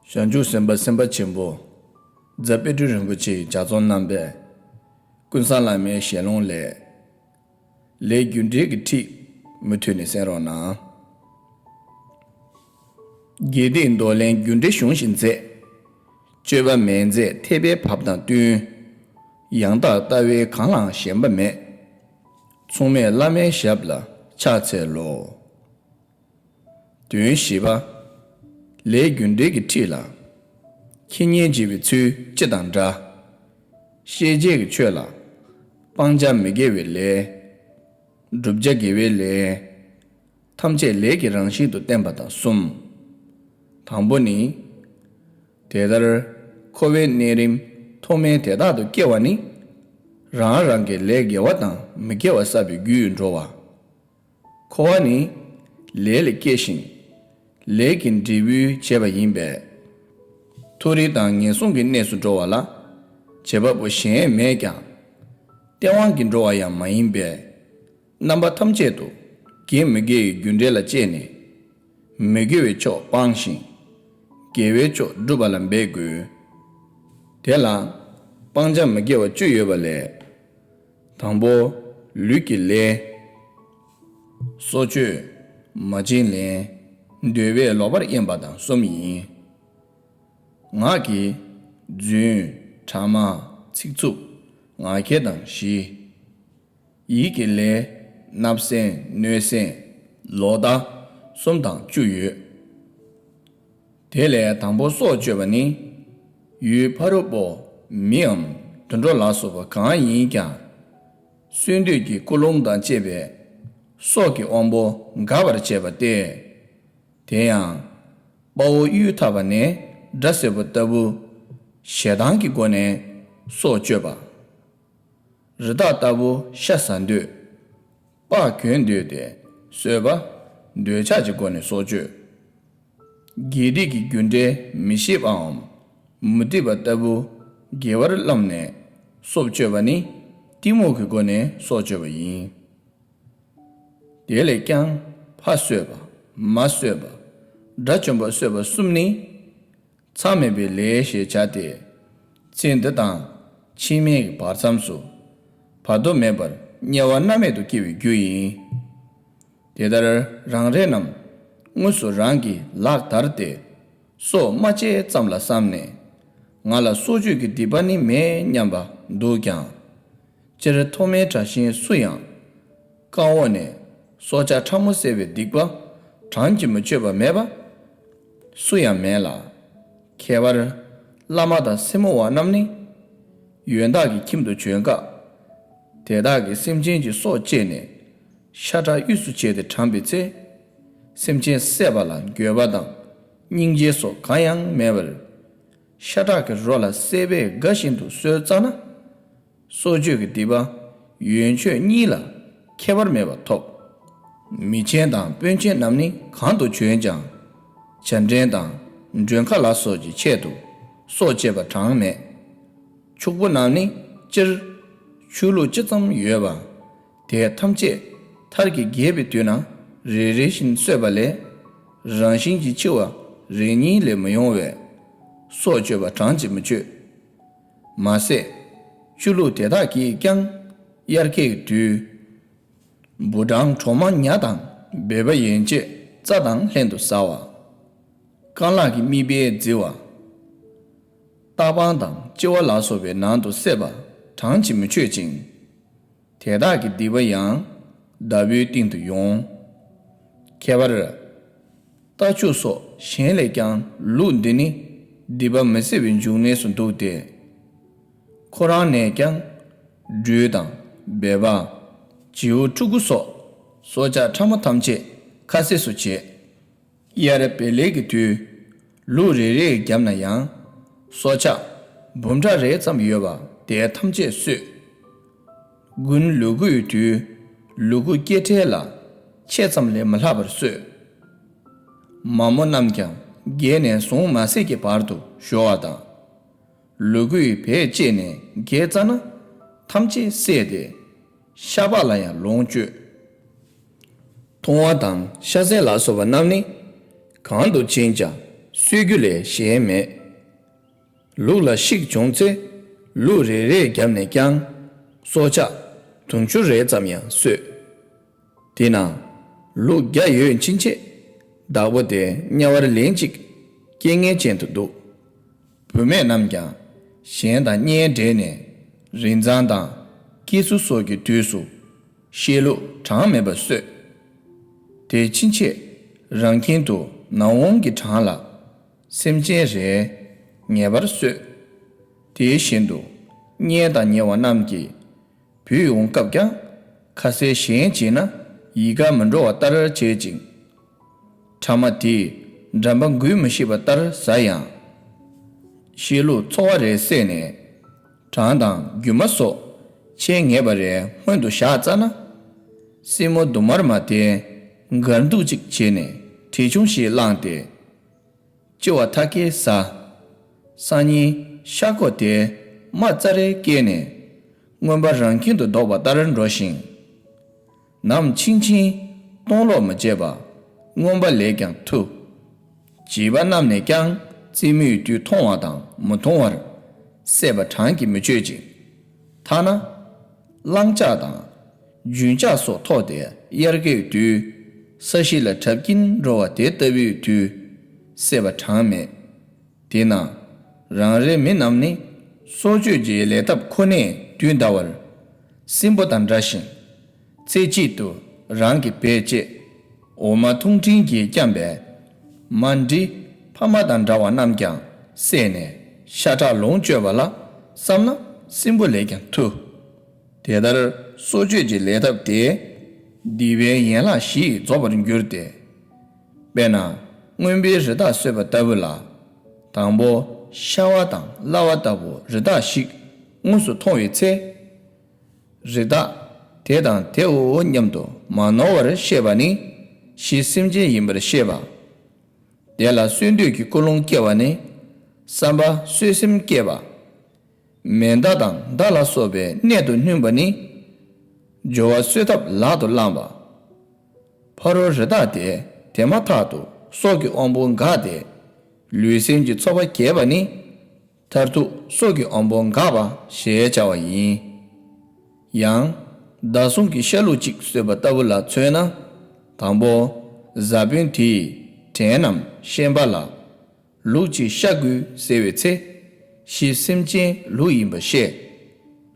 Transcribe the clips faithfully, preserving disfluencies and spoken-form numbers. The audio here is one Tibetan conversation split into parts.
བྱང་ཆུབ་སེམས་དཔའ་སེམས་དཔའ་ཆེན་པོ་རྫ་དཔལ་སྤྲུལ་རིན་པོ་ཆེའི་ལྗགས་རྩོམ་རྣམ་པའི་ཀུན་བཟང་བླ་མའི་ཞལ་ལུང་ལས། ལས་རྒྱུ་འབྲས་ཀྱི་ཁྲིད་མུ་མཐུད་ནས་གསན་རོགས་གནང་། དགེ་སྡིག་འདོར་ལེན་རྒྱུ་འབྲས་གཞུང་བཞིན་མཛད། སྤྱོད་པ་མེད་མཛད་ཐེག་པའི་བབ་དང་བསྟུན། ཡང་དག་ལྟ་བས་གང་ལའང་ཞེན་པ་མེད། མཚུངས་མེད་བླ་མའི་ཞབས་ལ་ཕྱག་འཚལ་ལོ། དོན་བཞི་པ། ལས་རྒྱུ་འབྲས་ཀྱི་ཁྲིད་ལ། ཁེ་ཉེན་འབྱེད་པའི་ཚུལ་སྤྱི་དང་འདྲ། ཤེས་བྱའི་ཆོས་ལ། སྤང་བྱ་མི་དགེ་བའི་ལས། བསྒྲུབ་བྱ་དགེ་བའི་ལས། ཐམས་ཅད་ལས་ཀྱི་རང་བཞིན་དུ་བསྟན་པ་དང་གསུམ། དང་པོ་ནི། དེ་ལྟར་འཁོར་བའི་གནས་རིམ་ཐོག་མའི་དེ་དག་ཏུ་སྐྱེ་བ་ནི། རང་རང་གི་ལས་དགེ་བ་དང་མི་དགེ་བ་བསགས་པའི་རྒྱུར་འགྲོ་བ། འཁོར་བ་ནི་ལས་ལས་སྐྱེ་ཞིང་། ལས་ཀྱི་འབྲས་བུས་བྱས་པ་ཡིན་པས། མཐོ་རིས་དང་ངན་སོང་གི་གནས་སུ་འགྲོ་བ་ལ་བྱེད་པ་པོ་གཞན་མེད་ཀྱང་། སྟེས་དབང་གིས་འགྲོ་བ་ཡང་མ་ཡིན་པས། རྣམ་པ་ཐམས་ཅད་དུ་དགེ་མི་དགེ་ཡི་རྒྱུ་འབྲས་ལ་དཔྱད་ནས། མི་དགེ་བའི་ཕྱོགས་སྤང་ཞིང་། དགེ་བའི་ཕྱོགས་སྒྲུབ་པ་ལ་འབད་དགོས། དེ་ལ་སྤང་བྱ་མི་དགེ་བ་བཅུ་ཡོད་པ་ལས། དང་པོ། ལུས་ཀྱི་ལས། སྲོག་གཅོད། མ་བྱིན་ལེན། འདོད་པས་ལོག་པར་གཡེམ་པ་དང་གསུམ་ཡིན། ངག་གི། རྫུན། ཕྲ་མ། ཚིག་རྩུབ། ངག་འཁྱལ་དང་བཞི། ཡིད་ཀྱི་ལས། བརྣབ་སེམས། གནོད་སེམས། ལོག་ལྟ། གསུམ་དང་བཅུ་ཡོད། དེ་ལས་དང་པོ་སྲོག་གཅོད་པ་ནི། ཡུལ་ཕ་རོལ་པོ། མིའམ་དུད་འགྲོ་ལ་སོགས་པ་གང་ཡིན་ཀྱང་། གསོན་དུས་ཀྱི་ཀུན་སློང་དང་བཅས་པའི་སྲོག་གི་དབང་པོ་འགག་པར་བྱེད་པ་སྟེ། དེ་ཡང་། དཔའ་བོ་གཡུལ་འཐབ་པ་ནས་དགྲ་གསོད་པ་ལྟ་བུ། ཞེ་སྡང་གི་སྒོ་ནས་སྲོག་གཅོད་པ། རི་དྭགས་ལྟ་བུ་ཤ་ཟ་འདོད། སྤགས་གྱོན་འདོད་དེ་གསོད་པ། འདོད་ཆགས་ཀྱི་སྒོ་ནས་སྲོག་གཅོད། དགེ་སྡིག་གི་རྒྱུ་འབྲས་མི་ཤེས་པའམ། མུ་སྟེགས་པ་ལྟ་བུ་དགེ་བར་བསླངས་ནས་སྲོག་གཅོད་པ་ནི་གཏི་མུག་གི་སྒོ་ནས་སྲོག་གཅོད་པ་ཡིན། དེ་ལས་ཀྱང་ཕ་གསོད་པ། མ་གསོད་པ། དགྲ་བཅོམ་པ་གསོད་པ་གསུམ་ནི། མཚམས་མེད་པའི་ལས་ཞེས་བྱ་སྟེ། ཚེ་འདི་དང་ཕྱི་མའི་བར་མཚམས་སུ་བར་དོ་མེད་པར་དམྱལ་བ་མནར་མེད་དུ་སྐྱེ་བའི་རྒྱུ་ཡིན། དེ་ལྟར་རང་རེ་རྣམས་དངོས་སུ་རང་གི་ལག་དར་ཏེ་སྲོག་མ་བཅད་ཙམ་ལ་བསམ་ནས། ང་ལ་སྲོག་གཅོད་ཀྱི་སྡིག་པ་ནི་མེད་སྙམ་པ་འདུག་ཀྱང་། སྤྱིར་ཐོག་མའི་དགྲ་གཞན་སུ་ཡང་རྐང་འོག་ནས་སྲོག་ཆགས་ཕྲ་མོ་བསད་པའི་སྡིག་པ་གྲངས་ཀྱིས་མི་ཆོད་པ་མེད་པ་སུ་ཡང་མེད་ལ། ཁྱད་པར་བླ་མ་དང་སེར་མོ་བ་རྣམས་ནི་ཡོན་བདག་གི་ཁྱིམ་དུ་བྱོན་སྐབས། དེ་དག་གིས་སེམས་ཅན་གྱི་སྲོག་བཅད་ནས་ཤ་ཁྲག་དབུས་སུ་བྱས་ཏེ་དྲངས་པའི་ཚེ། སེམས་ཅན་བསད་པ་ལ་འགྱོད་པ་དང་སྙིང་རྗེ་སོགས་གང་ཡང་མེད་པར། ཤ་ཁྲག་གི་རོ་ལ་སྲེད་པས་དགའ་བཞིན་དུ་གསོད་ཙ་ན། སྲོག་གཅོད་ཀྱི་སྡིག་པ་ཡོན་མཆོད་གཉིས་ལ་ཁྱད་པར་མེད་པར་ཐོབ། མི་ཆེན་དང་དཔོན་ཆེན་རྣམས་ནི་གང་དུ་བྱོན་ཀྱང་། བྱ་འདྲེན་དང་མགྲོན་ཁ་ལ་སོགས་ཀྱི་ཆེད་དུ་སྲོག་བཅད་པ་གྲངས་མེད། ཕྱུག་པོ་རྣམས་ནི་སྤྱིར་ཆོས་ལུགས་ཅི་ཙམ་ཡོད་པ། དེ་ཐམས་ཅད་མཐར་གྱིས་རྒྱས་པའི་དུས་ན་རེ་རེ་བཞིན་གསོད་པ་ལས། རང་བཞིན་གྱིས་འཆི་བ་རེ་གཉིས་ལས་མི་ཡོང་བས། སྲོག་གཅོད་པ་གྲངས་ཀྱིས་མི་ཆོད། མ་ཟད། ཆོས་ལུགས་དེ་དག་གིས་ཀྱང་དབྱར་ཁའི་དུས། འབུ་སྦྲང་གྲོག་མ་ཉ་དང་སྦལ་པ་ཡན་ཆད་རྩྭ་དང་ལྷན་དུ་ཟ་བ། རྐང་ལག་གི་མིད་པས་བརྫི་བ། རྟ་སྤང་དང་ལྕི་བ་ལ་སོགས་པའི་ནང་དུ་བསད་པ་གྲངས་ཀྱིས་མི་ཆོད་ཅིང་། དེ་དག་གི་སྡིག་པ་ཡང་བདག་པོའི་སྟེང་དུ་ཡོང་། ཁྱད་པར། རྟ་ཕྱུགས་སོགས་གཞན་ལས་ཀྱང་ལུག་འདི་ནི་སྡིག་པ་མི་བྱེད་པའི་འབྱུང་གནས་སུ་འདུག་སྟེ། ཁོ་རང་ནས་ཀྱང་སྦྲུལ་དང་སྦལ་པ། བྱིའུ་ཕྲུ་གུ་སོགས་སྲོག་ཆགས་ཕྲ་མོ་ཐམས་ཅད་ཁ་ཟས་སུ་བྱེད། དབྱར་བལ་ལེགས་ཀྱི་དུས། ལུག་རེ་རེའི་རྒྱབ་ན་ཡང་། སྲོག་ཆགས་འབུམ་ཕྲག་རེ་ཙམ་ཡོད་པ་དེ་ཐམས་ཅད་གསོད། དགུན་ལུ་གུའི་དུས། ལུ་གུ་སྐྱེ་འཕྲལ་ལ་ཕྱེད་ཙམ་ལས་མི་ལྷག་པར་གསོད། མ་མོ་རྣམས་ཀྱང་བརྒྱལ་ནས་ཟུངས་མ་ཟད་ཀྱི་བར་དུ་ཤོར་བ་དང་། ལུ་གུས་བལ་བཅད་ནས་འགྱེལ་ཙ་ན་ཐམས་ཅད་བསད་དེ། ཤ་པགས་ལ་ཡང་ལོངས་སྤྱོད། མཐོང་བ་དང་ཤ་ཟན་ལ་སོགས་པ་རྣམས་ནི་གང་དུ་ཕྱིན་ཀྱང་ གསོད་རྒྱུ་ལས་གཞན་མེད། ལུག་ལ་ཤིག་བྱུང་ཚེ། ལུག་རེ་རེ་བརྒྱབ་ནས་ཀྱང་། སྲོག་ཆགས་དུང་ཕྱུར་རེ་ཙམ་ཡང་གསོད། དེས་ན། ལུག་བརྒྱ་ཡོད་ཕྱིན་ཆད། བདག་པོ་དེ་དམྱལ་བར་ལན་གཅིག་རྐྱེན་ངན་ཅན་དུ་འདུག་བུད་མེད་རྣམས་ཀྱང་གཞན་དང་གཉེན་འབྲེལ་ནས། རིན་བཟང་དང་སྐྱེལ་ཚུལ་སོགས་ཀྱི་དུས་སུ། བཤས་ལུག་གྲངས་མེད་པར་གསོད། དེ་ཕྱིན་ཆད་རང་ཁྱིམ་དུ་ནམ་འོང་གི་གྲངས་ལ་སེམས་ཅན་རེ་ངེས་པར་གསོད། དེ་བཞིན་དུ་གཉེན་དང་ཉེ་བ་རྣམས་ཀྱིས་བུད་འོང་སྐབས་ཀྱང་ཁ་ཟས་གཞན་བྱིན་ན་ཡིད་ཁར་མི་འགྲོ་བ་ལྟར་བྱེད་ཅིང་། ཕྲ་མ་དེས་འགྲམ་པ་འགུལ་མི་ཤེས་པ་ལྟར་ཟ་ཡང་། བཤས་ལུག་ཚོ་བ་རེ་བསད་ནས་གྲང་དང་རྒྱུ་མ་སོགས་ཆེས་ངེས་པ་རེ་སྔོན་དུ་བཞག་ཙ་ན། སྲིན་མོ་དུ་མར་མ་དེ་འགར་འདུག་ཅིག་བྱས་ནས་དྲིལ་ཆུང་ཞིག་བླངས་ཏེ། ལྕི་བ་ཐ་ཀའི་ཟ། སང་ཉིན་ཤ་ཁོག་དེ་རྨ་ཙ་རེ་བཀལ་ནས་རྔོན་པ་རང་ཁྱིམ་དུ་ལྡོག་པ་ལྟར་འགྲོ་ཞིང་། ནམ་ཕྱིན་ཕྱིན་སྟོང་ལོག་མི་བྱེད་པ་རྔོན་པ་ལས་ཀྱང་ཐུ། བྱིས་པ་རྣམས་ནས་ཀྱང་རྩེད་མོའི་དུས་མཐོང་བ་དང་མི་མཐོང་བར་བསད་པ་གྲངས་ཀྱིས་མི་ཆོད་ཅིང་། ཐ་ན། གླང་ལྕགས་དང་། རྒྱུན་ལྕགས་སོགས་ཐོགས་ཏེ་དབྱར་ཁའི་དུས། ས་གཞི་ལ་བྲབ་ཀྱིན་འགྲོ་བ་དེ་ལྟ་བུའི་དུས། བསད་པ་གྲངས་མེད། དེས་ན། རང་རེ་མི་རྣམས་ནི། སྲོག་གཅོད་ཀྱི་ལས་ཐབས་ཁོ་ནས་དུས་འདའ་བར། སྲིན་པོ་དང་འདྲ་ཞིང་། ཚེ་གཅིག་ཏུ་རང་གི་བས་བཅད། འོ་མ་འཐུང་འཕྲིན་གྱིས་བསྐྱངས་པའི། མ་འདྲིས་ཕ་མ་དང་འདྲ་བ་རྣམས་ཀྱང་བསད་ནས་ཤ་ཁྲག་ལོངས་སྤྱོད་པ་ལ་བསམ་ན་སྲིན་པོ་ལས་ཀྱང་ཐུ། དེ་ལྟར་སྲོག་གཅོད་ཀྱི་ལས་ཐབས་དེས་སྡིག་པའི་ཡན་ལག་བཞི་ཡིས་རྫོགས་པར་འགྱུར་ཏེ། དཔེར་ན་རྔོན་པས་རི་དྭགས་གསོད་པ་ལྟ་བུ་ལ། དང་པོ་ཤ་བ་དང་གླ་བ་ལྟ་བུ་རི་དྭགས་ཤིག་དངོས་སུ་མཐོང་བའི་ཚེ། རི་དྭགས་དེ་དང་དེའོ་སྙམ་དུ་མ་ནོར་བར་ཤེས་པ་ནི་གཞི་སེམས་ཅན་ཡིན་པར་ཤེས་པ། དེ་ལ་གསོད་འདོད་ཀྱི་ཀུན་སློང་སྐྱེ་བ་ནི་བསམ་པ་གསོད་སེམས་བསྐྱེད་པ། མེ་མདའ་དང་མདའ་ལ་སོགས་པའི་གནད་དུ་བསྣུན་པ་ནི་སྦྱོར་བ་གསོད་ཐབས་ལག་ཏུ་བླངས་པ། ཕ་རོལ་རི་དྭགས་དེ་དེ་མ་ཐག་ཏུ་སྲོག་གི་དབང་པོ་འགགས་ཏེ་ལུས་སེམས་ཀྱི་ཚོགས་པ་གྱེས་པ་ནི། མཐར་ཐུག་སྲོག་གི་དབང་པོ་འགགས་པ་ཞེས་བྱ་བ་ཡིན། ཡང་། ཟླ་གསུམ་གྱི་ཤ་ལུག་ཅིག་གསོད་པ་ལྟ་བུ་ལ་མཚོན་ན། དང་པོ། བཟའ་དཔོན་དེས་བྲན་ནམ་ཤན་པ་ལ། ལུག་ཅིག་ཤ་དགོས་ཟེར་བའི་ཚེ། གཞི་སེམས་ཅན་ལུག་ཡིན་པར་ཤེས།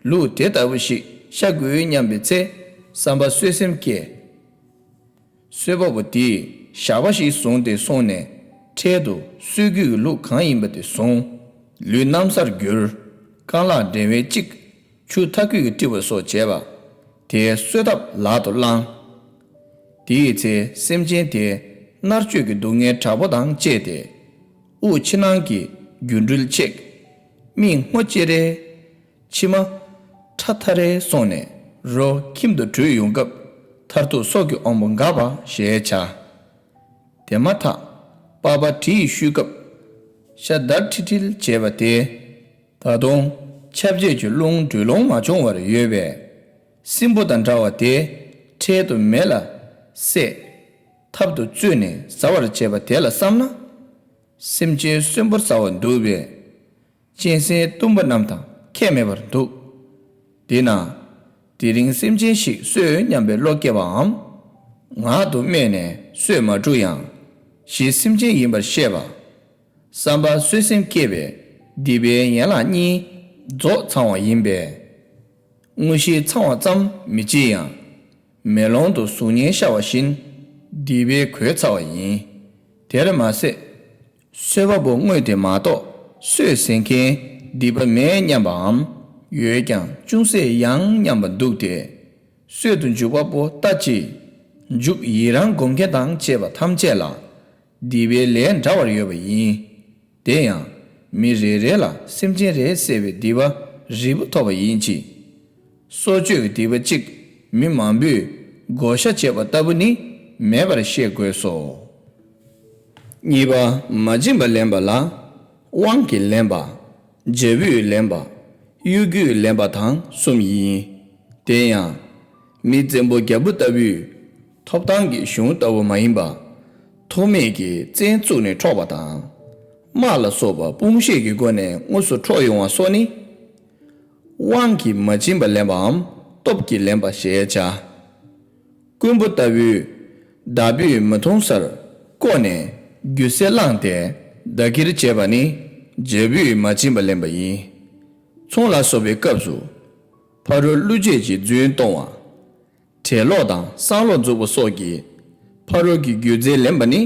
ལུག་དེ་ལྟ་བུ་ཞིག་ཤ་དགོས་སྙམ་པའི་ཚེ། བསམ་པ་གསོད་སེམས་སྐྱེ། གསོད་པ་པོ་དེས་ཞགས་པ་ཞིག་བཟུང་སྟེ་སོང་ནས་འཕྲལ་དུ་གསོད་རྒྱུའི་ལུག་གང་ཡིན་པ་དེ་བཟུང་། ལུས་གནམ་སར་བསྒྱུར། རྐང་ལག་འབྲེལ་བའི་གཅིག་ཆུ་ཐ་གུས་ཀྱིས་དཀྲིས་པ་སོགས་བྱས་པ། དེ་གསོད་ཐབས་ལག་ཏུ་བླངས། དེའི་ཚེ་སེམས་ཅན་དེ་མནར་གཅོད་ཀྱི་སྡུག་བསྔལ་དྲག་པོ་དང་བཅས་ཏེ། དབུགས་ཕྱི་ནང་གི་རྒྱུ་འགྲུལ་ཆེག་མིག་སྔོ་ཅེ་རེ། མཆི་མ་ཁྲ་ཐ་རེ་སོང་ནས་རོ་ཁྱིམ་དུ་བྲོས་ཡོང་སྐབས་མཐར་ཐུག་སྲོག་གི་དབང་པོ་འགགས་པ་ཞེས་བྱ། དེ་མ་ཐག་པགས་པ་གྲི་ཡིས་གཤུས་སྐབས་ཤ་འདར་ཁྲིལ་ཁྲིལ་བྱས་པ་དེ། ད་དུང་ཁྱབ་བྱེད་ཀྱི་རླུང་འགྲོས་ལོང་མ་བྱུང་བར་ཡོད་པས། སྲིན་པོ་དང་འདྲ་བ་དེ་འཕྲལ་དུ་མེ་ལ་བསྲེགས། ཐབ་ཏུ་བཙོས་ནས་ཟ་བར་བྱེད་པ་དེ་ལ་བསམ་ན། སེམས་ཅན་གསོན་པོར་ཟ་བར་འདུག་པས། གཅན་གཟན་གཏུམ་པོ་རྣམས་དང་ཁྱད་མེད་པར་འདུག་དེས་ན། དེ་རིང་སེམས་ཅན་ཞིག་གསོད་སྙམ་པའི་བློ་སྐྱེ་བའམ། ངག་ཏུ་སྨྲས་ནས་གསོད་མ་བསྒྲུབ་ཡང་། གཞི་སེམས་ཅན་ཡིན་པར་ཤེས་པ། བསམ་པ་གསོད་སེམས་སྐྱེ་བས་སྡིག་པའི་ཡན་ལག་གཉིས་རྫོགས་ཚང་བ་ཡིན་པས། དངོས་གཞི་ཚང་བ་ཙམ་མི་བྱེད་ཡང་། མེ་ལོང་དུ་གཟུགས་བརྙན་ཤར་བ་བཞིན་སྡིག་པའི་གོས་ཚར་བ་ཡིན། དེར་མ་ཟད། གསོད་པ་པོ་དངོས་དེ་མ་གཏོགས་གསོད་ཟེར་མཁན་སྡིག་པ་མེད་སྙམ་པའམ། ཡོད་ཀྱང་ཅུང་ཟད་ཡང་སྙམ་པ་འདུག་སྟེ། གསོད་དུ་འཇུག་པ་པོ་ལྟ་ཅི། མཇུག་ཡི་རང་སྒོམ་མཁན་དང་བཅས་པ་ཐམས་ཅད་ལ། སྡིག་པའི་ལས་འདྲ་བར་ཡོད་པ་ཡིན། དེ་ཡང་། མི་རེ་རེ་ལ་སེམས་ཅན་རེ་བསད་པའི་སྡིག་པ་རིལ་པོ་ཐོབ་པ་ཡིན་གྱི། སྲོག་གཅོད་ཀྱི་སྡིག་པ་གཅིག་མི་མང་པོས་བགོ་བཤའ་བྱེད་པ་ལྟ་བུ་ནི་མེད་པར་ཤེས་དགོས་སོ། གཉིས་པ། མ་བྱིན་པ་ལེན་པ་ལ། དབང་གིས་ལེན་པ། འཇབ་བུས་ལེན་པ། གཡོ་སྒྱུས་ལེན་པ་དང་གསུམ་ཡིན། དེ་ཡང་། མི་བཙན་པོ་རྒྱལ་པོ་ལྟ་བུས། ཐོབ་ཐང་གི་གཞུང་ལྟ་བུ་མ་ཡིན་པ། ཐོབ་མེད་ཀྱི་བཙན་བཙུགས་ནས་འཕྲོག་པ་དང་ དམག་ལ་སོགས་པ་དཔུང་ཤེད་ཀྱི་སྒོ་ནས་དངོས་སུ་འཕྲོག་ཡོང་བ་སོགས་ནི། དབང་གིས་མ་བྱིན་པ་ལེན་པའམ་སྟོབས་ཀྱིས་ལེན་པ་ཞེས་བྱ། རྐུན་པོ་ལྟ་བུས་བདག་པོས་མི་མཐོང་སར་བཀོག་ནས་རྒྱུ་ཟས་བླངས་ཏེ་བདག་གིར་བྱེད་པ་ནི་རྒྱལ་པོས་མ་བྱིན་པ་ལེན་པ་ཡིན། ཚོང་ལ་སོགས་པའི་སྐབས་སུ་ཕ་རོལ་ཀླུ་བྱེད་ཀྱི་རྫུན་གཏོང་བ། བྲེ་ལོག་དང་སྲང་ལོག་འཛུགས་པ་སོགས་ཀྱིས་ཕ་རོལ་གྱི་རྒྱུ་རྫས་ལེན་པ་ནི་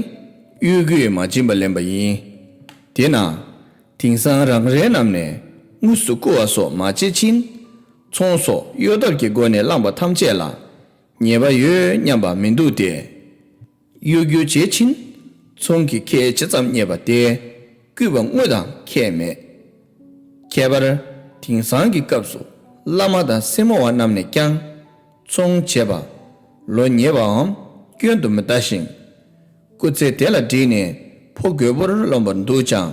གཡོ་སྒྱུས་མ་བྱིན་པ་ལེན་པ་ཡིན། དེས་ན། དེང་སང་རང་རེ་རྣམས་ནས་དངོས་སུ་རྐུ་བ་སོགས་མ་བྱེད་ཕྱིན། ཚོང་སོགས་གཡོ་ཐབས་ཀྱི་སྒོ་ནས་བླངས་པ་ཐམས་ཅད་ལ་ཉེས་པ་ཡོད་སྙམ་པ་མི་འདུག་སྟེ། གཡོ་སྒྱུ་བྱེད་ཕྱིན། ཚོང་གི་ཁེ་ཇི་ཙམ་རྙེད་པ་དེ་རྐུས་པ་དངོས་དང་ཁྱད་མེད། ཁྱད་པར་དེང་སང་གི་སྐབས་སུ་བླ་མ་དང་སེར་མོ་བ་རྣམས་ནས་ཀྱང་ཚོང་བྱེད་པ་ལོ་ཉེས་པའམ་སྐྱོན་དུ་མི་ལྟ་ཞིང་། སྐུ་ཚེ་དེ་ལ་དྲིས་ནས་ཕོ་རྒོད་པོར་རློམ་པར་འདུག་ཀྱང་།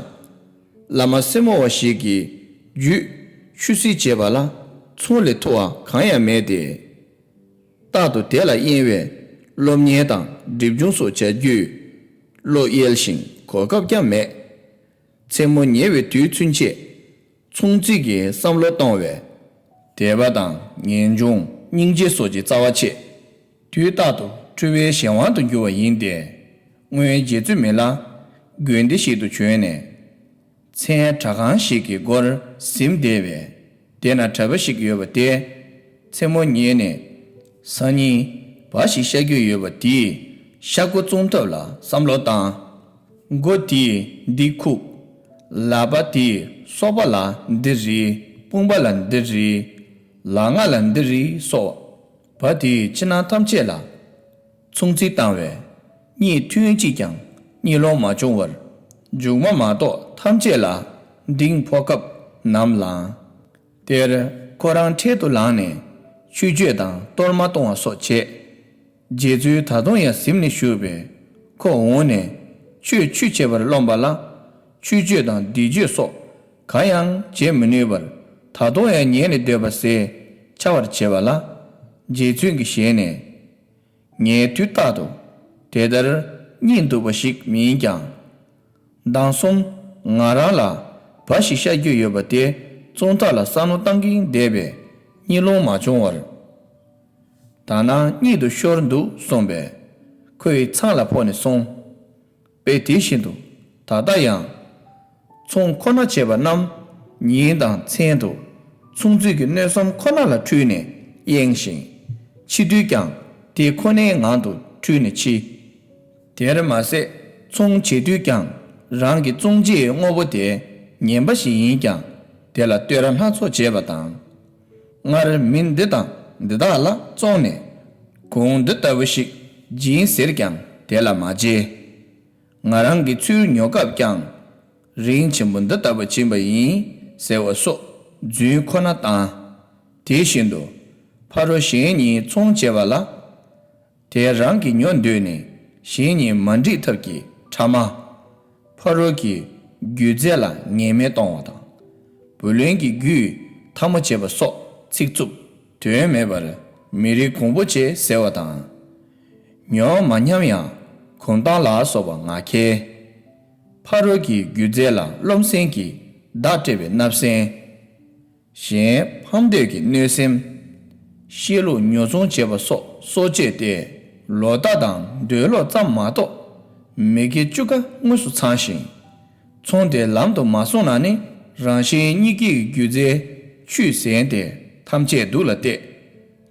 བླ་མ་སེར་མོ་བ་ཞིག་གིས་རྒྱུད་ཆུད་ཟོས་བྱེད་པ་ལ་ཚོང་ལས་ཐུ་བ་གང་ཡང་མེད་དེ། རྟག་ཏུ་དེ་ལ་གཡེང་བའི་སློབ་གཉེར་དང་སྒྲིབ་སྦྱོང་སོགས་བྱ་རྒྱུས་བློ་གཡེལ་ཞིང་གོ་སྐབས་ཀྱང་མེད། མཚན་མོ་ཉལ་བའི་དུས་ཚུན་ཆད་ཚོང་རྩིས་ཀྱི་བསམ་བློ་གཏོང་བས། དད་པ་དང་ངེས་འབྱུང་སྙིང་རྗེ་སོགས་ཀྱི་རྩ་བ་ཆད། དུས་རྟག་ཏུ་འཁྲུལ་བའི་གཞན་དབང་དུ་འགྱུར་བ་ཡིན་ཏེ། སྔོན་རྗེ་བཙུན་མི་ལ་དགོན་སྡེ་ཞིག་ཏུ་བྱོན་ནས། མཚན་གྲྭ་ཁང་ཞིག་གི་སྒོར་གཟིམས་བསྡད་པས། དེ་ན་གྲྭ་པ་ཞིག་ཡོད་པ་དེ། མཚན་མོ་ཉལ་ནས་སང་ཉིན་བ་ཞིག་ཤ་རྒྱུས་ཡོད་པ་དེས་ཤ་སྒོ་བཙོང་ཐབས་ལ་བསམ་བློ་བཏང་། སྒོ་དེས་འདི་ཁུག་ལག་པ་དེས་སོག་པ་ལ་འདི་རིལ། དཔུང་པ་ལ་འདི་རིལ། ལག་ང་ལ་འདི་རིལ་སོགས་བ་དེའི་ཕྱི་ནང་ཐམས་ཅད་ལ་མཚུངས་ཚིག་བཏང་བས། གཉིད་ཐུན་གཅིག་ཀྱང་གཉིད་ལོག་མ་བྱུང་བར་མཇུག་མ་མ་གཏོགས་ཐམས་ཅད་ལ་འདིང་ཕོག་སྐབས་ནམ་ལངས། དེར་ཁོ་རང་འཕྲལ་དུ་ལངས་ནས་ཆོས་སྤྱོད་དང་གཏོར་མ་གཏོང་བ་སོགས་བྱས། རྗེ་བཙུན་ད་དུང་ཡང་གཟིམ་ནས་བཞུགས་པས་ཁོ་འོངས་ནས་ཆོས་ཆུ་བྱེད་པར་རློམ་པ་ལ་ཆོས་སྤྱོད་དང་བཟླས་བརྗོད་སོགས་གང་ཡང་བྱེད་མི་ནུས་པར་ད་དུང་ཡང་ཉལ་ནས་སྡོད་པ་ཟད་འཆའ་བར་བྱེད་པ་ལ། རྗེ་བཙུན་གྱི་ཞལ་ནས། ངས་དུས་རྟག་ཏུ་དེ་ལྟར་གཉིད་འདུག་པ་ཞིག་མིན་ཀྱང་། མདང་གསུམ་ང་རང་ལ་བ་ཞིག་ཤ་རྒྱུས་ཡོད་པ་དེ་བཙོང་ཐབས་ལ་བསམ་བློ་བཏང་གིན་བསྡད་པས་གཉིད་ལོག་མ་བྱུང་བར། ད་ནང་གཉིད་དུ་ཤོར་འདུག་གསུངས་པས་ཁོའི་མཚང་ལ་ཕོག་ནས་སོང་། དཔེ་དེ་བཞིན་དུ་ད་ལྟ་ཡང་ཚོང་ཁོ་ན་བྱེད་པ་རྣམས་ཉིན་དང་མཚན་དུ་ཚོང་རྫས་ཀྱི་གནོད་སེམས་ཁོ་ན་ལ་འཁྲུལ་ནས་གཡེང་ཞིང་། འཆི་དུས་ཀྱང་དེ་ཁོ་ནའི་ངང་དུ་འཁྲུལ་ནས་འཆི། དེར་མ་ཟད་ཚོང་བྱེད་དུས་ཀྱང་རང་གི་བཙོང་རྒྱུའི་དངོས་པོ་དེ་ངན་པ་ཞིག་ཡིན་ཀྱང་དེ་ལ་བསྟོད་ར་སྣ་ཚོགས་བྱེད་པ་དང་། སྔར་མི་འདི་དང་འདི་དག་ལ་བཙོངས་ནས་གོང་འདི་ལྟ་བུ་ཞིག་སྦྱིན་ཟེར་ཀྱང་དེ་ལ་མ་བརྗེད། ང་རང་གི་ཚུར་ཉོ་སྐབས་ཀྱང་རིན་ཆེན་པོ་འདི་ལྟ་བུ་བྱིན་པ་ཡིན་ཟེར་བ་སོགས་རྫུན་ཁོ་ན་བཏང་། དེ་བཞིན་དུ་ཕ་རོལ་གཞན་གཉིས་ཚོང་བྱེད་པ་ལ། དེ་རང་གིས་ཉོ་འདོད་ནས་གཞན་གཉིས་མ་འགྲིག་ཐབས་ཀྱི་ཕྲ་མ། ཕ་རོལ་གྱི་རྒྱུ་རྫས་ལ་ངན་སྨྲས་གཏོང་བ་དང་། བུ་ལོན་གྱི་རྒྱུས་འཐབ་མོ་བྱེད་པ་སོགས་ཚིག་རྩུབ་དོན་མེད་པར་མི་རིགས་གོང་བུ་བྱེད་ཟེར་བ་དང་། ཉོ་མ་སྙམ་ཡང་གོང་ཐང་ལ་སོགས་པ་ང་ཁྱེར། ཕ་རོལ་གྱི་རྒྱུ་རྫས་ལ་རློམ་སེམས་ཀྱིས་བདག་སྤྲད་པའི་བརྣབ་སེམས། གཞན་ཕམ་འདོད་ཀྱི་གནོད་སེམས། གཤིས་ལུགས་ཉོ་ཚོང་བྱེད་པ་སོགས་སྲོག་བཅད་དེ་ལོ་ཟླ་དང་འདོད་ལོག་ཙམ་མ་གཏོགས་མི་དགེ་བཅུ་ཀ་དངོས་སུ་ཚང་ཞིང་། ཚོང་དེ་ལམ་དུ་མ་སོང་ན་ནི་རང་གཞན་གཉིས་ཀའི་རྒྱུ་རྫས་ཆུད་ཟན་ཏེ་ཐམས་ཅད་སྡུག་ལ་གཏད།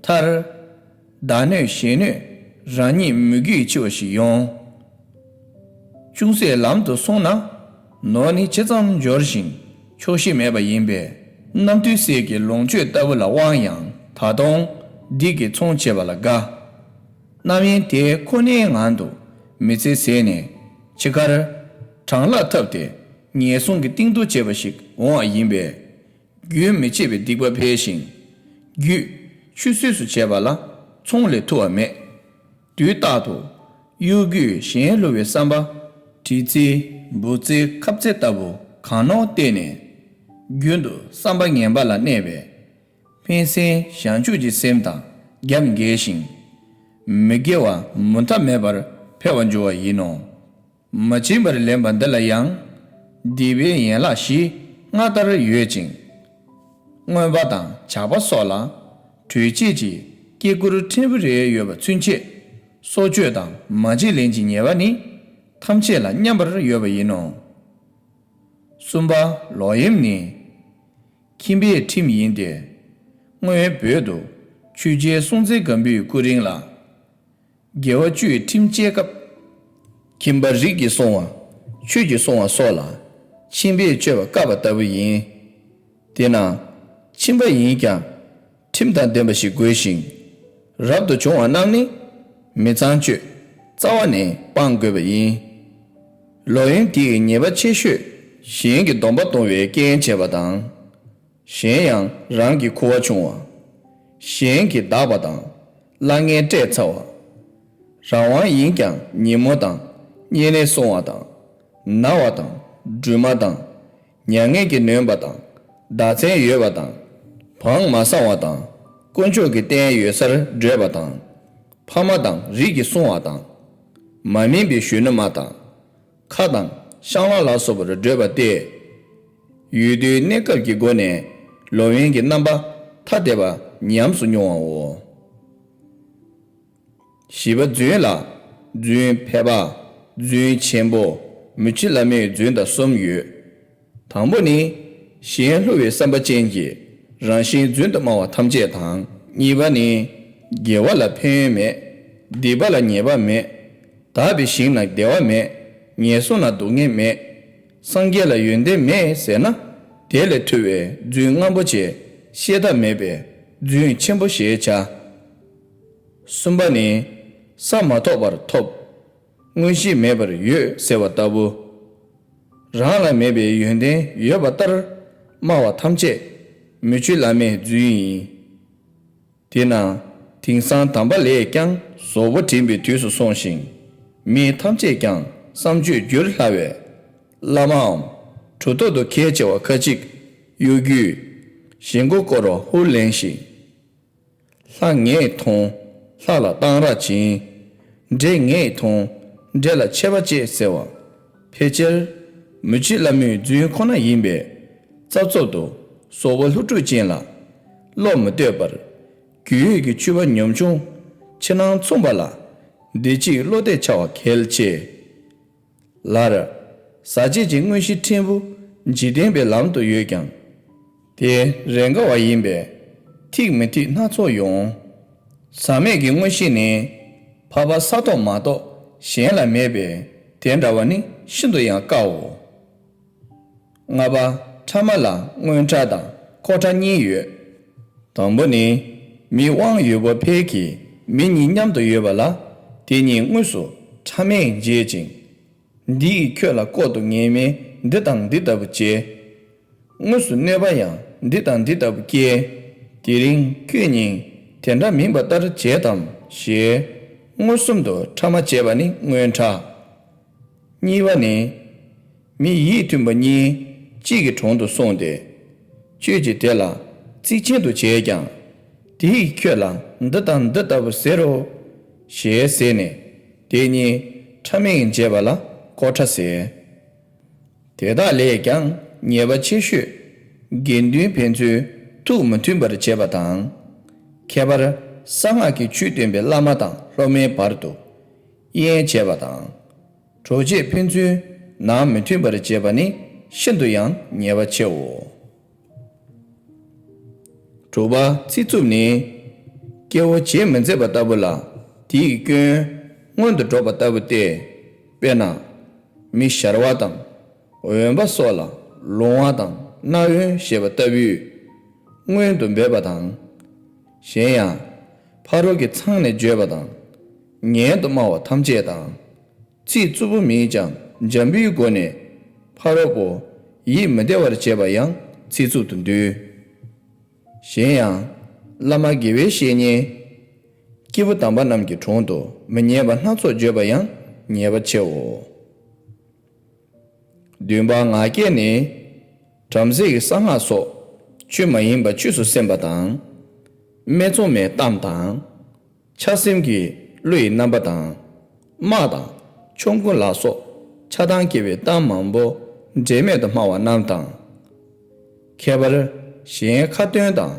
མཐར། བདག་གནོད་གཞན་གནོད་རང་ཉིད་མོས་གུས་ཆེ་བ་ཞིག་ཡོང་། ཅུང་ཟད་ལམ་དུ་སོང་ན་ནོར་ནི་ཇི་ཙམ་འབྱོར་ཞིང་ཆོག་ཤེས་མེད་པ་ཡིན་པས་རྣམ་ཐོས་སྲས་ཀྱི་ལོངས་སྤྱོད་ལྟ་བུ་ལ་དབང་ཡང་ད་དུང་སྡིག་གིས་ཚོང་བྱེད་པ་ལ་དགའ། རྣམ་གཡེང་དེ་ཁོ་ནའི་ངང་དུ་མི་ཚེ་ཟད་ནས་འཆི་ཁར་གྲང་གླགས་ཐབས་ཏེ་ངན་སོང་གི་གཏིང་རྡོ་བྱེད་པ་ཞིག་འོང་བ་ཡིན་པས། རྒྱུན་མི་ཆད་པའི་སྡིག་པ་འཕེལ་ཞིང་། རྒྱུད་ཆུད་ཟོས་སུ་བྱས་པ་ལ་ཚོང་ལས་ཐུ་བ་མེད། དུས་རྟག་ཏུ་གཡོ་སྒྱུས་གཞན་བསླུ་བའི་བསམ་པ། གྲི་རྩེ་འབུ་རྩེ་ཁབ་རྩེ་ལྟ་བུ་གང་ནོར་བལྟས་ནས་རྒྱུན་དུ་བསམ་པ་ངན་པ་ལ་གནས་པས་ཕན་སེམས་བྱང་ཆུབ་ཀྱི་སེམས་དང་རྒྱབ་འགལ་ཞིང་། མི་དགེ་བ་མུ་མཐའ་མེད་པར་འཕེལ་བར་འགྱུར་བ་ཡིན་ནོ། མ་བྱིན་པར་ལེན་པ་འདི་ལ་ཡང་ སྡིག་པའི་ཡན་ལག་བཞི་སྔར་ལྟར་ཡོད་ཅིང་། རྔོན་པ་དང་ཇག་པ་སོགས་ལ་གྲོས་བྱེད་ཀྱི་དཀྱིལ་འཁོར་ཕྲན་བུ་རེ་ཡོད་པ་ཚུན་ཆད་སྲོག་གཅོད་དང་མ་བྱིན་ལེན་གྱི་ཉེས་པ་ནི་ཐམས་ཅད་ལ་མཉམ་པར་ཡོད་པ་ཡིན་ནོ། གསུམ་པ་ལོག་གཡེམ་ནི། ཁྱིམ་པའི་ཁྲིམས་ཡིན་ཏེ། སྔོན་བོད་དུ་ཆོས་རྒྱལ་སྲོང་བཙན་སྒམ་པོའི་སྐུ་རིང་ལ། རྒྱལ་བ་བཅུའི་ཁྲིམས་བཅད་སྐབས། ཁྱིམ་པ་རིགས་ཀྱིས་བསྲུང་བ། ཆོས་ཀྱིས་བསྲུང་བ་སོགས་ལ་ཁྱིམ་པས་སྤྱོད་པ་བཀག་པ་ལྟ་བུ་ཡིན། དེས་ན་ཁྱིམ་པ་ཡིན་ཀྱང་ཁྲིམས་དང་ལྡན་པ་ཞིག་དགོས་ཤིང་། རབ་ཏུ་བྱུང་བ་རྣམས་ནི་མི་ཚངས་སྤྱོད་རྩ་བ་ནས་སྤང་དགོས་པ་ཡིན། ལོག་གཡེམ་དེ་ཡི་ཉེས་པ་ཆེ་ཤོས་གཞན་གྱི་སྡོམ་པ་གཏོང་བའི་རྐྱེན་བྱེད་པ་དང་། གཞན་ཡང་རང་གི་ཁུ་བ་ཕྱུང་བ། གཞན་གྱིས་བདག་པ་དང་གླ་རྔན་སྤྲད་ཚར་བ། རང་དབང་ཡིན་ཀྱང་ཉིན་མོ་དང་བསྙེན་གནས་སྲུང་བ་དང་ན་བ་དང་སྦྲུམ་མ་དང་མྱ་ངན་གྱིས་ནོན་པ་དང་བདག་འཛིན་ཡོད་པ་དང་བག་མ་བཟང་བ་དང་དཀོན་མཆོག་གི་རྟེན་ཡོད་སར་བགྲོད་པ་དང་ཕ་མ་དང་རིགས་ཀྱིས་བསྲུང་བ་དང་མ་སྨིན་པའི་གཞོན་ནུ་མ་དང་། ཁ་དང་ཤ་ལ་ལ་སོགས་པར་བགྲོད་པ་སྟེ། ཡུལ་དུས་གནས་སྐབས་ཀྱི་སྒོ་ནས་ལོག་གཡེམ་གྱི་རྣམ་པ་ཐ་དད་པ་ཉམས་སུ་མྱོང་བའོ། བཞི་པ་རྫུན་ལ། རྫུན་ཕལ་པ། རྫུན་ཆེན་པོ། མུ་ཆི་ལ་མོའི་རྫུན་དང་གསུམ་ཡོད། དང་པོ་ནི། གཞན་བསླུ་བའི་བསམ་པ་ཅན་གྱིས་རང་བཞིན་རྫུན་དུ་སྨྲ་བ་ཐམས་ཅད་དང་། གཉིས་པ་ནི། དགེ་བ་ལ་ཕན་ཡོན་མེད། སྡིག་པ་ལ་ཉེས་པ་མེད། དག་པའི་ཞིང་ན་བདེ་བ་མེད། ངན་སོང་ན་སྡུག་བསྔལ་མེད། སངས་རྒྱས་ལ་ཡོན་ཏན་མེད་ཟེར་ན། དེ་ལས་འཁྲུལ་བའི་རྫུན་རྔམ་པོ་ཆེ་ཤེས་ཐབས་མེད་པས་རྫུན་ཆེན་པོ་ཞེས་བྱ། གསུམ་པ་ནི། ས་མ་ཐོབ་པར་ཐོབ། མངོན་ཤེས་མེད་པར་ཡོད་ཟེར་བ་ལྟ་བུ། རང་ལ་མེད་པའི་ཡོན་ཏན་ཡོད་པ་ལྟར་སྨྲ་བ་ཐམས་ཅད་མུ་ཆུ་ལ་མའི་རྫུན་ཡིན། དེས་ན་དེང་སང་དམ་པ་ལས་ཀྱང་གཟུ་བོ་འདྲེན་པའི་དུས་སུ་སོང་ཞིང་། མི་ཐམས་ཅད་ཀྱང་བསམ་སྤྱོད་འགྱུར་སླ་བས། བླ་མའམ་གྲུབ་ཐོབ་ཏུ་གལ་ཆེ་བ་ཁ་ཅིག་གཡོ་སྒྱུས། ཞེན་ཁོག་བསྐོར་བ་ཧུར་ལེན་ཞིང་། ལྷ་ངས་མཐོང་། ལྷ་ལ་གཏང་རག་བྱིན། འདྲེ་ངས་མཐོང་། འདྲེ་ལ་ཆད་པ་བཅད་ཟེར་བ། ཕལ་ཆེར་མུ་ཆི་ལ་མོའི་རྫུན་ཁོ་ན་ཡིན་པས། རྩབ་རྩོབ་ཏུ་གཟུ་བོ་ལྷུ་ཕྲུག་ཅན་ལ་བློ་མི་གཏོད་པར། རྒྱུས་ཡོད་ཀྱི་ཆུ་བ་ཉམ་ཆུང་ཕྱི་ནང་མཚུངས་པ་ལ་བདེ་སྐྱིད་བློ་གཏད་བྱ་བ་གལ་ཆེ། ལར། ཟག་བཅས་ཀྱི་དངོས་གཞི་ཕྲན་བུ་འཇིག་རྟེན་པའི་ལམ་དུ་ཡོད་ཀྱང་། དེ་རེས་འགའ་བ་ཡིན་པས་ཐིག་མི་ཐིག་སྣ་ཚོགས་ཡོང་། ཟག་མེད་ཀྱི་དངོས་གཞི་ནི་འཕགས་པ་ས་ཐོབ་མ་གཏོགས་གཞན་ལ་མེད་པས་དེ་འདྲ་བ་ནི་ཤིན་ཏུ་ཡང་དཀའོ། ལྔ་པ་ཕྲ་མ་ལ་དངོས་ཕྲ་དང་ཁོ་ཕྲ་གཉིས་ཡོད། དང་པོ་ནི། མི་དབང་ཡོད་པོ་ཕལ་གྱི་མི་གཉིས་མཉམ་དུ་ཡོད་པ་ལ་དེ་གཉིས་དངོས་སུ་ཕྲ་མས་འབྱེད་ཅིང་། འདི་ཡིས་ཁྱོད་ལ་ལྐོག་ཏུ་ངན་སྨྲས་འདི་དང་འདི་ལྟ་བུ་བྱས། དངོས་སུ་གནོད་པ་ཡང་འདི་དང་འདི་ལྟ་བུ་བསྐྱལ། དེ་རིང་ཁྱོད་ཉིད་དེ་འདྲ་མིན་པ་ལྟར་བྱེད་དམ་ཞེས་མངོན་སུམ་དུ་ཕྲ་མ་བྱས་པ་ནི་དངོས་ཕྲ། གཉིས་པ་ནི། མི་ཡིད་མཐུན་པ་གཉིས་གཅིག་གི་དྲུང་དུ་སོང་སྟེ། ཁྱོད་ཀྱིས་དེ་ལ་གཙིགས་ཆེན་དུ་བྱས་ཀྱང་། དེ་ཡིས་ཁྱོད་ལ་འདི་དང་འདི་ལྟ་བུ་ཟེར་རོ། ཞེས་ཟེར་ནས་དེ་གཉིས་ཕྲ་མས་འབྱེད་པ་ལ་ཁོ་ཕྲ་ཟེར། དེ་དག་ལས་ཀྱང་ཉེས་པ་ཆེ་ཤོས། དགེ་འདུན་ཕན་ཚུན་ཐུགས་མི་མཐུན་པར་བྱེད་པ་དང་། ཁྱད་པར་གསང་སྔགས་ཀྱི་ཆོས་སྟོན་པའི་བླ་མ་དང་སློབ་མའི་བར་དུ་དབྱེན་བྱེད་པ་དང་། གྲོགས་མཆེད་ཕན་ཚུན་ནང་མི་མཐུན་པར་བྱེད་པ་ནི་ཤིན་ཏུ་ཡང་ཉེས་པ་ཆེའོ། དྲུག་པ་ཚིག་རྩུབ་ནི། སྐྱེ་བོ་བྱེད་མི་མཛད་པ་ལྟ་བུ་ལ་དེའི་སྐྱོན་སྔོན་དུ་འགྲོ་བ་ལྟ་བུ་སྟེ། དཔེར་ན། མི་ཞར་བ་དང་འོན་པ་སོགས་ལ་ལོང་བ་དང་རྣ་འོན་ཞེས་པ་ལྟ་བུས་སྔོན་དུ་འབོད་པ་དང་། གཞན་ཡང་ཕ་རོལ་གྱི་མཚང་ནས་བརྗོད་པ་དང་ངན་དུ་སྨྲ་བ་ཐམས་ཅད་དང་། ཚིག་རྩུབ་པོ་མིན་ཀྱང་འཇམ་པོའི་སྒོ་ནས་ཕ་རོལ་པོ་ཡིད་མི་བདེ་བར་བྱེད་པ་ཡང་ཚིག་རྩུབ་ཏུ་འདུས། གཞན་ཡང་། བླ་མ་དགེ་བའི་བཤེས་གཉེན། སྐྱེས་བུ་དམ་པ་རྣམས་ཀྱི་དྲུང་དུ་མི་སྙན་པ་སྣ་ཚོགས་བརྗོད་པ་ཡང་ཉེས་པ་ཆེའོ། བདུན་པ་ངག་འཁྱལ་ནི། བྲམ་ཟེ་ཡི་གསང་སྔགས་སོགས་ཆོས་མ་ཡིན་པ་ཆོས་སུ་སེམས་པ་དང་། སྨད་འཚོང་མའི་གཏམ་དང་། ཆགས་སེམས་ཀྱི་བློ་ཡི་རྣམ་པ་དང་། དམག་དང་ཆོམ་རྐུན་ལ་སོགས་ཆགས་སྡང་སྐྱེ་བའི་གཏམ་མང་པོ་ འབྲེལ་མེད་དུ་སྨྲ་བ་རྣམས་དང་། ཁྱད་པར་གཞན་ཁ་ཏོན་དང་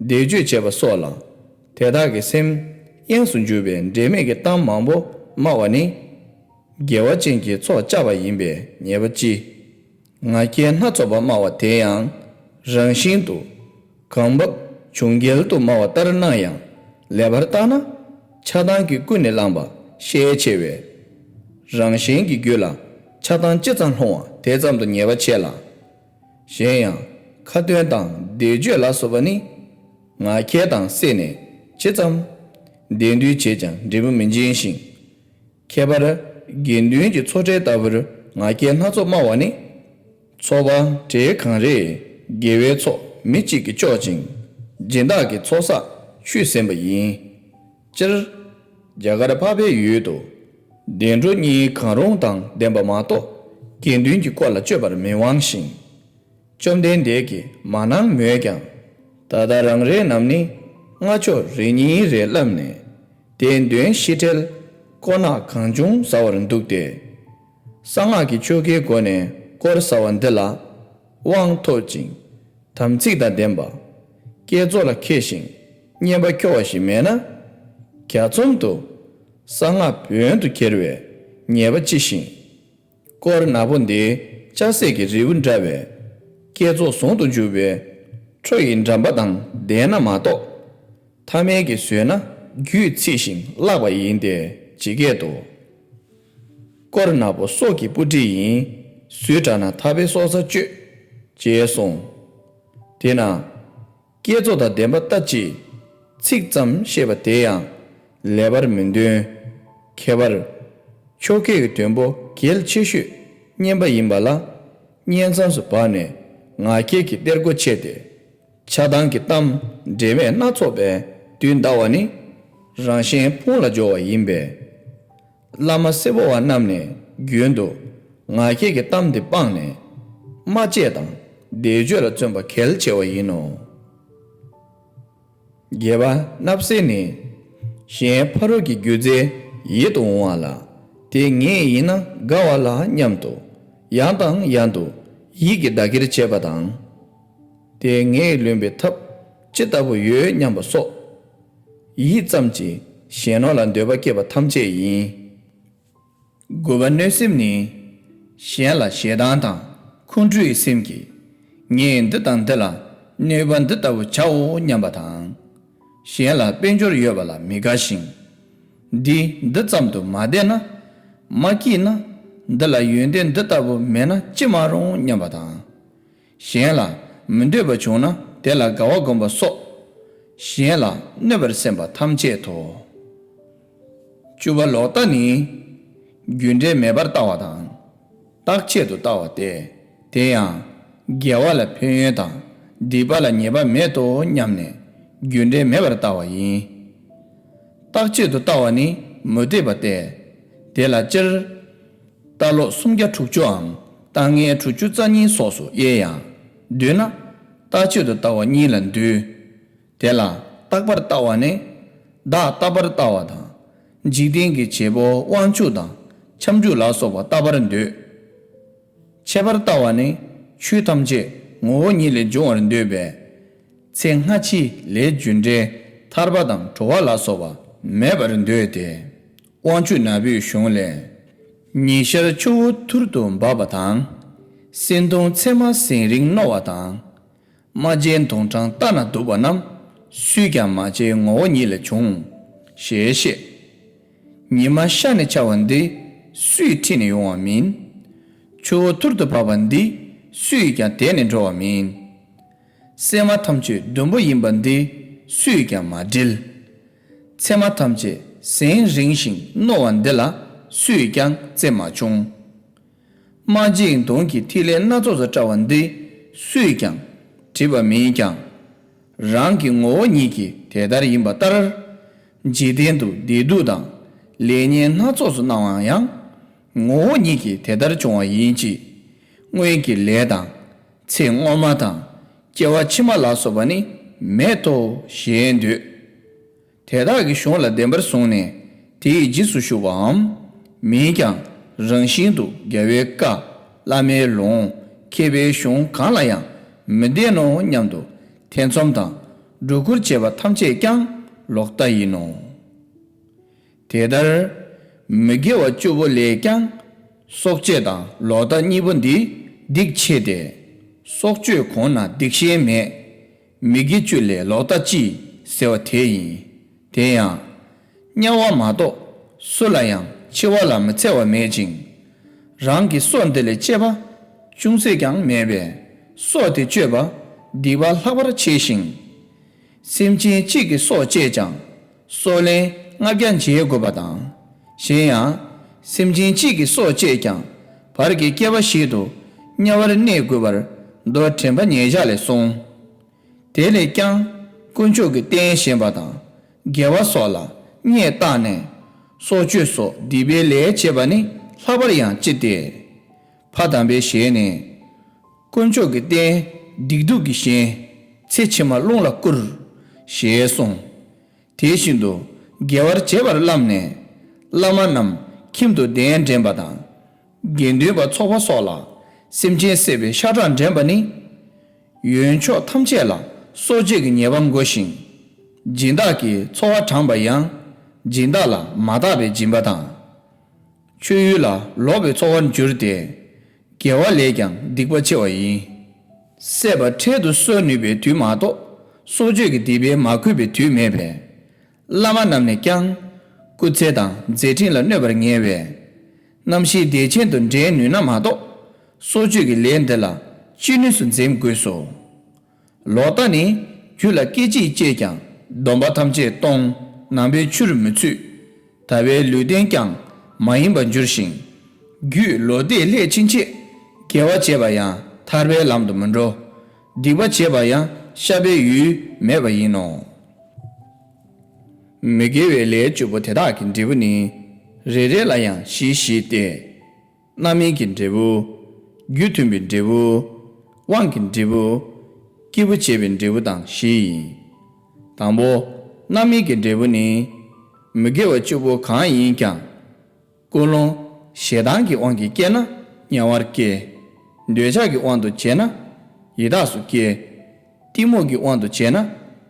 བཟླས་བརྗོད་བྱེད་པ་སོགས་ལ་དེ་དག་གི་སེམས་གཡེངས་སུ་འགྱུར་བའི་འབྲེལ་མེད་ཀྱི་གཏམ་མང་པོ་སྨྲ་བ་ནི། དགེ་བ་ཅན་གྱི་ཚོགས་བཅག་པ་ཡིན་པའི་ཉེས་པ་ལྕི། ང་རྒྱལ་སྣ་ཚོགས་པ་སྨྲ་བ་དེ་ཡང་རང་བཞིན་དུ་གང་བབ་བྱུང་རྒྱལ་དུ་སྨྲ་བ་ལྟར་སྣང་ཡང་ལེགས་པར་བརྟགས་ན་ཆགས་སྡང་གིས་ཀུན་ནས་བསླངས་པ་ཤས་ཆེ་བས། རང་གཞན་གྱི་རྒྱུད་ལ་ཆགས་སྡང་ཅི་ཙམ་ལྷུང་བ་དེ་ཙམ་དུ་ཉེས་པ་ཆེ་ལ། གཞན་ཡང་ཁ་ཏོན་དང་བཟླས་བརྗོད་ལ་སོགས་པ་ནི་ང་རྒྱལ་དང་བསྲེས་ནས་ཇི་ཙམ་བདེན་འདུས་བྱས་ཀྱང་འབྲས་བུ་མི་འབྱིན་ཞིང་། ཁྱད་པར་དགེ་འདུན་གྱི་ཚོགས་གྲལ་ལྟ་བུར་ང་རྒྱལ་སྣ་ཚོགས་སྨྲ་བ་ནི། ཚོགས་པ་གྲལ་གང་རེའི་དགེ་བའི་ཚོགས་མི་གཅིག་གིས་གཅོག་ཅིང་སྦྱིན་བདག་གི་ཚོགས་བསགས་ཆུད་ཟིན་པ་ཡིན། སྤྱིར། རྒྱ་གར་འཕགས་པའི་ཡུལ་དུ་བདེ་འགྲོ་གཉིས་གང་རུང་དང་ལྡན་པ་མ་གཏོགས་དགེ་འདུན་གྱི་སྐོར་ལ་སྤྱོད་པར་མི་དབང་ཞིང་། བཅོམ་ལྡན་འདས་ཀྱིས་མ་གནང་མོད་ཀྱང་། ད་ལྟ་རང་རེ་རྣམས་ནི་སྔ་ཕྱོགས་རེ་གཉིས་རེ་བསླབས་ནས། དེ་འདོན་ཤེས་ཁྲེལ་དཀོར་ནག་གང་བྱུང་ཟ་བར་འདུག་སྟེ། གསང་སྔགས་ཀྱི་ཆོ་གའི་སྒོ་ནས་དཀོར་ཟ་བ་འདི་ལ་དབང་ཐོབ་ཅིང་། དམ་ཚིག་དང་ལྡན་པ། བསྐྱེད་རྫོགས་ལ་མཁས་ཤིང་བསྙེན་པ་ཁྱོ་བ་ཞིག་མེད་ན། གྱ་ཚོམ་དུ་གསང་སྔགས་བོན་དུ་འཁྱེར་བའི་ཉེས་པ་ལྕི་ཞིང་། དཀོར་ནག་པོ་འདི་ལྕགས་སྲེག་གི་རིལ་བུ་འདྲ་བས་བསྐྱེད་རྫོགས་ཟུང་དུ་འཇུག་པའི་ཁྲོ་ཡི་འགྲམ་པ་དང་ལྡན་ན་མ་གཏོགས། ཐ་མལ་གྱིས་ཟོས་ན་རྒྱུད་ཚིག་ཞིང་བརླག་པ་ཡིན་ཏེ་ཇི་སྐད་དུ། དཀོར་ནག་པོ་སྲོག་གི་སྤུ་གྲི་ཡིན། སུས་དྲངས་ན་ཐར་པའི་སྲོག་རྩ་གཅོད། ཅེས་གསུངས། དེས་ན། བསྐྱེད་རྫོགས་དང་ལྡན་པ་ལྟ་ཅི། ཚིག་ཙམ་བཤད་པ་དེ་ཡང་ལེགས་པར་མི་འདོན། ཁྱད་པར། ཆོ་གའི་དོན་པོ་གལ་ཆེ་ཤོས་བསྙེན་པ་ཡིན་པ་ལ། བསྙེན་མཚམས་སུ་བབས་ནས་ང་རྒྱལ་གྱི་གཏེར་སྒོ་ཕྱེ་སྟེ། ཆགས་སྡང་གི་གཏམ་འབྲེལ་མེད་སྣ་ཚོགས་པས་དུས་འདའ་བ་ནི། རང་གཞན་ཕུང་ལ་སྦྱོར་བ་ཡིན་པས། བླ་མ་སེར་པོ་བ་རྣམས་ནས་རྒྱུན་དུ་ང་རྒྱལ་གྱི་གཏམ་འདི་སྤངས་ནས། སྨྲ་བཅད་དང་བཟླས་བརྗོད་ལ་བརྩོན་པ་གལ་ཆེ་བ་ཡིན་ནོ། བརྒྱད་པ། བརྣབ་སེལ་ནི། གཞན་ཕ་རོལ་གྱི་སྒྱུ་རྩལ་ཡིད་དུ་འོང་བ་ལ། དེ་ངའི་ཡིན་ན་དགའ་བ་ལ་སྙམ་དུ། ཡང་དང་ཡང་དུ་ཡིད་ཀྱིས་བདག་གིར་བྱེད་པ་དང་། དེ་ངས་ལོན་པའི་ཐབས་ཅི་ལྟ་བུ་ཡོད་སྙམ་པ་སོགས། ཡིད་ཙམ་གྱིས་གཞན་ནོར་ལ་འདོད་པ་སྐྱེས་པ་ཐམས་ཅད་ཡིན། དགུ་པ། གནོད་སེམས་ནི། གཞན་ལ་ཞེ་སྡང་དང་ཁོང་ཁྲོའི་སེམས་ཀྱིས། ངས་འདི་དང་འདི་ལ་གནོད་པ་འདི་ལྟ་བུ་བྱའོ་སྙམ་པ་དང་། གཞན་ལ་དཔལ་འབྱོར་ཡོད་པ་ལ་མི་དགའ་ཞིང་། འདི་འདི་ཙམ་དུ་མ་བསྡད་ན། མ་སྐྱིད་ན། འདི་ལ་ཡོན་ཏན་འདི་ལྟ་བུ་མེད་ན་ཅི་མ་རུང་སྙམ་པ་དང་། གཞན་ལ་མི་འདོད་པ་བྱུང་ན་དེ་ལ་དགའ་བ་བསྒོམ་པ་སོགས། གཞན་ལ་གནོད་པར་སེམས་པ་ཐམས་ཅད་དོ། བཅུ་པ། ལོག་ལྟ་ནི། རྒྱུ་འབྲས་མེད་པར་ལྟ་བ་དང་། རྟག་ཆད་དུ་ལྟ་བ་སྟེ། དེ་ཡང་། དགེ་བ་ལ་ཕན་ཡོན་དང་སྡིག་པ་ལ་ཉེས་པ་མེད་དོ་སྙམ་ནས་རྒྱུ་འབྲས་མེད་པར་ལྟ་བ་ཡིན། རྟག་ཆད་དུ་ལྟ་བ་ནི་མུ་སྟེགས་པ་སྟེ། དེ་ལ་སྤྱིར། ལྟ་ལོག་སུམ་བརྒྱ་དྲུག་ཅུའམ་ལྟ་ངན་དྲུག་ཅུ་རྩ་གཉིས་སོགས་སུ་དབྱེ་ཡང་། བསྡུས་ན། རྟག་ཆད་དུ་ལྟ་བ་གཉིས་ལ་འདུས། དེ་ལ་རྟག་པར་ལྟ་བ་ནི། བདག་རྟག་པར་ལྟ་བ་དང་། འཇིག་རྟེན་གྱི་བྱེད་པོ་དབང་ཕྱུག་དང་ཁྱབ་འཇུག་ལ་སོགས་པ་རྟག་པར་འདོད། ཆད་པར་ལྟ་བ་ནི་ཆོས་ཐམས་ཅད་ངོ་བོ་ཉིད་ལས་འབྱུང་བར་འདོད་པས། ཚེ་སྔ་ཕྱིའི་ལས་རྒྱུ་འབྲས་ཐར་པ་དང་གྲོལ་བ་ལ་སོགས་པ་མེད་པར་འདོད་དེ། དབང་ཕྱུག་ནག་པོའི་གཞུང་ལས། ཉི་ཤར་ཆུ་བོ་ཐུར་དུ་འབབ་པ་དང་། སེང་གདོང་ཚེར་མ་ཟིང་རིང་རྣོ་བ་དང་། རྨ་བྱའི་མདུང་དྲང་ལྟ་ན་སྡུག་པ་རྣམས་སུས་ཀྱང་མ་བྱས་ངོ་བོ་ཉིད་ལས་བྱུང་། ཞེས་བཤད། ཉི་མ་ཤར་ནས་འཆར་བ་འདི་སུས་ཁྲིད་ནས་ཡོང་བ་མིན། ཆུ་བོ་ཐུར་དུ་འབབ་པ་འདི་སུས་ཀྱང་དེད་ནས་འགྲོ་བ་མིན། སྲན་མ་ཐམས་ཅད་ཟླུམ་པོ་ཡིན་པ་འདི་སུས་ཀྱང་མ་དྲིལ། ཚེར་མ་ཐམས་ཅད་ཟིང་རིང་ཞིང་རྣོ་བ་འདི་ལ་སུས་ཀྱང་རྩེ་མ་ཆུང་། རྨ་བྱའི་མདུང་གི་ཐིག་ལེ་སྣ་ཚོགས་སུ་བཀྲ་བ་འདི་སུས་ཀྱང་བྲིས་པ་མིན་ཀྱང་། རང་གི་ངོ་བོ་ཉིད་ཀྱིས་དེ་ལྟར་ཡིན་པ་ལྟར། འཇིག་རྟེན་དུ་བདེ་སྡུག་དང་ལེགས་ཉེས་སྣ་ཚོགས་སུ་སྣང་བ་ཡང་། ངོ་བོ་ཉིད་ཀྱིས་དེ་ལྟར་བྱུང་བ་ཡིན་གྱི། སྔོན་གྱི་ལས་དང་། ཚེ་སྔོན་མ་དང་། སྐྱེ་བ་ཕྱི་མ་ལ་སོགས་པ་ནི་མེད་དོ་ཞེས་འདོད། དེ་དག་གི་གཞུང་ལ་བདེན་པར་བཟུང་ནས་དེའི་རྗེས་སུ་ཞུགས་པའམ། མིན་ཀྱང་རང་བཞིན་དུ་རྒྱལ་བའི་བཀའ། བླ་མའི་ལུང་མཁས་པའི་གཞུང་གང་ལ་ཡང་མི་བརྟེན་ནོ་སྙམ་དུ་ཐེ་ཚོམ་དང་སྒྲོ་སྐུར་བྱེད་པ་ཐམས་ཅད་ཀྱང་ལོག་ལྟ་ཡིན་ནོ། དེ་ལྟར་མི་དགེ་བ་བཅུ་པོ་ལས་ཀྱང་སྲོག་གཅོད་དང་ལོག་ལྟ་གཉིས་པོ་འདི་སྡིག་ཆེ་སྟེ། སྲོག་གཅོད་གོང་ན་སྡིག་གཞན་མེད། མི་དགེ་བཅུ་ལས་ལོག་ལྟ་ཅི་ཟེར་བ་དེ་ཡིན། དེ་ཡང་དམྱལ་བ་མ་གཏོགས་སུ་ལ་ཡང་འཆི་བ་ལ་མི་འཚེ་བ་མེད་ཅིང་། རང་གི་སྲོག་འདི་ལས་གཅེས་པ་ཅུང་ཟད་ཀྱང་མེད་པས། སྲོག་དེ་གཅོད་པ་སྡིག་པ་ལྷག་པར་ཆེ་ཞིང་། སེམས་ཅན་གཅིག་གི་སྲོག་བཅད་ཀྱང་སྲོག་ལན་ལྔ་བརྒྱ་འཇལ་དགོས་པ་དང་། གཞན་ཡང་སེམས་ཅན་གཅིག་གི་སྲོག་བཅད་ཀྱང་བར་གྱི་བསྐལ་པ་བཞི་དུ་དམྱལ་བར་གནས་དགོས་པར་མདོ་དྲན་པ་ཉེར་བཞག་ལས་གསུངས། དེ་ལས་ཀྱང་དཀོན་མཆོག་གི་རྟེན་བཞེངས་པ་དང་དགེ་བ་སོགས་ལ་གཉེར་བཏགས་ནས་སྲོག་གཅོད་སོགས་སྡིག་པའི་ལས་བྱེད་པ་ནི་ལྷག་པར་ཡང་ལྕི་སྟེ། ཕ་དམ་པའི་ཞལ་ནས། དཀོན་མཆོག་གི་རྟེན་སྡིག་སྡུག་གིས་བཞེངས། ཚེ་ཕྱི་མ་རླུང་ལ་བསྐུར། ཞེས་གསུངས། དེ་བཞིན་དུ་དགེ་བར་བྱེད་པར་བསླབས་ནས་བླ་མ་རྣམས་ཁྱིམ་དུ་གདན་འདྲེན་པ་དང་། དགེ་འདུན་པ་ཚོགས་པ་སོགས་ལ་སེམས་ཅན་བསད་པའི་ཤ་ཁྲག་འདྲེན་པ་ནི། ཡོན་མཆོག་ཐམས་ཅད་ལ་སྲོག་གཅོད་ཀྱི་ཉེས་པ་བསྒོ་ཞིང་། སྦྱིན་བདག་གིས་འཚོ་བ་དྲངས་པ་ཡང་སྦྱིན་བདག་ལ་མ་བརྟགས་པའི་སྦྱིན་པ་དང་། མཆོད་ཡུལ་ལ་ལོག་པའི་འཚོ་བར་འགྱུར་ཏེ། དགེ་བ་ལས་ཀྱང་སྡིག་པ་ཆེ་བ་ཡིན། བསད་པ་འཕྲལ་དུ་གསོད་ནུས་པའི་དུས་མ་གཏོགས་སྲོག་གཅོད་ཀྱི་སྡིག་པས་མ་གོས་པའི་དུས་མེད་པས། བླ་མ་རྣམས་ནས་ཀྱང་སྐུ་ཚེ་དང་མཛད་འཕྲིན་ལ་གནོད་པར་ངེས་པས། རྣམ་ཤེས་བདེ་ཆེན་དུ་འདྲེན་ནུས་ན་མ་གཏོགས་སྲོག་གཅོད་ཀྱི་ལས་འདི་ལ་ཅི་ནུས་སུ་འཛེམ་དགོས་སོ། ལོག་ལྟ་ནི་རྒྱུད་ལ་སྐད་ཅིག་སྐྱེས་ཀྱང་སྡོམ་པ་ཐམས་ཅད་གཏོང་། ནང་པའི་ཆོས་རུ་མི་ཚུད། དལ་བའི་ལུས་རྟེན་ཀྱང་མ་ཡིན་པར་འགྱུར་ཞིང་། རྒྱུད་ལོག་ལྟས་ལྷས་ཕྱིན་ཆད་དགེ་བ་བྱས་པ་ཡང་ཐར་པའི་ལམ་དུ་མི་འགྲོ། སྡིག་པ་བྱས་པ་ཡང་བཤགས་པའི་ཡུལ་མེད་པ་ཡིན་ནོ། མི་དགེ་བའི་ལས་བཅུ་པོ་དེ་དག་གི་འབྲས་བུ་ནི་རེ་རེ་ལ་ཡང་བཞི་བཞི་སྟེ། རྣམ་སྨིན་གྱི་འབྲས་བུ། རྒྱུ་མཐུན་པའི་འབྲས་བུ། དབང་གི་འབྲས་བུ། སྐྱེས་བུ་བྱེད་པའི་འབྲས་བུ་དང་བཞི་ཡིན། དང་པོ། རྣམ་སྨིན་གྱི་འབྲས་བུ་ནི། མི་དགེ་བ་བཅུ་པོ་གང་ཡིན་ཀྱང་། ཀུན་སློང་ཞེ་སྡང་གི་དབང་གིས་སྐྱེས་ན་དམྱལ་བར་སྐྱེ། འདོད་ཆགས་ཀྱི་དབང་དུ་བྱས་ན་ཡི་དྭགས་སུ་སྐྱེ། གཏི་མུག་གི་དབང་དུ་བྱས་ན་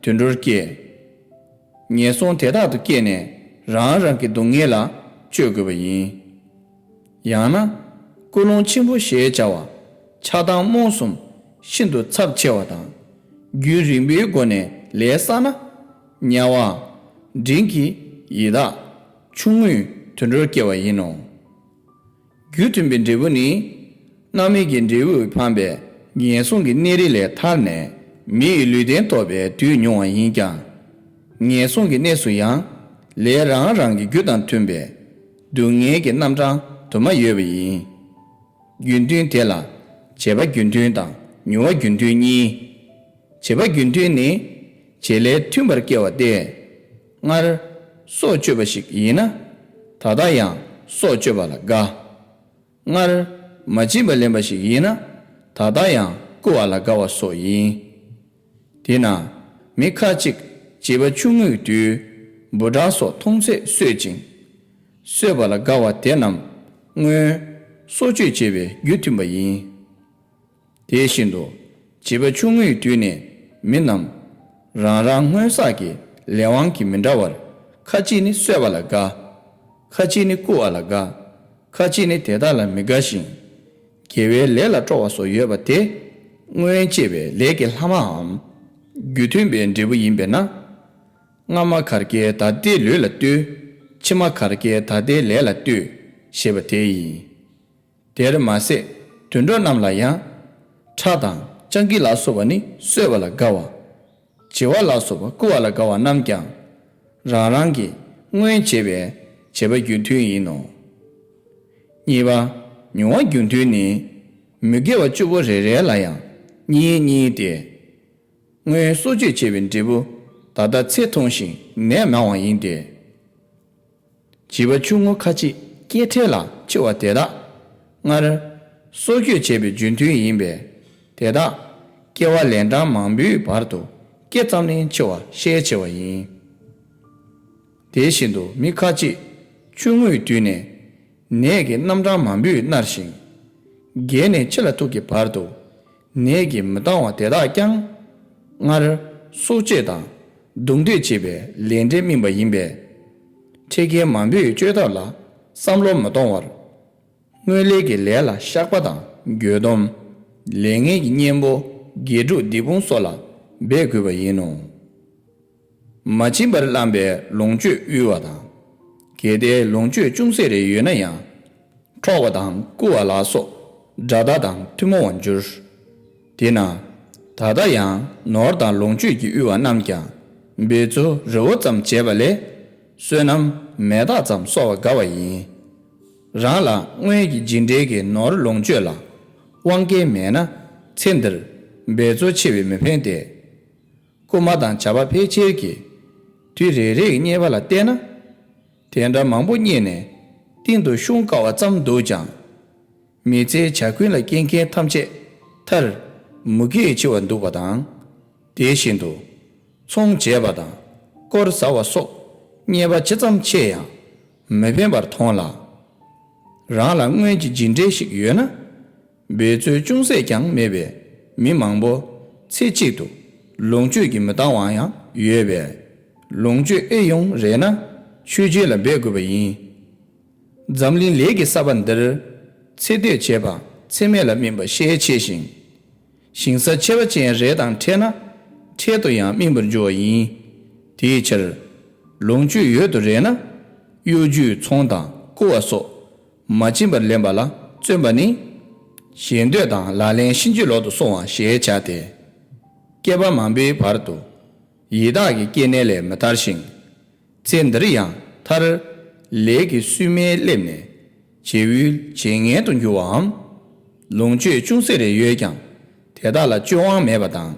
དུད་འགྲོར་སྐྱེ། ངན་སོང་དེ་དག་ཏུ་སྐྱེས་ནས་རང་རང་གི་སྡུག་བསྔལ་ལ་སྤྱོད་དགོས་པ་ཡིན། ཡང་ན། ཀུན་སློང་ཆེན་པོ་ཞེས་བྱ་བ་ཆགས་སྡང་རྨོངས་གསུམ་ཤིན་ཏུ་ཚབས་ཆེ་བ་དང་། རྒྱུན་རིང་པོའི་སྒོ་ནས་ལས་བསགས་ན། དམྱལ་བ། འབྲིང་གི་ཡི་དྭགས། ཆུང་ངུས་དུད་འགྲོར་སྐྱེ་བ་ཡིན་ནོ། རྒྱུ་མཐུན་པའི་འབྲས་བུ་ནི། རྣམ་སྨིན་གྱི་འབྲས་བུས་འཕངས་པའི་ངན་སོང་གི་གནས་རིས་ལས་ཐར་ནས་མི་ཡི་ལུས་རྟེན་ཐོབ་པའི་དུས་ཉུང་བ་ཡིན་ཀྱང་། ངན་སོང་གི་གནས་སུ་ཡང་ལས་རང་རང་གི་རྒྱུ་དང་མཐུན་པའི་སྡུག་བསྔལ་གྱི་རྣམ་གྲངས་དུ་མ་ཡོད་པ་ཡིན། རྒྱུ་མཐུན་དེ་ལ་བྱེད་པ་རྒྱུ་མཐུན་དང་མྱོང་བ་རྒྱུ་མཐུན་གཉིས། བྱེད་པ་རྒྱུ་མཐུན་ནི་བྱེད་ལས་མཐུན་པར་སྐྱེ་བ་སྟེ། སྔར་སྲོག་གཅོད་པ་ཞིག་ཡིན་ན། ད་ལྟ་ཡང་སྲོག་གཅོད་པ་ལ་དགའ། སྔར་མ་བྱིན་པ་ལེན་པ་ཞིག་ཡིན་ན། ད་ལྟ་ཡང་རྐུ་བ་ལ་དགའ་བ་སོགས་ཡིན། དེས་ན་མི་ཁ་ཅིག་བྱིས་པ་ཆུང་ངུའི་དུས་འབུ་ཕྲ་སོགས་མཐོང་ཚད་གསོད་ཅིང་། གསོད་པ་ལ་དགའ་བ་དེ་རྣམས་སྔོན་སྲོག་གཅོད་བྱེད་པའི་རྒྱུ་མཐུན་པ་ཡིན། དེ་བཞིན་དུ་བྱིས་པ་ཆུང་ངུའི་དུས་ནས་མི་རྣམས་རང་རང་སྔོན་བསགས་ཀྱི་ལས་དབང་གིས་མི་འདྲ་བར། ཁ་ཅིག་ནི་གསོད་པ་ལ་དགའ། ཁ་ཅིག་ནི་རྐུ་བ་ལ་དགའ། ཁ་ཅིག་ནི་དེ་དག་ལ་མི་དགའ་ཞིང་། དགེ་བའི་ལས་ལ་སྤྲོ་བ་སོགས་ཡོད་པ་དེ་སྔོན་སྐྱེས་པའི་ལས་ཀྱི་ལྷག་མའམ་རྒྱུ་མཐུན་པའི་འབྲས་བུ་ཡིན་པས་ན། སྔ་མ་གར་སྐྱེས་ད་ལྟའི་ལུས་ལ་ལྟོས། ཕྱི་མ་གར་སྐྱེས་ད་ལྟའི་ལས་ལ་ལྟོས་ཞེས་པ་དེ་ཡིན། དེར་མ་ཟད་དུད་འགྲོ་རྣམས་ལ་ཡང་། ཁྲ་དང་སྤྱང་ཀི་ལ་སོགས་པ་ནི་གསོད་པ་ལ་དགའ་བ། བྱི་བ་ལ་སོགས་པ་རྐུ་བ་ལ་དགའ་བ་རྣམས་ཀྱང་། རང་རང་གི་སྔོན་བྱས་པའི་བྱེད་པ་རྒྱུ་མཐུན་ཡིན་ནོ། གཉིས་པ། མྱོང་བ་རྒྱུ་མཐུན་ནི། མི་དགེ་བ་བཅུ་པོ་རེ་རེ་ལ་ཡང་གཉིས་གཉིས་ཏེ། སྔོན་སྲོག་གཅོད་བྱས་པའི་འབྲས་བུ་ད་ལྟ་ཚེ་ཐུང་ཞིང་ནད་མང་བ་ཡིན་ཏེ། བྱིས་པ་ཆུང་ངུ་ཁ་ཅིག་སྐྱེ་འཕྲལ་ལ་འཆི་བ་དེ་དག་སྔར་སྲོག་གཅོད་བྱས་པའི་རྒྱུ་མཐུན་ཡིན་པས། དེ་དག་སྐྱེ་བ་ལན་གྲངས་མང་པོའི་བར་དུ་སྐྱེ་ཙམ་ལས་འཆི་བ་ཤས་ཆེ་བ་ཡིན། དེ་བཞིན་དུ་མི་ཁ་ཅིག་ཆུང་ངུའི་དུས་ནས་ནད་ཀྱི་རྣམ་གྲངས་མང་པོས་མནར་ཞིང་། བརྒྱད་ནས་ཕྱི་ལ་ཐུག་གི་བར་དུ་ནད་ཀྱིས་མི་བཏང་བ་དེ་དག་ཀྱང་སྔར་སྲོག་གཅོད་དང་རྡུང་རྡེག་བྱས་པའི་ལས་འབྲས་སྨིན་པ་ཡིན་པས། འཕྲལ་རྐྱེན་མང་པོའི་བཅོས་ཐབས་ལ་བསམ་བློ་མི་གཏོང་བར། སྔོན་ལས་ཀྱི་ལས་ལ་བཤགས་པ་དང་འགྱོད་སྡོམ། ལས་ངན་གྱི་གཉེན་པོ་དགེ་ཕྲུག་སྡིག་སྤོང་སོགས་ལ་འབད་དགོས་པ་ཡིན་ནོ། མ་བྱིན་པར་བླངས་པའི་ལོངས་སྤྱོད་དབུལ་བ་དང་། གལ་ཏེ་ལོངས་སྤྱོད་ཅུང་ཟད་རེ་ཡོད་ན་ཡང་། འཕྲོག་པ་དང་རྐུ་བ་ལ་སོགས་དགྲ་སྟ་དང་ཐུན་མོང་བར་འགྱུར། དེས་ན། ད་ལྟ་ཡང་ནོར་དང་ལོངས་སྤྱོད་ཀྱིས་དབུལ་བ་རྣམས་ཀྱང་འབད་རྩོལ་རི་བོ་ཙམ་བྱས་པ་ལས་བསོད་ནམས་མེ་སྟག་ཙམ་གསོ་བ་དགའ་བ་ཡིན། རང་ལ་སྔོན་གྱི་ཇི་འདྲའི་གི་ནོར་ལོངས་སྤྱོད་ལ་དབང་སྐལ་མེད་ན་ཚེ་འདིར་འབད་རྩོལ་ཆེ་བས་མི་ཕན་ཏེ། རྐུན་མ་དང་བྱ་བ་ཕལ་ཆེར་གྱིས་དུས་རེ་རེའི་རྙེད་པ་ལ་བལྟས་ན། དེ་འདྲ་མང་པོ་རྙེད་ནས་གཏིང་དུ་ཤོང་དཀའ་བ་ཙམ་འདུག་ཀྱང་། མི་ཚེའི་ཇ་ཁུན་ལ་སྐྱེལ་མཁན་ཐམས་ཅད་མཐར་མུ་གེས་འཆི་བར་འདུག་པ་དང་། དེ་བཞིན་དུ་ཚོང་བྱས་པ་དང་དཀོར་ཟ་བ་སོགས་རྙེད་པ་ཇི་ཙམ་ཆེ་ཡང་མི་ཕན་པར་མཐོང་ལ། རང་ལ་སྔོན་གྱི་ཇི་འདྲའི་ཞིག་ཡོད་ན། འབད་རྩོལ་ཅུང་ཟད་ཀྱང་མེད་པའི་མི་མང་པོ་ཚེ་གཅིག་ཏུ་ལོངས་སྤྱོད་ཀྱིས་མི་བཏང་བ་ཡང་ཡོད་པས། ལོངས་སྤྱོད་ཨེ་ཡོང་རེད་ན་ཆོས་བརྒྱུད་ལ་འབད་དགོས་པ་ཡིན། འཛམ་གླིང་ལས་ཀྱི་ས་བོན་འདིར་ཚེ་སྡོད་བྱེད་པ་ཚེ་སྨད་ལ་སྨིན་པ་ཤས་ཆེ་ཞིང་། ཞིང་ས་ཆེ་བ་ཅན་རེ་དང་འཕྲད་ན་འཕྲལ་དུ་ཡང་སྨིན་པར་འགྱུར་བ་ཡིན། དེའི་ཕྱིར། ལོངས་སྤྱོད་ཡོད་དུ་རེ་ན་གཡོ་སྒྱུའི་ཚོང་དང་རྐུ་བ་སོགས་མ་བྱིན་པར་ལེན་པ་ལ་བརྩོན་པ་ནི། ཞེ་འདོད་དང་ལག་ལེན་གཤིན་རྗེའི་ལོག་ཏུ་སོང་བ་ཞེས་བྱ་སྟེ། བསྐལ་པ་མང་པོའི་བར་དུ་ཡི་དྭགས་ཀྱི་སྐྱེ་གནས་ལས་མི་ཐར་ཞིང་། ཚེ་འདིར་ཡང་མཐར་ལས་ཀྱི་སུན་མའི་སླེབས་ནས་བྱེད་ཡུལ་བྱེད་ངན་དུ་འགྱུར་བའམ། ལོངས་སྤྱོད་ཅུང་ཟད་རེ་ཡོད་ཀྱང་དེ་དག་ལ་སྤྱོད་དབང་མེད་པ་དང་།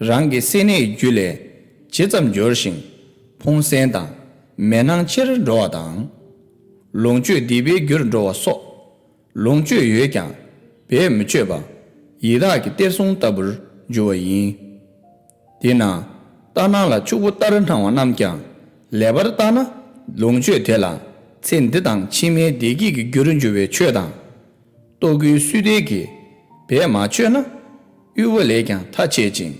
རང་གི་སེམས་ནད་རྒྱུ་ལས་ཇི་ཙམ་འབྱོར་ཞིང་ཕོངས་སེམས་དང་མེད་སྣང་ཆེར་འགྲོ་བ་དང་། ལོངས་སྤྱོད་སྡིག་པའི་རྒྱུར་འགྲོ་བ་སོགས། ལོངས་སྤྱོད་ཡོད་ཀྱང་བས་མི་སྤྱོད་པ་ཡི་དྭགས་ཀྱི་གཏེར་སྲུང་ལྟ་བུར་འགྱུར་བ་ཡིན། དེས་ན་ལྟར་སྣང་ལ་ཕྱུག་པོ་ལྟར་སྣང་བ་རྣམས་ཀྱང་ལེགས་པར་བརྟགས་ན་ལོངས་སྤྱོད་དེ་ལ་ཚེ་འདི་དང་ཕྱི་མའི་བདེ་སྐྱིད་ཀྱི་རྒྱུར་འགྱུར་བའི་ཆོས་དང་ལྟོ་གོས་སུས་བདེ་གིས་བས་མ་སྤྱོད་ན་དབུལ་བ་ལས་ཀྱང་ཐ་ཆད་ཅིང་།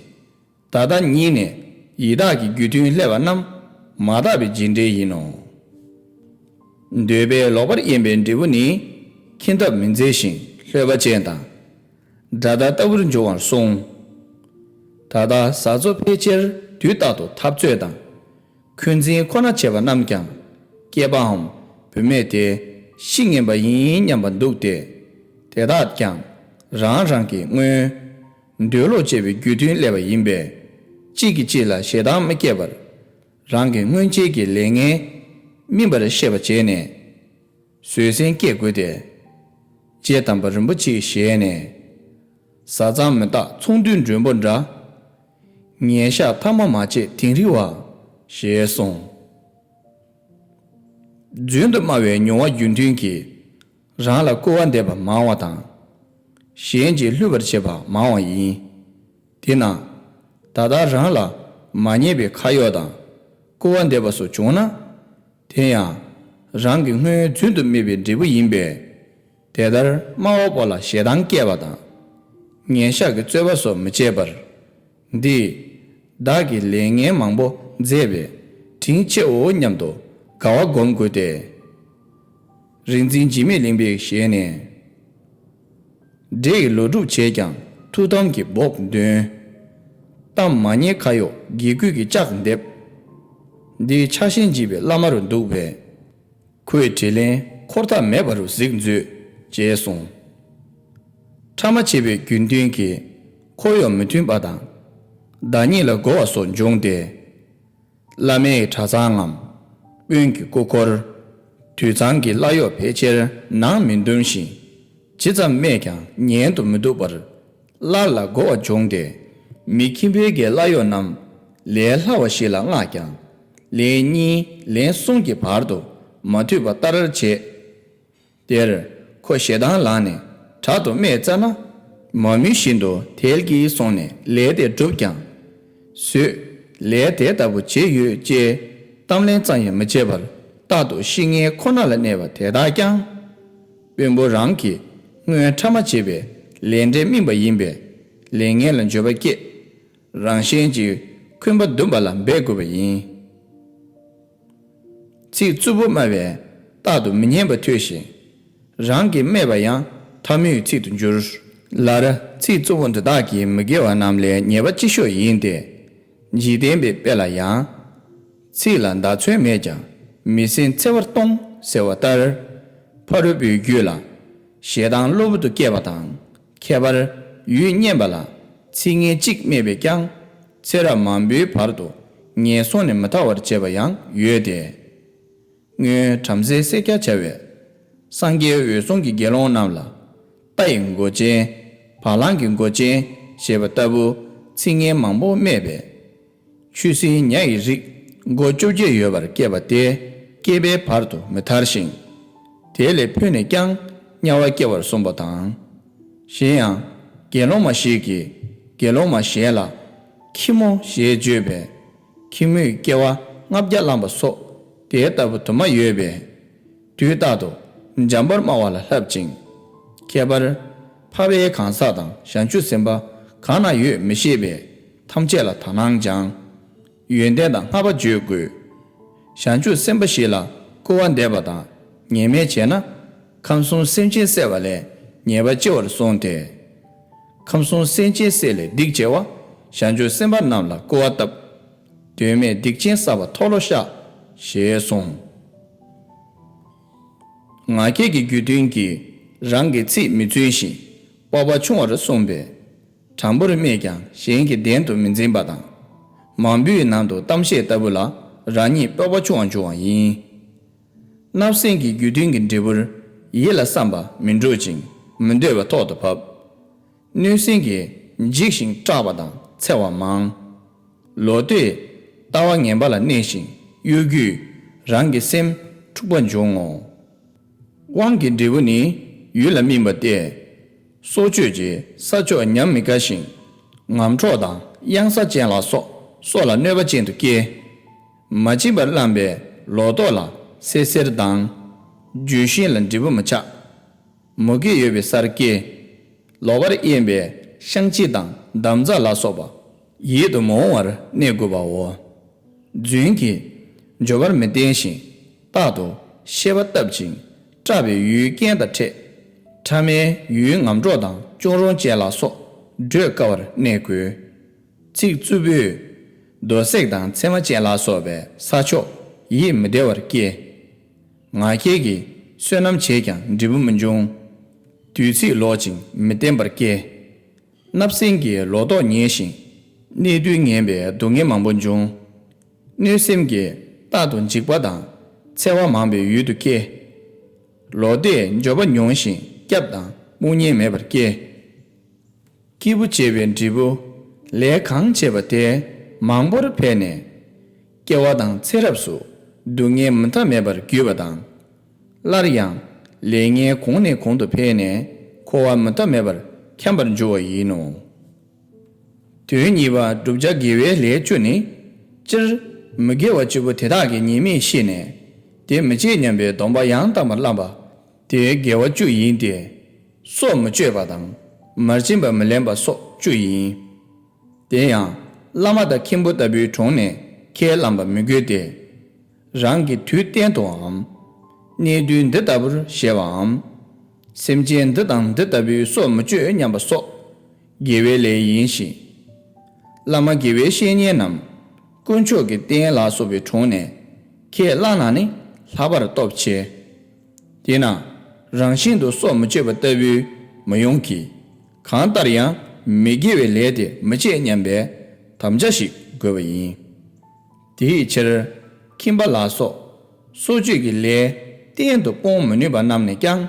ད་ལྟ་ཉིད་ནས་ཡི་དྭགས་ཀྱི་རྒྱུ་མཐུན་སླེབས་པ་རྣམས་མ་དག་པའི་རྗེས་འབྲས་ཡིན་ནོ། འདོད་པས་ལོག་པར་གཡེམ་པའི་འབྲས་བུ་ནི་ཁྱིམ་ཐབ་མི་མཛེས་ཤིང་ལྷོད་པ་ཅན་དང་། དགྲ་སྟ་ལྟ་བུར་འགྱུར་བར་གསུངས། ད་ལྟ་བཟའ་ཚོ་ཕལ་ཆེར་དུས་རྟག་ཏུ་འཐབ་རྩོད་དང་། འཁོན་འཛིན་ཁོ་ན་བྱེད་པ་རྣམས་ཀྱང་སྐྱེས་པའམ་བུད་མེད་དེ་ཤི་ངེས་པ་ཡིན་སྙམ་པ་འདུག་སྟེ། དེ་དག་ཀྱང་རང་རང་གི་སྔོན་འདོད་ལོག་བྱས་པའི་རྒྱུ་མཐུན་སླེབས་པ་ཡིན་པས། གཅིག་གིས་གཅིག་ལ་ཞེ་སྡང་མི་སྐྱེད་པར། རང་གི་སྔོན་ཆད་ཀྱི་ལས་ངན་སྨིན་པར་ཤེས་པ་བྱས་ནས། བཟོད་སེམས་བསྐྱེད་དགོས་ཏེ། རྗེ་དམ་པ་རིན་པོ་ཆེའི་ཞལ་ནས། བཟའ་ཚང་མི་རྟག་ཚོང་འདུས་མགྲོན་པོ་འདྲ། ངན་ཤགས་ཐ་མ་མ་བྱེད་དིང་རི་བ། ཞེས་གསུངས། རྫུན་དུ་སྨྲ་བའི་མྱོང་བ་རྒྱུ་མཐུན་གྱིས་རང་ལ་སྐུར་བ་འདེབས་པ་མང་བ་དང་། གཞན་གྱིས་བསླུས་པར་བྱེད་པ་མང་བ་ཡིན། དེས་ན། ད་ལྟ་རང་ལ་མ་ཉེས་པའི་ཁ་གཡོག་དང་སྐུར་བ་འདེབས་པ་སོགས་བྱུང་ན། དེ་ཡང་རང་གི་སྔོན་རྫུན་དུ་སྨྲས་པའི་འབྲས་བུ་ཡིན་པས། དེ་ལྟར་སྨྲ་བ་པོ་ལ་ཞེ་སྡང་སྐྱེ་བ་དང་། ངན་ཤགས་ཀྱི་རྩོད་པ་སོགས་མི་བྱེད་པར། འདིས་བདག་གིས་ལས་ངན་མང་པོ་མཛད་པས་དྲིན་ཆེའོ་སྙམ་དུ་དགའ་བ་སྒོམ་དགོས་ཏེ། རིག་འཛིན་འཇིགས་མེད་གླིང་པའི་ཞལ་ནས། འདྲེ་ཡིས་ལོ་སྒྲུབ་བྱས་ཀྱང་ཐུགས་དམ་གྱི་བོགས་འདོན། གཏམ་མ་ཉེས་ཁ་གཡོག་དགེ་བསྐུལ་གྱི་ལྕགས་འདེབས། འདི་ཆགས་ཞེན་འཇིགས་པའི་བླ་མ་རུ་འདུག་པས། ཁོས་དྲིན་ལན་འཁོར་ཐབས་མེད་པ་རུ་གཟིགས་མཛོད། ཅེས་གསུངས། ཕྲ་མ་བྱས་པའི་རྒྱུ་མཐུན་གྱིས་འཁོར་གཡོག་མི་མཐུན་པ་དང་། བདག་ཉིད་ལ་རྒོལ་བ་སོགས་འབྱུང་སྟེ། བླ་མའི་གྲྭ་ཚང་ངམ། དཔོན་གྱི་སྐུ་འཁོར། དུད་ཚང་གི་བླ་གཡོག་ཕལ་ཆེར་ནང་མི་འདུམ་ཞིང་། ཇི་ཙམ་སྨྲས་ཀྱང་ཉན་དུ་མི་བཏུབ་པར། སླར་ལ་རྒོལ་བ་འབྱུང་སྟེ། མི་ཁྱིམ་པའི་གི་བླ་གཡོག་རྣམས་ལས་སླ་བ་ཞིག་ལ་མངགས་ཀྱང་། ལན་གཉིས་ལན་གསུམ་གྱི་བར་དུ་མ་ཐུབ་པ་ལྟར་བྱེད། དེར་ཁོ་ཞེ་སྡང་ལངས་ནས་དྲག་ཏུ་སྨྲས་ཙ་ན། མ་མོས་བཞིན་དུ་དལ་གྱིས་སོང་ནས་ལས་དེ་བསྒྲུབས་ཀྱང་། བཟོད། ལས་དེ་ལྟ་བུ་བྱེད་ཡོད་ཅེས་གཏམ་ལན་ཙམ་ཡང་མི་བྱེད་པར་རྟག་ཏུ་ཤི་ངན་ཁོ་ན་ལ་གནས་པ་དེ་དག་ཀྱང་། དཔོན་པོ་རང་གིས་ སྔོན་ཕྲ་མ་བྱས་པའི་ལས་འབྲས་སྨིན་པ་ཡིན་པས། ལས་ངན་ལ་འགྱོད་པ་སྐྱེས། རང་གཞན་གྱི་འཁོན་པ་འདུམ་པ་ལ་འབད་དགོས་པ་ཡིན། ཚིག་རྩུབ་པོ་སྨྲ་བས་རྟག་ཏུ་མི་སྙན་པ་ཐོས་ཤིང་། རང་གིས་སྨྲས་པ་ཡང་ཐ་མལ་ཚིག་ཏུ་འགྱུར། ལར་ཚིག་རྩུབ་པོ་འདི་དག་གིས་མི་དགེ་བ་རྣམས་ལས་ཉེས་པ་ཆེ་ཤོས་ཡིན་ཏེ། འཇིག་རྟེན་པའི་དཔེ་ལ་ཡང་། ཚིག་ལ་མདའ་མཚོན་མེད་ཀྱང་མི་སེམས་འཚེ་བར་གཏོང་ཟེར་བ་ལྟར། ཕ་རོལ་པོའི་རྒྱུད་ལ་ཞེ་སྡང་གློ་བུར་དུ་སྐྱེས་པ་དང་། ཁྱད་པར་ཡུལ་སྙན་པ་ལ་ཚིག་ངན་གཅིག་སྨྲས་པས་ཀྱང་ཚེ་རབས་མང་པོའི་བར་དུ་ངན་སོང་ནས་མི་ཐར་བར་བྱེད་པ་ཡང་ཡོད་དེ། སྔོན་བྲམ་ཟེ་སེར་སྐྱ་བྱ་བས་སངས་རྒྱས་འོད་སྲུང་གི་དགེ་སློང་རྣམས་ལ་རྟ་ཡི་མགོ་ཅན། བ་ལང་གི་མགོ་ཅན་ཞེས་པ་ལྟ་བུ་ཚིག་ངན་མང་པོ་སྨྲས་པས། ཆུ་སྲིན་ཉ་ཡི་རིགས་མགོ་བཅོ་བརྒྱད་ཡོད་པར་སྐྱེས་པ་དེ་སྐྱེས་པའི་བར་དུ་མི་ཐར་ཞིང་། དེ་ལས་ཕུད་ནས་ཀྱང་དམྱལ་བར་སྐྱེ་བར་གསུངས་པ་དང་། གཞན་ཡང་དགེ་སློང་མ་ཞིག་གིས་དགེ་སློང་མ་གཞན་ལ་ཁྱི་མོ་ཞེས་བརྗོད་པས། ཁྱི་མོས་སྐྱེ་བ་ལྔ་བརྒྱ་བླངས་པ་སོགས་དེ་ལྟ་བུ་དུ་མ་ཡོད་པས། དུས་རྟག་ཏུ་འཇམ་པོར་སྨྲ་བ་ལ་བསླབ་ཅིང་། ཁྱད་པར་འཕགས་པའི་གང་ཟག་དང་བྱང་ཆུབ་སེམས་དཔའ་གང་ན་ཡོད་མི་ཤེས་པས་ཐམས་ཅད་ལ་དག་སྣང་སྦྱང་། ཡོན་ཏན་དང་བསྔགས་པ་བརྗོད་དགོས། བྱང་ཆུབ་སེམས་དཔའ་ཞིག་ལ་སྐུར་བ་འདེབས་པ་དང་ཉེས་མེད་བྱས་ན། ཁམས་གསུམ་སེམས་ཅན་བསད་པ་ལས་ཉེས་པ་ཆེ་བར་གསུངས་ཏེ། ཁམས་གསུམ་སེམས་ཅན་བསད་ལས་སྡིག་ཆེ་བ་བྱང་ཆུབ་སེམས་དཔའ་རྣམས་ལ་སྐུར་བ་བཏབ། དོན་མེད་སྡིག་ཅན་བསགས་པ་མཐོལ་ལོ་བཤགས། ཞེས་གསུངས། ང་རྒྱལ་གྱི་རྒྱུ་མཐུན་གྱིས་རང་གི་ཚིག་མི་བཙུན་ཞིང་སྤོབས་པ་ཆུང་བར་གསུངས་པས། དྲང་པོར་སྨྲས་ཀྱང་གཞན་གྱི་བདེན་དུ་མི་འཛིན་པ་དང་། མང་པོའི་ནང་དུ་གཏམ་བཤད་ལྟ་བུ་ལ་རང་ཉིད་སྤོབས་པ་ཆུང་བར་འགྱུར་བ་ཡིན། བརྣབ་སེམས་ཀྱི་རྒྱུ་མཐུན་གྱི་འབྲས་བུར་ཡིད་ལ་བསམ་པ་མི་འགྲུབ་ཅིང་མི་འདོད་པ་ཐོག་ཏུ་བབ། གནོད་སེམས་ཀྱིས་འཇིགས་ཤིང་སྐྲག་པ་དང་འཚེ་བ་མང་། ལོག་ལྟས་ལྟ་བ་ངན་པ་ལ་གནས་ཤིང་གཡོ་སྒྱུས་རང་གི་སེམས་འཁྲུགས་པ་འབྱུང་ངོ་། དབང་གི་འབྲས་བུ་ནི་ཡུལ་ལ་སྨིན་པ་སྟེ། སྲོག་གཅོད་ཀྱི་ས་ཕྱོགས་ཉམས་མི་དགའ་ཞིང་ངམ་འཕྲོག་དང་གཡང་ས་ཅན་ལ་སོགས་སྲོག་ལ་གནོད་པ་ཅན་དུ་སྐྱེ། མ་བྱིན་པར་བླངས་པའི་ལོ་ཏོག་ལ་སེར་སེར་དང་། ལྗོན་ཤིང་ལ་འབྲས་བུ་མི་ཆགས། མུ་གེ་ཡོད་པའི་སར་སྐྱེ། ལོག་པར་གཡེམ་པའི་བཤང་གཅི་དང་འདམ་རྫ་ལ་སོགས་པ་ཡིད་དུ་མི་འོང་བར་གནས་དགོས་པའོ། རྫུན་གྱིས་འབྱོར་པར་མི་བསྟན་ཞིང་རྟག་ཏུ་ཤེས་པ་བཏབ་ཅིང་སྐྲག་པའི་ཡུལ་རྐྱེན་དང་འཕྲད། ཕྲ་མའི་ཡུལ་ངམ་འབྲོག་དང་ཅོང་རོང་ཅན་ལ་སོགས་བགྲོད་དཀའ་བར་གནས་དགོས། ཚིག་རྩུབ་པོས་རྡོ་བསྲེགས་དང་ཚེར་མ་ཅན་ལ་སོགས་པའི་ས་ཕྱོགས་ཡིད་མི་བདེ་བར་སྐྱེ། ང་རྒྱལ་གྱིས་བསོད་ནམས་བྱས་ཀྱང་འབྲས་བུ་མི་འབྱུང་། བདུད་ཚིག་ལོག་ཅིང་མི་བརྟན་པར་སྐྱེ། བརྣབ་སེམས་ཀྱིས་ལོ་ཏོག་ཉེས་ཤིང་། གནས་དུས་ངན་པའི་སྡུག་བསྔལ་མང་པོ་འབྱུང་། གནོད་སེམས་ཀྱིས་རྟག་ཏུ་འཇིགས་པ་དང་འཚེ་བ་མང་པོའི་ཡུལ་དུ་སྐྱེ། ལོག་ལྟས་འབྱོར་པ་ཉུང་ཞིང་སྐྱབས་དང་དཔུང་གཉེན་མེད་པར་སྐྱེ། སྐྱེས་བུ་བྱེད་པའི་འབྲས་བུ་ལས་གང་བྱས་པ་དེ་མང་པོར་འཕེལ་ནས། སྐྱེ་བ་དང་ཚེ་རབས་སུ་སྡུག་བསྔལ་མུ་མཐའ་མེད་པར་བརྒྱུད་པ་དང་། སླར་ཡང་ལས་ངན་གོང་ནས་གོང་དུ་འཕེལ་ནས་འཁོར་བ་མུ་མཐའ་མེད་པར་འཁྱམས་པར་འགྱུར་བ་ཡིན་ནོ། དོན་གཉིས་པ་བསྒྲུབ་བྱ་དགེ་བའི་ལས་བཅུ་ནི། སྤྱིར་མི་དགེ་བ་བཅུ་པོ་དེ་དག་གི་ཉེས་དམིགས་ཤེས་ནས་དེ་མི་བྱེད་སྙམ་པའི་སྡོམ་པ་ཡང་དག་པར་བླངས་པ། དེ་དགེ་བ་བཅུ་ཡིན་ཏེ། སྲོག་མི་གཅོད་པ་དང་མར་སྦྱིན་པ་མི་ལེན་པ་སོགས་བཅུ་ཡིན། དེ་ཡང་བླ་མ་དང་མཁན་པོ་ལྟ་བུའི་དྲུང་ནས་ཁས་བླངས་པ་མི་དགོས་ཏེ། རང་གི་དུས་གཏན་དུའམ། གནས་དུས་འདི་ལྟ་བུར་བཞེས་པའམ། སེམས་ཅན་འདི་དང་འདི་ལྟ་བུའི་སྲོག་མི་གཅོད་སྙམ་པ་སོགས་དགེ་བའི་ལས་ཡིན་ཞིང་། བླ་མ་དགེ་བའི་བཤེས་གཉེན་ནམ་དཀོན་མཆོག་གི་རྟེན་ལ་སོགས་པའི་དྲུང་ནས་ཁས་བླངས་ན་ནི་ལྷག་པར་སྟོབས་ཆེ། དེས་ན་རང་བཞིན་དུ་སྲོག་མི་གཅོད་པ་ལྟ་བུའི་མི་ཡོང་གི། གང་ལྟར་ཡང་མི་དགེ་བའི་ལས་དེ་མི་བྱེད་སྙམ་པའི་དམ་བཅའ་ཞིག་དགོས་པ་ཡིན། དེའི་ཕྱིར་ཁྱིམ་པ་ལ་སོགས་སྲོག་གཅོད་ཀྱི་ལས་གཏན་དུ་སྤོང་མི་ནུས་པ་རྣམས་ནས་ཀྱང་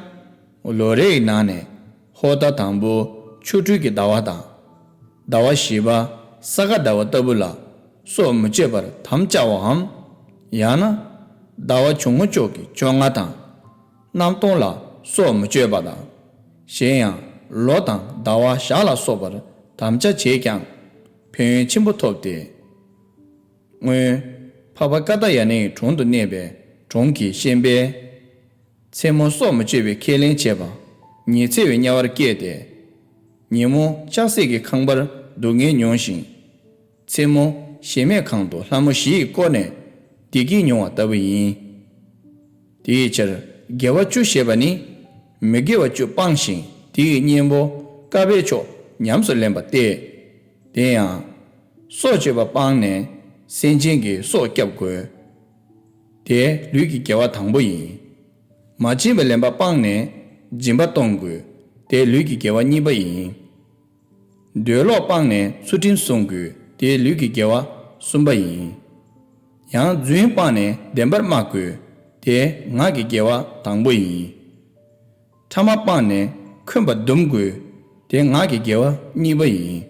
ལོ་རེའི་ནང་ནས་ཧོར་ཟླ་དང་པོ་ཆོ་འཕྲུལ་གྱི་ཟླ་བ་དང་། ཟླ་བ་བཞི་པ་ས་ག་ཟླ་བ་ལྟ་བུ་ལ་སྲོག་མི་གཅོད་པར་དམ་བཅའ་བའམ། ཡང་ན་ཟླ་བ་ཆུང་ངུ་ཅོག་གི་བཅོ་ལྔ་དང་། གནམ་སྟོང་ལ་སྲོག་མི་གཅོད་པ་དང་། གཞན་ཡང་ལོ་དང་ཟླ་བ་ཞག་ལ་སོགས་པར་དམ་བཅའ་བྱས་ཀྱང་ཕན་ཡོན་ཆེན་པོ་ཐོབ་སྟེ། སྔོན་འཕགས་པ་ཀ་ཏ་ཡ་ནའི་དྲུང་དུ་གནས་པའི་གྲོང་གི་ཤན་པས། མཚན་མོ་སྲོག་མི་གཅོད་པའི་ཁས་ལེན་བྱས་པ། ཉི་ཚེ་བའི་དམྱལ་བར་སྐྱེས་ཏེ། ཉིན་མོ་ལྕགས་སྲེག་གི་ཁང་པར་སྡུག་བསྔལ་མྱོང་ཞིང་། མཚན་མོ་གཞལ་མེད་ཁང་དུ་ལྷ་མོ་བཞི་ཡིས་བསྐོར་ནས་བདེ་སྐྱིད་མྱོང་བ་ལྟ་བུ་ཡིན། དེའི་ཕྱིར་དགེ་བ་བཅུ་ཞེས་པ་ནི། མི་དགེ་བ་བཅུ་སྤངས་ཤིང་དེའི་གཉེན་པོ་དཀའ་བའི་ཕྱོགས་ཉམས་སུ་ལེན་པ་སྟེ། དེ་ཡང་། སྲོག་གཅོད་པ་སྤངས་ནས་སེམས་ཅན་གྱི་སྲོག་བསྐྱབ་དགོས། དེ་ལུས་ཀྱི་དགེ་བ་དང་པོ་ཡིན། མ་བྱིན་པ་ལེན་པ་སྤངས་ནས་སྦྱིན་པ་གཏོང་དགོས། དེ་ལུས་ཀྱི་དགེ་བ་གཉིས་པ་ཡིན། འདོད་ལོག་སྤངས་ནས་ཚུལ་ཁྲིམས་སྲུང་དགོས། དེ་ལུས་ཀྱི་དགེ་བ་གསུམ་པ་ཡིན། ཡང་རྫུན་སྤངས་ནས་བདེན་པར་སྨྲ་དགོས། དེ་ངག་གི་དགེ་བ་དང་པོ་ཡིན། ཕྲ་མ་སྤངས་ནས་འཁོན་པ་འདུམ་དགོས། དེ་ངག་གི་དགེ་བ་གཉིས་པ་ཡིན།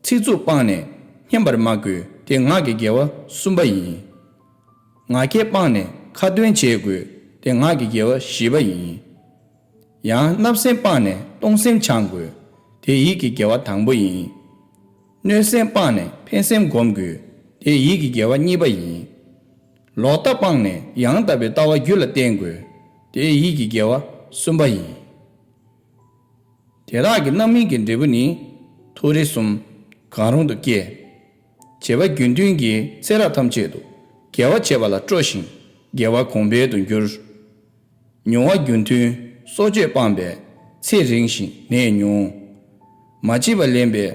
ཚིག་རྩུབ་སྤངས་ནས་སྙན་པར་སྨྲ་དགོས། དེ་ངག་གི་དགེ་བ་གསུམ་པ་ཡིན། ངག་འཁྱལ་སྤངས་ནས་ཁ་ཏོན་བྱེད་དགོས། དེ་ངག་གི་དགེ་བ་བཞི་པ་ཡིན། ཡང་བརྣབ་སེམས་སྤངས་ནས་གཏོང་སེམས་བྱང་དགོས། དེ་ཡིད་ཀྱི་དགེ་བ་དང་པོ་ཡིན། གནོད་སེམས་སྤངས་ནས་ཕན་སེམས་སྒོམ་དགོས། དེ་ཡིད་ཀྱི་དགེ་བ་གཉིས་པ་ཡིན། ལོག་ལྟ་སྤངས་ནས་ཡང་དག་པའི་ལྟ་བ་རྒྱུད་ལ་བསྟེན་དགོས། དེ་ཡིད་ཀྱི་དགེ་བ་གསུམ་པ་ཡིན། དེ་དག་གི་རྣམ་སྨིན་གྱི་འབྲས་བུ་ནི། མཐོ་རིས་གསུམ་གང་རུང་དུ་སྐྱེ། བྱེད་པ་རྒྱུ་མཐུན་གྱི་ཚེ་རབས་ཐམས་ཅད་དུ་དགེ་བ་བྱེད་པ་ལ་སྤྲོ་ཞིང་དགེ་བ་གོང་འཕེལ་དུ་འགྱུར། མྱོང་བ་རྒྱུ་མཐུན་སྲོག་གཅོད་སྤངས་པས་ཚེ་རིང་ཞིང་ནད་ཉུང་། མ་བྱིན་པ་ལེན་པས་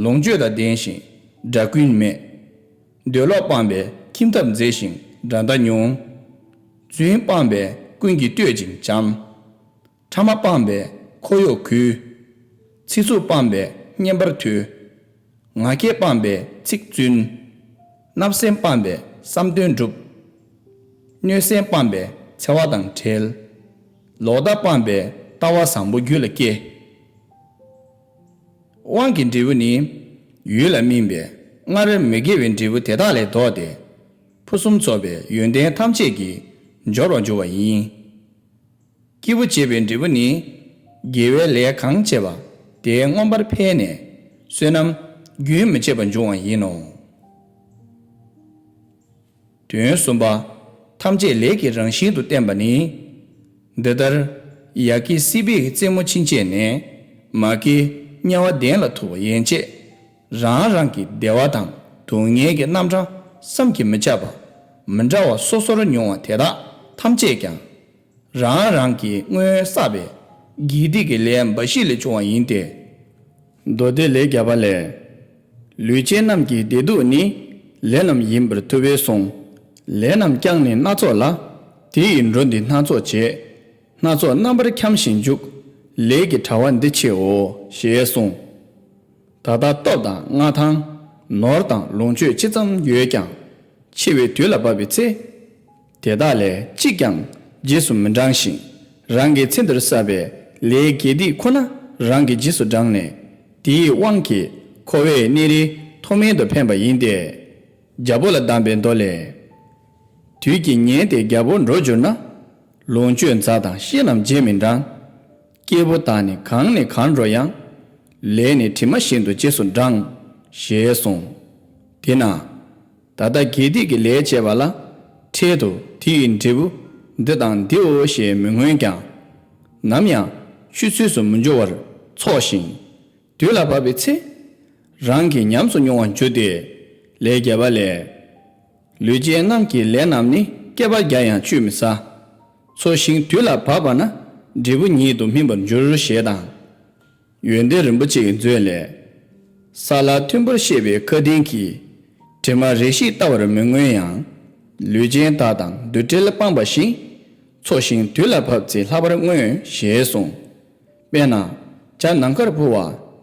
ལོངས་སྤྱོད་དང་ལྡན་ཞིང་དགྲ་རྐུན་མེད། འདོད་ལོག་སྤངས་པས་ཁྱིམ་ཐབས་མཛེས་ཤིང་དགྲ་ཟླ་ཉུང་། རྫུན་སྤངས་པས་ཀུན་གྱིས་བསྟོད་ཅིང་བྱམས། ཕྲ་མ་སྤངས་པས་འཁོར་གཡོག་གུས། ཚིག་རྩུབ་སྤངས་པས་སྙན་པར་ཐོས། ངག་འཁྱལ་སྤངས་པས་ཚིག་བཙུན། བརྣབ་སེམས་སྤངས་པས་བསམ་དོན་འགྲུབ། གནོད་སེམས་སྤངས་པས་འཚེ་བ་དང་བྲལ། ལོག་ལྟ་སྤངས་པས་ལྟ་བ་བཟང་པོ་རྒྱུད་ལ་སྐྱེ། དབང་གི་འབྲས་བུ་ནི། ཡུལ་ལ་སྨིན་པས་སྔར་མི་དགེ་བའི་འབྲས་བུ་དེ་དག་ལས་ལྡོག་སྟེ། ཕུན་སུམ་ཚོགས་པའི་ཡོན་ཏན་ཐམས་ཅད་ཀྱིས་འབྱོར་བར་འགྱུར་བ་ཡིན། སྐྱེས་བུ་བྱེད་པའི་འབྲས་བུ་ནི། དགེ་བའི་ལས་གང་བྱས་པ་དེ་མངོན་པར་འཕེལ་ནས་བསོད་ནམས་རྒྱུན་མི་ཆད་པར་འབྱུང་བ་ཡིན་ནོ། དོན་གསུམ་པ། ཐམས་ཅད་ལས་ཀྱི་རང་བཞིན་དུ་བསྟན་པ་ནི། འདི་ལྟར་ཡ་གི་སྲིད་པའི་རྩེ་མོ་ཕྱིན་ཆད་ནས་མ་གི་དམྱལ་བ་གདན་ལ་ཐུག་པ་ཡན་ཆད་རང་རང་གི་བདེ་བ་དང་སྡུག་བསྔལ་གྱི་རྣམ་གྲངས་བསམ་གྱིས་མི་ཁྱབ་པ་མི་འདྲ་བ་སོ་སོར་མྱོང་བ་དེ་དག་ཐམས་ཅད་ཀྱང་། རང་རང་གིས་སྔོན་བསགས་པའི་དགེ་སྡིག་གི་ལས་འབའ་ཞིག་ལས་བྱུང་བ་ཡིན་ཏེ། མདོ་སྡེ་ལེའུ་བརྒྱ་པ་ལས། ལུས་ཅན་རྣམས་ཀྱི་བདེ་སྡུག་ནི། ལས་རྣམས་ཡིན་པར་ཐུབ་པས་གསུངས། ལས་རྣམས་ཀྱང་ནི་སྣ་ཚོགས་ལ། དེ་ཡི་འགྲོ་འདི་སྣ་ཚོགས་བྱེད། སྣ་ཚོགས་རྣམ་པར་འཁྱམས་ཤིང་འཇུག་ལས་ཀྱི་དྲ་བ་འདི་ཕྱེའོ། ཞེས་གསུངས། ད་ལྟ་སྟོབས་དང་མངའ་ཐང་། ནོར་དང་ལོངས་སྤྱོད་ཅི་ཙམ་ཡོད་ཀྱང་། འཆི་བའི་དུས་ལ་བབ་པའི་ཚེ། དེ་དག་ལས་གཅིག་ཀྱང་རྗེས་སུ་མི་འབྲང་ཞིང་། རང་གི་ཚེ་འདིར་བསགས་པའི་ལས་དགེ་སྡིག་ཁོ་ན་རང་གི་རྗེས་སུ་འབྲངས་ནས། དེའི་དབང་གིས་འཁོར་བའི་གནས་རིས་མཐོ་དམན་དུ་འཕེན་པ་ཡིན་ཏེ། རྒྱལ་པོ་ལ་གདམས་པའི་མདོ་ལས། དུས་ཀྱིས་ཉེན་ཏེ་རྒྱལ་པོར་འགྲོ་གྱུར་ན། ལོངས་སྤྱོད་མཛའ་དང་བཤེས་རྣམས་རྗེས་མི་འབྲང་། སྐྱེས་བུ་དག་ནི་གང་ནས་གང་འགྲོ་ཡང་། ལས་ནི་དྲི་མ་བཞིན་དུ་རྗེས་སུ་འབྲང་། ཞེས་གསུངས། དེས་ན། ད་ལྟ་དགེ་སྡིག་གི་ལས་བྱས་པ་ལ། འཕྲལ་དུ་དེ་ཡི་འབྲས་བུ་འདི་དང་འདིའོ་ཞེས་མི་མངོན་ཀྱང་། ནམ་ཡང་ཆུད་ཟོས་སུ་མི་འགྱུར་བར་འཚོགས་ཤིང་། དུས་ལ་བབ་པའི་ཚེ། རང་གིས་ཉམས་སུ་མྱོང་བར་འགྱུར་ཏེ། ལེའུ་བརྒྱད་པ་ལས། ལུས་ཅན་རྣམས་ཀྱི་ལས་རྣམས་ནི། བསྐལ་པ་བརྒྱ་ཡང་བཅུད་མི་ཟ། འཚོ་ཞིང་དུས་ལ་བབ་པ་ན། འབྲས་བུ་ཉིད་དུ་སྨིན་པར་འགྱུར། ཞེས་དང་། ཡོན་ཏན་རིན་པོ་ཆེའི་མཛོད་ལས། ས་ལ་མཐོན་པོར་གཤེགས་པའི་མཁའ་ལྡིང་གི། དྲི་མ་རེ་ཞིག་བལྟ་བར་མི་མངོན་ཡང་། ལུས་ཅན་དག་དང་འདུ་འབྲལ་སྤངས་པ་ཞིག། འཚོ་ཞིང་དུས་ལ་བབ་ཚེ་ལྷག་པར་མངོན། ཞེས་གསུངས། དཔེར་ན། བྱ་ནམ་མཁར་འཕུར་བ་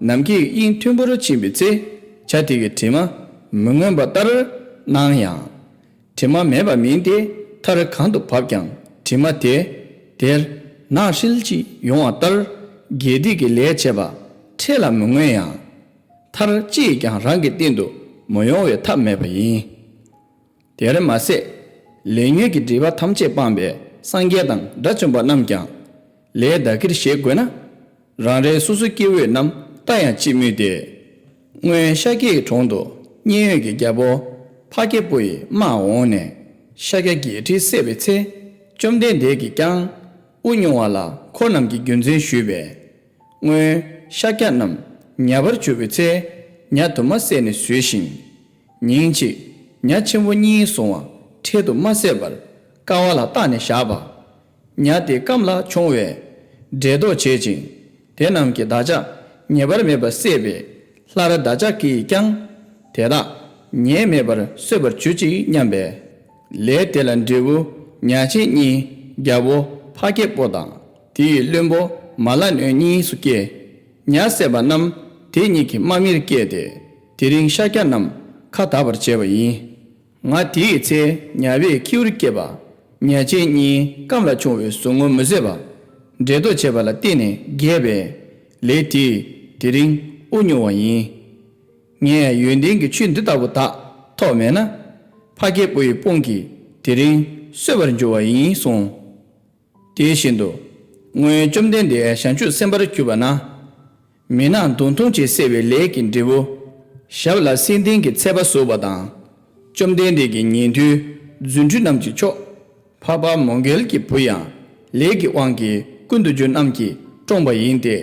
ནམ་མཁའི་དབྱིངས་མཐོན་པོར་ཕྱིན་པའི་ཚེ། བྱ་དེ་གི་དྲི་མ་མི་མངོན་པ་ལྟར་སྣང་ཡང་། དྲི་མ་མེད་པ་མིན་ཏེ། མཐར་གང་དུ་བབ་ཀྱང་དྲི་མ་དེ་དེར་ནག་ཧྲིལ་གྱིས་ཡོང་བ་ལྟར། དགེ་སྡིག་གི་ལས་བྱས་པ་འཕྲལ་ལ་མི་མངོན་ཡང་། མཐར་ཅི་ཡིས་ཀྱང་རང་གི་སྟེང་དུ་མི་ཡོང་བའི་ཐབས་མེད་པ་ཡིན། དེར་མ་ཟད། ལས་ཉོན་གྱི་སྒྲིབ་པ་ཐམས་ཅད་སྤངས་པའི་སངས་རྒྱས་དང་དགྲ་བཅོམ་པ་རྣམས་ཀྱང་ལས་བདག་གིར་བཞེས་དགོས་ན། རང་རེའི་སོ་སོའི་སྐྱེ་བོའི་རྣམས་ལྟ་ཡང་ཅི་སྨོས་ཏེ། སྔོན་ཤཱཀྱའི་གྲོང་དུ་མཉན་ཡོད་ཀྱི་རྒྱལ་པོ་འཕགས་སྐྱེས་པོ་ཡི་དམག་འོངས་ནས་ཤཱཀྱ་བརྒྱད་ཁྲི་བསད་པའི་ཚེ། བཅོམ་ལྡན་འདས་ཀྱིས་ཀྱང་ དབུ་སྙུང་བ་ལ་འཁོར་རྣམས་ཀྱིས་རྒྱུ་མཚན་ཞུས་པས། སྔོན་ཤཱཀྱ་རྣམས་ཉ་པར་གྱུར་པའི་ཚེ། ཉ་དུ་མ་བསད་ནས་ཟོས་ཤིང་། ཉིན་གཅིག་ཉ་ཆེན་པོ་གཉིས་བཟུང་བ་འཕྲལ་དུ་མ་བསད་པར་ཀ་བ་ལ་བཏགས་ནས་བཞག་པ། ཉ་དེ་སྐམ་ལ་མཆོང་བས་འགྲེ་ལྡོག་བྱེད་ཅིང་། དེ་རྣམས་ཀྱིས་བདག་ཅག་ཉེས་པར་མེད་པར་བསད་པས། སླར་བདག་ཅག་གིས་ཀྱང་དེ་དག་ཉེས་མེད་པར་གསོད་པར་གྱུར་ཅིག་སྙམ་པས། ལས་དེ་ལ་འབྲས་བུ་ཉ་ཆེན་གཉིས་རྒྱལ་པོ་འཕགས་སྐྱེས་པོ་དང་དེའི་བློན་པོ་མ་ལ་ནོན་གཉིས་སུ་སྐྱེས། ཉ་བསད་པ་རྣམས་དེ་གཉིས་ཀྱི་དམག་མིར་སྐྱེས་ཏེ། དེ་རིང་ཤཱཀྱ་རྣམས་ཁ་དག་པར་བྱས་པ་ཡིན། ང་དེའི་ཚེ་ཉ་པའི་ཁྱེའུར་སྐྱེས་པ། ཉ་ཆེན་གཉིས་སྐམ་ལ་མཆོང་བའི་ཟུག་རྔུ་མི་བཟོད་པ། འགྲེ་ལྡོག་བྱས་པ་ལ་བརྟེན་ནས་རྒས་པས། ལས་དེས་དེ་རིང་དབུ་སྙུང་བ་ཡིན། ངས་ཡོན་ཏན་གྱི་ཆོས་འདི་ལྟ་བུ་དག་ཐོབ་མེད་ན། འཕགས་སྐྱེས་པོ་ཡི་དཔུང་གིས་དེ་རིང་གསོད་པར་འགྱུར་བ་ཡིན་གསུངས། དེ་བཞིན་དུ། སྔོན་བཅོམ་ལྡན་འདས་བྱང་ཆུབ་སེམས་དཔར་གྱུར་པ་ན། མི་ནག་མདུང་ཐུང་ཅིག་བསད་པའི་ལས་ཀྱི་འབྲས་བུ། ཞབས་ལ་སེང་ལྡེང་གི་ཚད་པ་ཟུག་པ་དང་། བཅོམ་ལྡན་འདས་ཀྱི་ཉན་ཐོས་རྫུ་འཕྲུལ་རྣམས་ཀྱི་མཆོག་འཕགས་པ་མོའུ་འགལ་གྱི་བུ་ཡང་ལས་ཀྱི་དབང་གིས་ཀུན་ཏུ་རྒྱུ་རྣམས་ཀྱིས་བཀྲོངས་པ་ཡིན་ཏེ།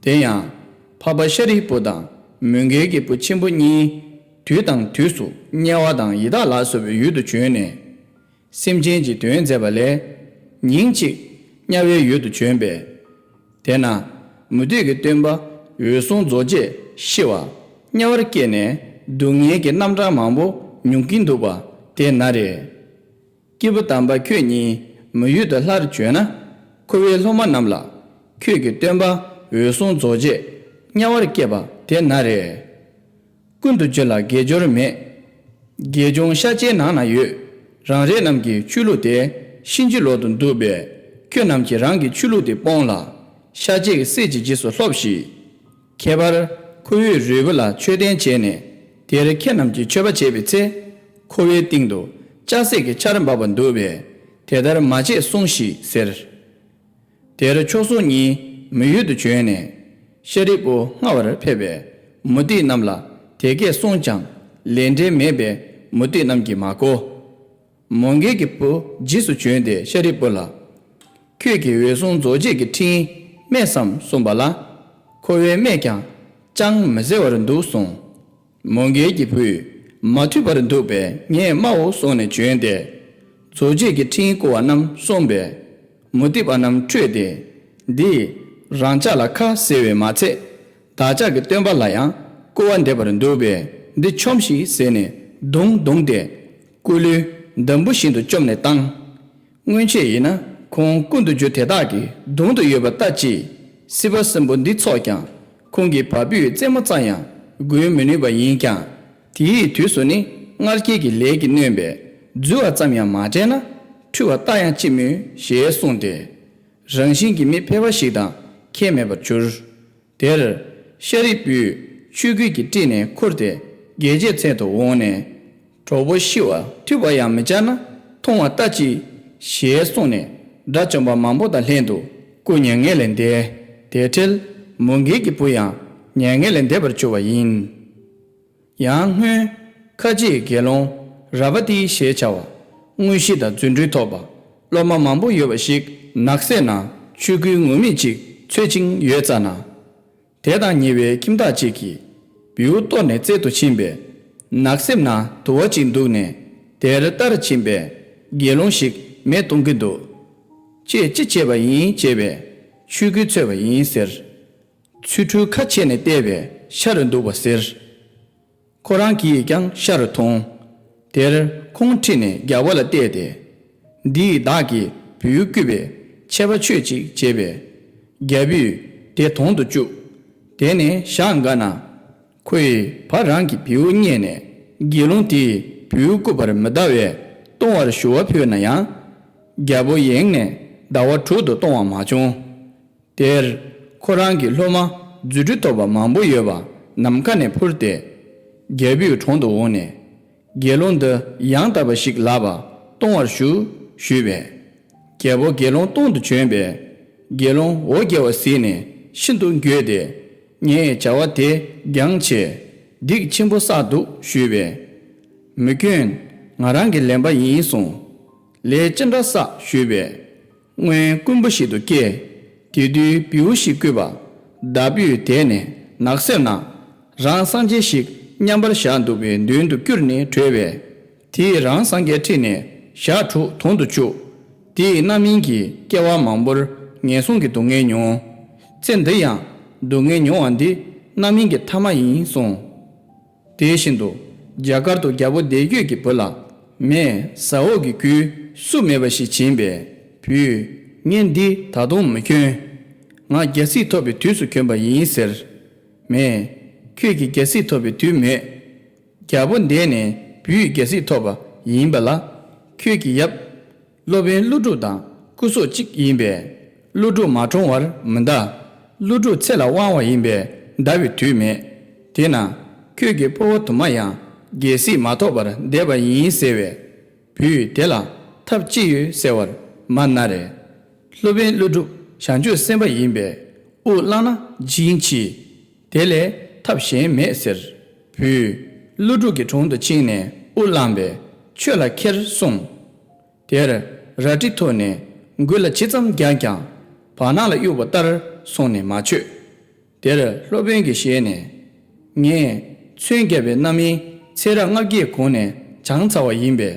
དེ་ཡང་། འཕགས་པ་ཤཱ་རིའི་བུ་དང་མོའུ་འགལ་གྱི་བུ་ཆེན་པོ་གཉིས། དུས་དང་དུས་སུ་དམྱལ་བ་དང་ཡི་དྭགས་ལ་སོགས་པའི་ཡུལ་དུ་བྱོན་ནས། སེམས་ཅན་གྱི་དོན་མཛད་པ་ལས། ཉིན་གཅིག་དམྱལ་བའི་ཡུལ་དུ་བྱོན་པས། དེ་ན་མུ་སྟེགས་ཀྱི་སྟོན་པ་འོད་སྲུང་རྫོགས་བྱེད་ཤི་བ་དམྱལ་བར་སྐྱེས་ནས་སྡུག་བསྔལ་གྱི་རྣམ་གྲངས་མང་པོ་མྱོང་གིན་འདུག་པ་དེ་ན་རེ། སྐྱེས་བུ་དམ་པ་ཁྱོད་ཉིད་མི་ཡུལ་དུ་སླར་བྱོན་ན། འཁོར་བའི་སློབ་མ་རྣམས་ལ། ཁྱོད་ཀྱི་སྟོན་པ་འོད་སྲུང་རྫོགས་བྱེད་དམྱལ་བར་སྐྱེས་པ་དེ་ན་རེ། ཀུན་ཏུ་རྒྱུ་ལ་དགེ་སྦྱོར་མེད། དགེ་སྦྱོང་ཤཱཀྱའི་ནང་ན་ཡོད། རང་རེ་རྣམས་ཀྱི་ཆོས་ལུགས་དེ་ཕྱིན་ཅི་ལོག་ཏུ་འདུག་པས། ཁྱོད་རྣམས་ཀྱིས་རང་གི་ཆོས་ལུགས་དེ་སྤོངས་ལ། ཤཱཀྱའི་སྲས་ཀྱི་རྗེས་སུ་སློབས་ཤིག་ཁྱད་པར་ཁོ་བོས་རུས་པ་ལ་མཆོད་རྟེན་བྱས་ནས་དེར་ཁྱེད་རྣམས་ཀྱིས་མཆོད་པ་བྱས་པའི་ཚེ། ཁོ་བོའི་སྟེང་དུ་ལྕགས་སྲེག་གི་ཆར་འབབ་པ་འདུག་པས། དེ་ལྟར་མ་བྱེད་གསུངས་ཤིག་ཟེར། དེར་མཆོག་ཟུང་གཉིས་མི་ཡུལ་དུ་བྱོན་ནས། ཤཱ་རིའི་བུ་སྔ་བར་ཕེབས་པས། མུ་སྟེགས་རྣམས་ལ་དེ་སྐད་གསུངས་ཀྱང་ལས་འབྲེལ་མེད་པས་མུ་སྟེགས་རྣམས་ཀྱིས་མ་གོ། མོའུ་འགལ་གྱི་བུ་རྗེས་སུ་བྱོན་ཏེ་ཤཱ་རིའི་བུ་ལ། ཁྱོད་ཀྱིས་འོད་སྲུང་རྫོགས་བྱེད་ཀྱི་ཕྲིན་སྨྲས་སམ་གསུངས་པ་ལ། ཁོ་བོས་སྨྲས་ཀྱང་ཅང་མི་གསལ་བར་འདུག་གསུངས། མོའུ་འགལ་གྱི་བུས་མ་ཐུབ་པར་འདུག་པས་ངས་སྨྲའོ་གསུངས་ནས་བྱོན་ཏེ། རྫོགས་བྱེད་ཀྱི་ཕྲིན་བསྐུར་བ་རྣམས་གསུངས་པས། མུ་སྟེགས་པ་རྣམས་ཁྲོས་ཏེ། འདིས་རང་ཅག་ལ་ཁ་གསལ་བས་མ་ཚད། བདག་ཅག་གི་སྟོན་པ་ལ་ཡང་བསྐུར་བ་འདེབས་པར་འདུག་པས་འདི་ཆོམས་ཤིག་ཟེར་ནས་མདུང་བརྡུངས་ཏེ། སྐུ་ལུས་འདམ་བུ་བཞིན་དུ་བཅོམ་ནས་བཏང་། སྔོན་ཆད་ཡིན་ན་ཁོང་ཀུན་ཏུ་རྒྱུ་དེ་དག་གིས་གདུང་དུ་ཡོད་པ་ལྟ་ཅི། སྲིད་པ་གསུམ་པོ་འདི་ཚོགས་ཀྱང་ཁོང་གི་བ་སྤུའི་རྩེ་མོ་ཙམ་ཡང་འགུལ་མི་ནུས་པ་ཡིན་ཀྱང་། དེའི་དུས་སུ་ནི་མངལ་སྐྱེས་ཀྱི་ལས་ཀྱིས་ནོན་པས་འཛུལ་བ་ཙམ་ཡང་མ་དྲན་ན་འཁྲུལ་བ་ལྟ་ཡང་ཅི་སྨོས་ཞེས་གསུངས་ཏེ། རང་བཞིན་གྱིས་མི་ཕལ་བ་ཞིག་དང་ཁྱད་མེད་པར་གྱུར། དེར་ཤཱ་རིའི་བུས་ཆོས་གོས་ཀྱིས་དཀྲིས་ནས་ཁུར་ཏེ་རྒྱལ་བྱེད་ཚལ་དུ་འོངས་ནས། གྲོགས་པོ་ཤི་བ་ཐུབ་པ་ཡང་མི་བྱ་ན་མཐོང་བ་ལྟ་ཅི། ཞེས་གསུངས་ནས་དགྲ་བཅོམ་པ་མང་པོ་དང་ལྷན་དུ་སྐུ་མྱ་ངན་ལས་འདས། དེ་འཕྲལ་མོའུ་འགལ་གྱི་བུ་ཡང་མྱ་ངན་ལས་འདས་པར་གྱུར་པ་ཡིན། ཡང་སྔོན་ཁ་ཆེའི་དགེ་སློང་ར་བ་ཏི་ཞེས་བྱ་བ་དངོས་གཞི་དང་རྫུ་འཕྲུལ་ཐོབ་པ་སློབ་མ་མང་པོ་ཡོད་པ་ཞིག་ནགས་གསེབ་ན་ཆོས་གོས་ངུར་སྨྲིག་ཅིག་འཚོལ་ཅིང་ཡོད་ཙ་ན། དེ་དང་ཉེ་བའི་ཁྱིམ་བདག་ཅིག་གིས་བེའུ་གཏོར་ནས་རྩེད་དུ་ཕྱིན་པས། ནགས་གསེབ་ན་དུ་བ་ཅིག་འདུག་ནས་དེར་ལྟར་ཕྱིན་པས་དགེ་སློང་ཞིག་མེ་གཏོང་གིན་འདུག །ཁྱེད་ཅི་བྱས་པ་ཡིན་ཅེས་པས། ཆོས་གོས་འཚོལ་བ་ཡིན་ཟེར། ཆོ་འཕྲུལ་ཁ་ཕྱེ་ནས་བལྟས་པས་ཤ་རུ་འདུག་པ་ཟེར། ཁོ་རང་གིས་ཀྱང་ཤ་རུ་མཐོང་། དེར་ཁོང་ཁྲིད་ནས་རྒྱལ་པོ་ལ་གཏད་དེ། འདིས་བདག་གི་བེའུ་བརྐུས་པས་ཆད་པ་གཅོད་ཅིག་ཅེས་པས། རྒྱལ་པོས་དེ་དོང་དུ་བཅུག །དེ་ནས་ཞག་འགའ་ན། ཁོ་ཡིས་ཕ་རང་གི་བེའུ་རྙེད་ནས་དགེ་སློང་དེས་བེའུ་བརྐུས་པར་མི་གདའ་བས་གཏོང་བར་ཞུ་བ་ཕུལ་ན་ཡང་། རྒྱལ་པོ་ཡེངས་ནས་ཟླ་བ་དྲུག་ཏུ་གཏོང་བ་མ་བྱུང་། དེར་ཁོ་རང་གི་སློབ་མ་རྫུ་འཕྲུལ་ཐོབ་པ་མང་པོ་ཡོད་པ་ནམ་མཁའ་ནས་འཕུར་ཏེ། རྒྱལ་པོའི་དྲུང་དུ་འོངས་ནས། དགེ་སློང་འདི་ཡང་དག་པ་ཞིག་ལགས་པ་གཏོང་བར་ཞུ་ཞུས་པས། རྒྱལ་པོ་དགེ་སློང་གཏོང་དུ་བྱོན་པས། དགེ་སློང་འོ་བརྒྱལ་བ་གཟིགས་ནས་ཤིན་ཏུ་འགྱོད་དེ། ངས་བྱ་བ་དེ་འགྱངས་ཆེ། སྡིག་ཆེན་པོ་བསགས་འདུག་ཞུས་པས། མི་སྐྱོན། ང་རང་གིས་ལེན་པ་ཡིན་གསུངས། ལས་ཅི་འདྲ་བསགས་ཞུས་པས། སྔོན་རྐུན་པོ་ཞིག་ཏུ་སྐྱེས། དེ་དུས་བེའུ་ཞིག་བརྐུས་པ། བདག་པོས་དེད་ནས་ནགས་གསེབ་ན། རང་སངས་རྒྱས་ཤིག་མཉམ་པར་བཞག་འདུག་པའི་མདུན་དུ་བསྐྱུར་ནས་བྲོས་པས། དེས་རང་སངས་རྒྱས་ཁྲིད་ནས་ཞག་དྲུག་དོང་དུ་བཅུག་དེའི་རྣམ་སྨིན་གྱིས་སྐྱེ་བ་མང་པོར་ངན་སོང་གི་སྡུག་བསྔལ་མྱོང་། ཚེ་འདི་ཡང་སྡུག་བསྔལ་མྱོང་བ་འདི་རྣམ་སྨིན་གྱི་ཐ་མ་ཡིན་གསུངས། དེ་བཞིན་དུ་རྒྱ་གར་དུ་རྒྱལ་པོ་བདེ་སྐྱིད་ཀྱི་བུ་ལ་མས་ཟ་འོག་གི་གོས་སུ་མེད་པ་ཞིག་བྱིན་པས། བུས། ངས་འདི་ད་དུང་མི་གྱོན། ང་རྒྱལ་སྲིད་ཐོབ་པའི་དུས་སུ་གྱོན་པ་ཡིན་ཟེར། མས། ཁྱོད་ཀྱི་རྒྱལ་སྲིད་ཐོབ་པའི་དུས་མེད། རྒྱལ་པོ་འདས་ནས་བུས་རྒྱལ་སྲིད་ཐོབ་པ་ཡིན་པ་ལ། ཁྱོད་ཀྱི་ཡབ། སློབ་དཔོན་ཀླུ་སྒྲུབ་དང་སྐུ་སྲོག་གཅིག་ཡིན་པས། ཀླུ་སྒྲུབ་མ་གྲོངས་བར་མི་འདའ། ཀླུ་སྒྲུབ་ཚེ་ལ་དབང་བ་ཡིན་པས་འདའ་བའི་དུས་མེད། དེས་ན་ཁྱོད་ཀྱི་ཕུ་བོ་དུ་མ་ཡང་རྒྱལ་སྲིད་མ་ཐོབ་པར་འདས་པ་ཡིན་ཟེར་བས། བུས་དེ་ལ་ཐབས་ཅི་ཡོད་ཟེར་བར་མ་ན་རེ། སློབ་དཔོན་ཀླུ་སྒྲུབ་བྱང་ཆུབ་སེམས་དཔའ་ཡིན་པས་དབུ་བླངས་ན་བྱིན་གྱིས། དེ་ལས་ཐབས་གཞན་མེད་ཟེར། བུས་ཀླུ་སྒྲུབ་ཀྱི་དྲུང་དུ་ཕྱིན་ནས་དབུ་བླངས་པས་ཆོས་ལ་ཁྱེར་གསུངས། དེར་རལ་གྲི་ཐོགས་ནས་མགུལ་ལ་ཇི་ཙམ་བརྒྱངས་ཀྱང་བར་སྣང་ལ་གཡུགས་པ་ལྟར་སོང་ནས་མ་ཆོད། དེར་སློབ་དཔོན་གྱི་ཞལ་ནས། ངས་མཚོན་བརྒྱབ་པའི་རྣམ་སྨིན་ཚེ་རབས་ལྔ་བརྒྱའི་གོང་ནས་བྱང་ཚར་བ་ཡིན་པས་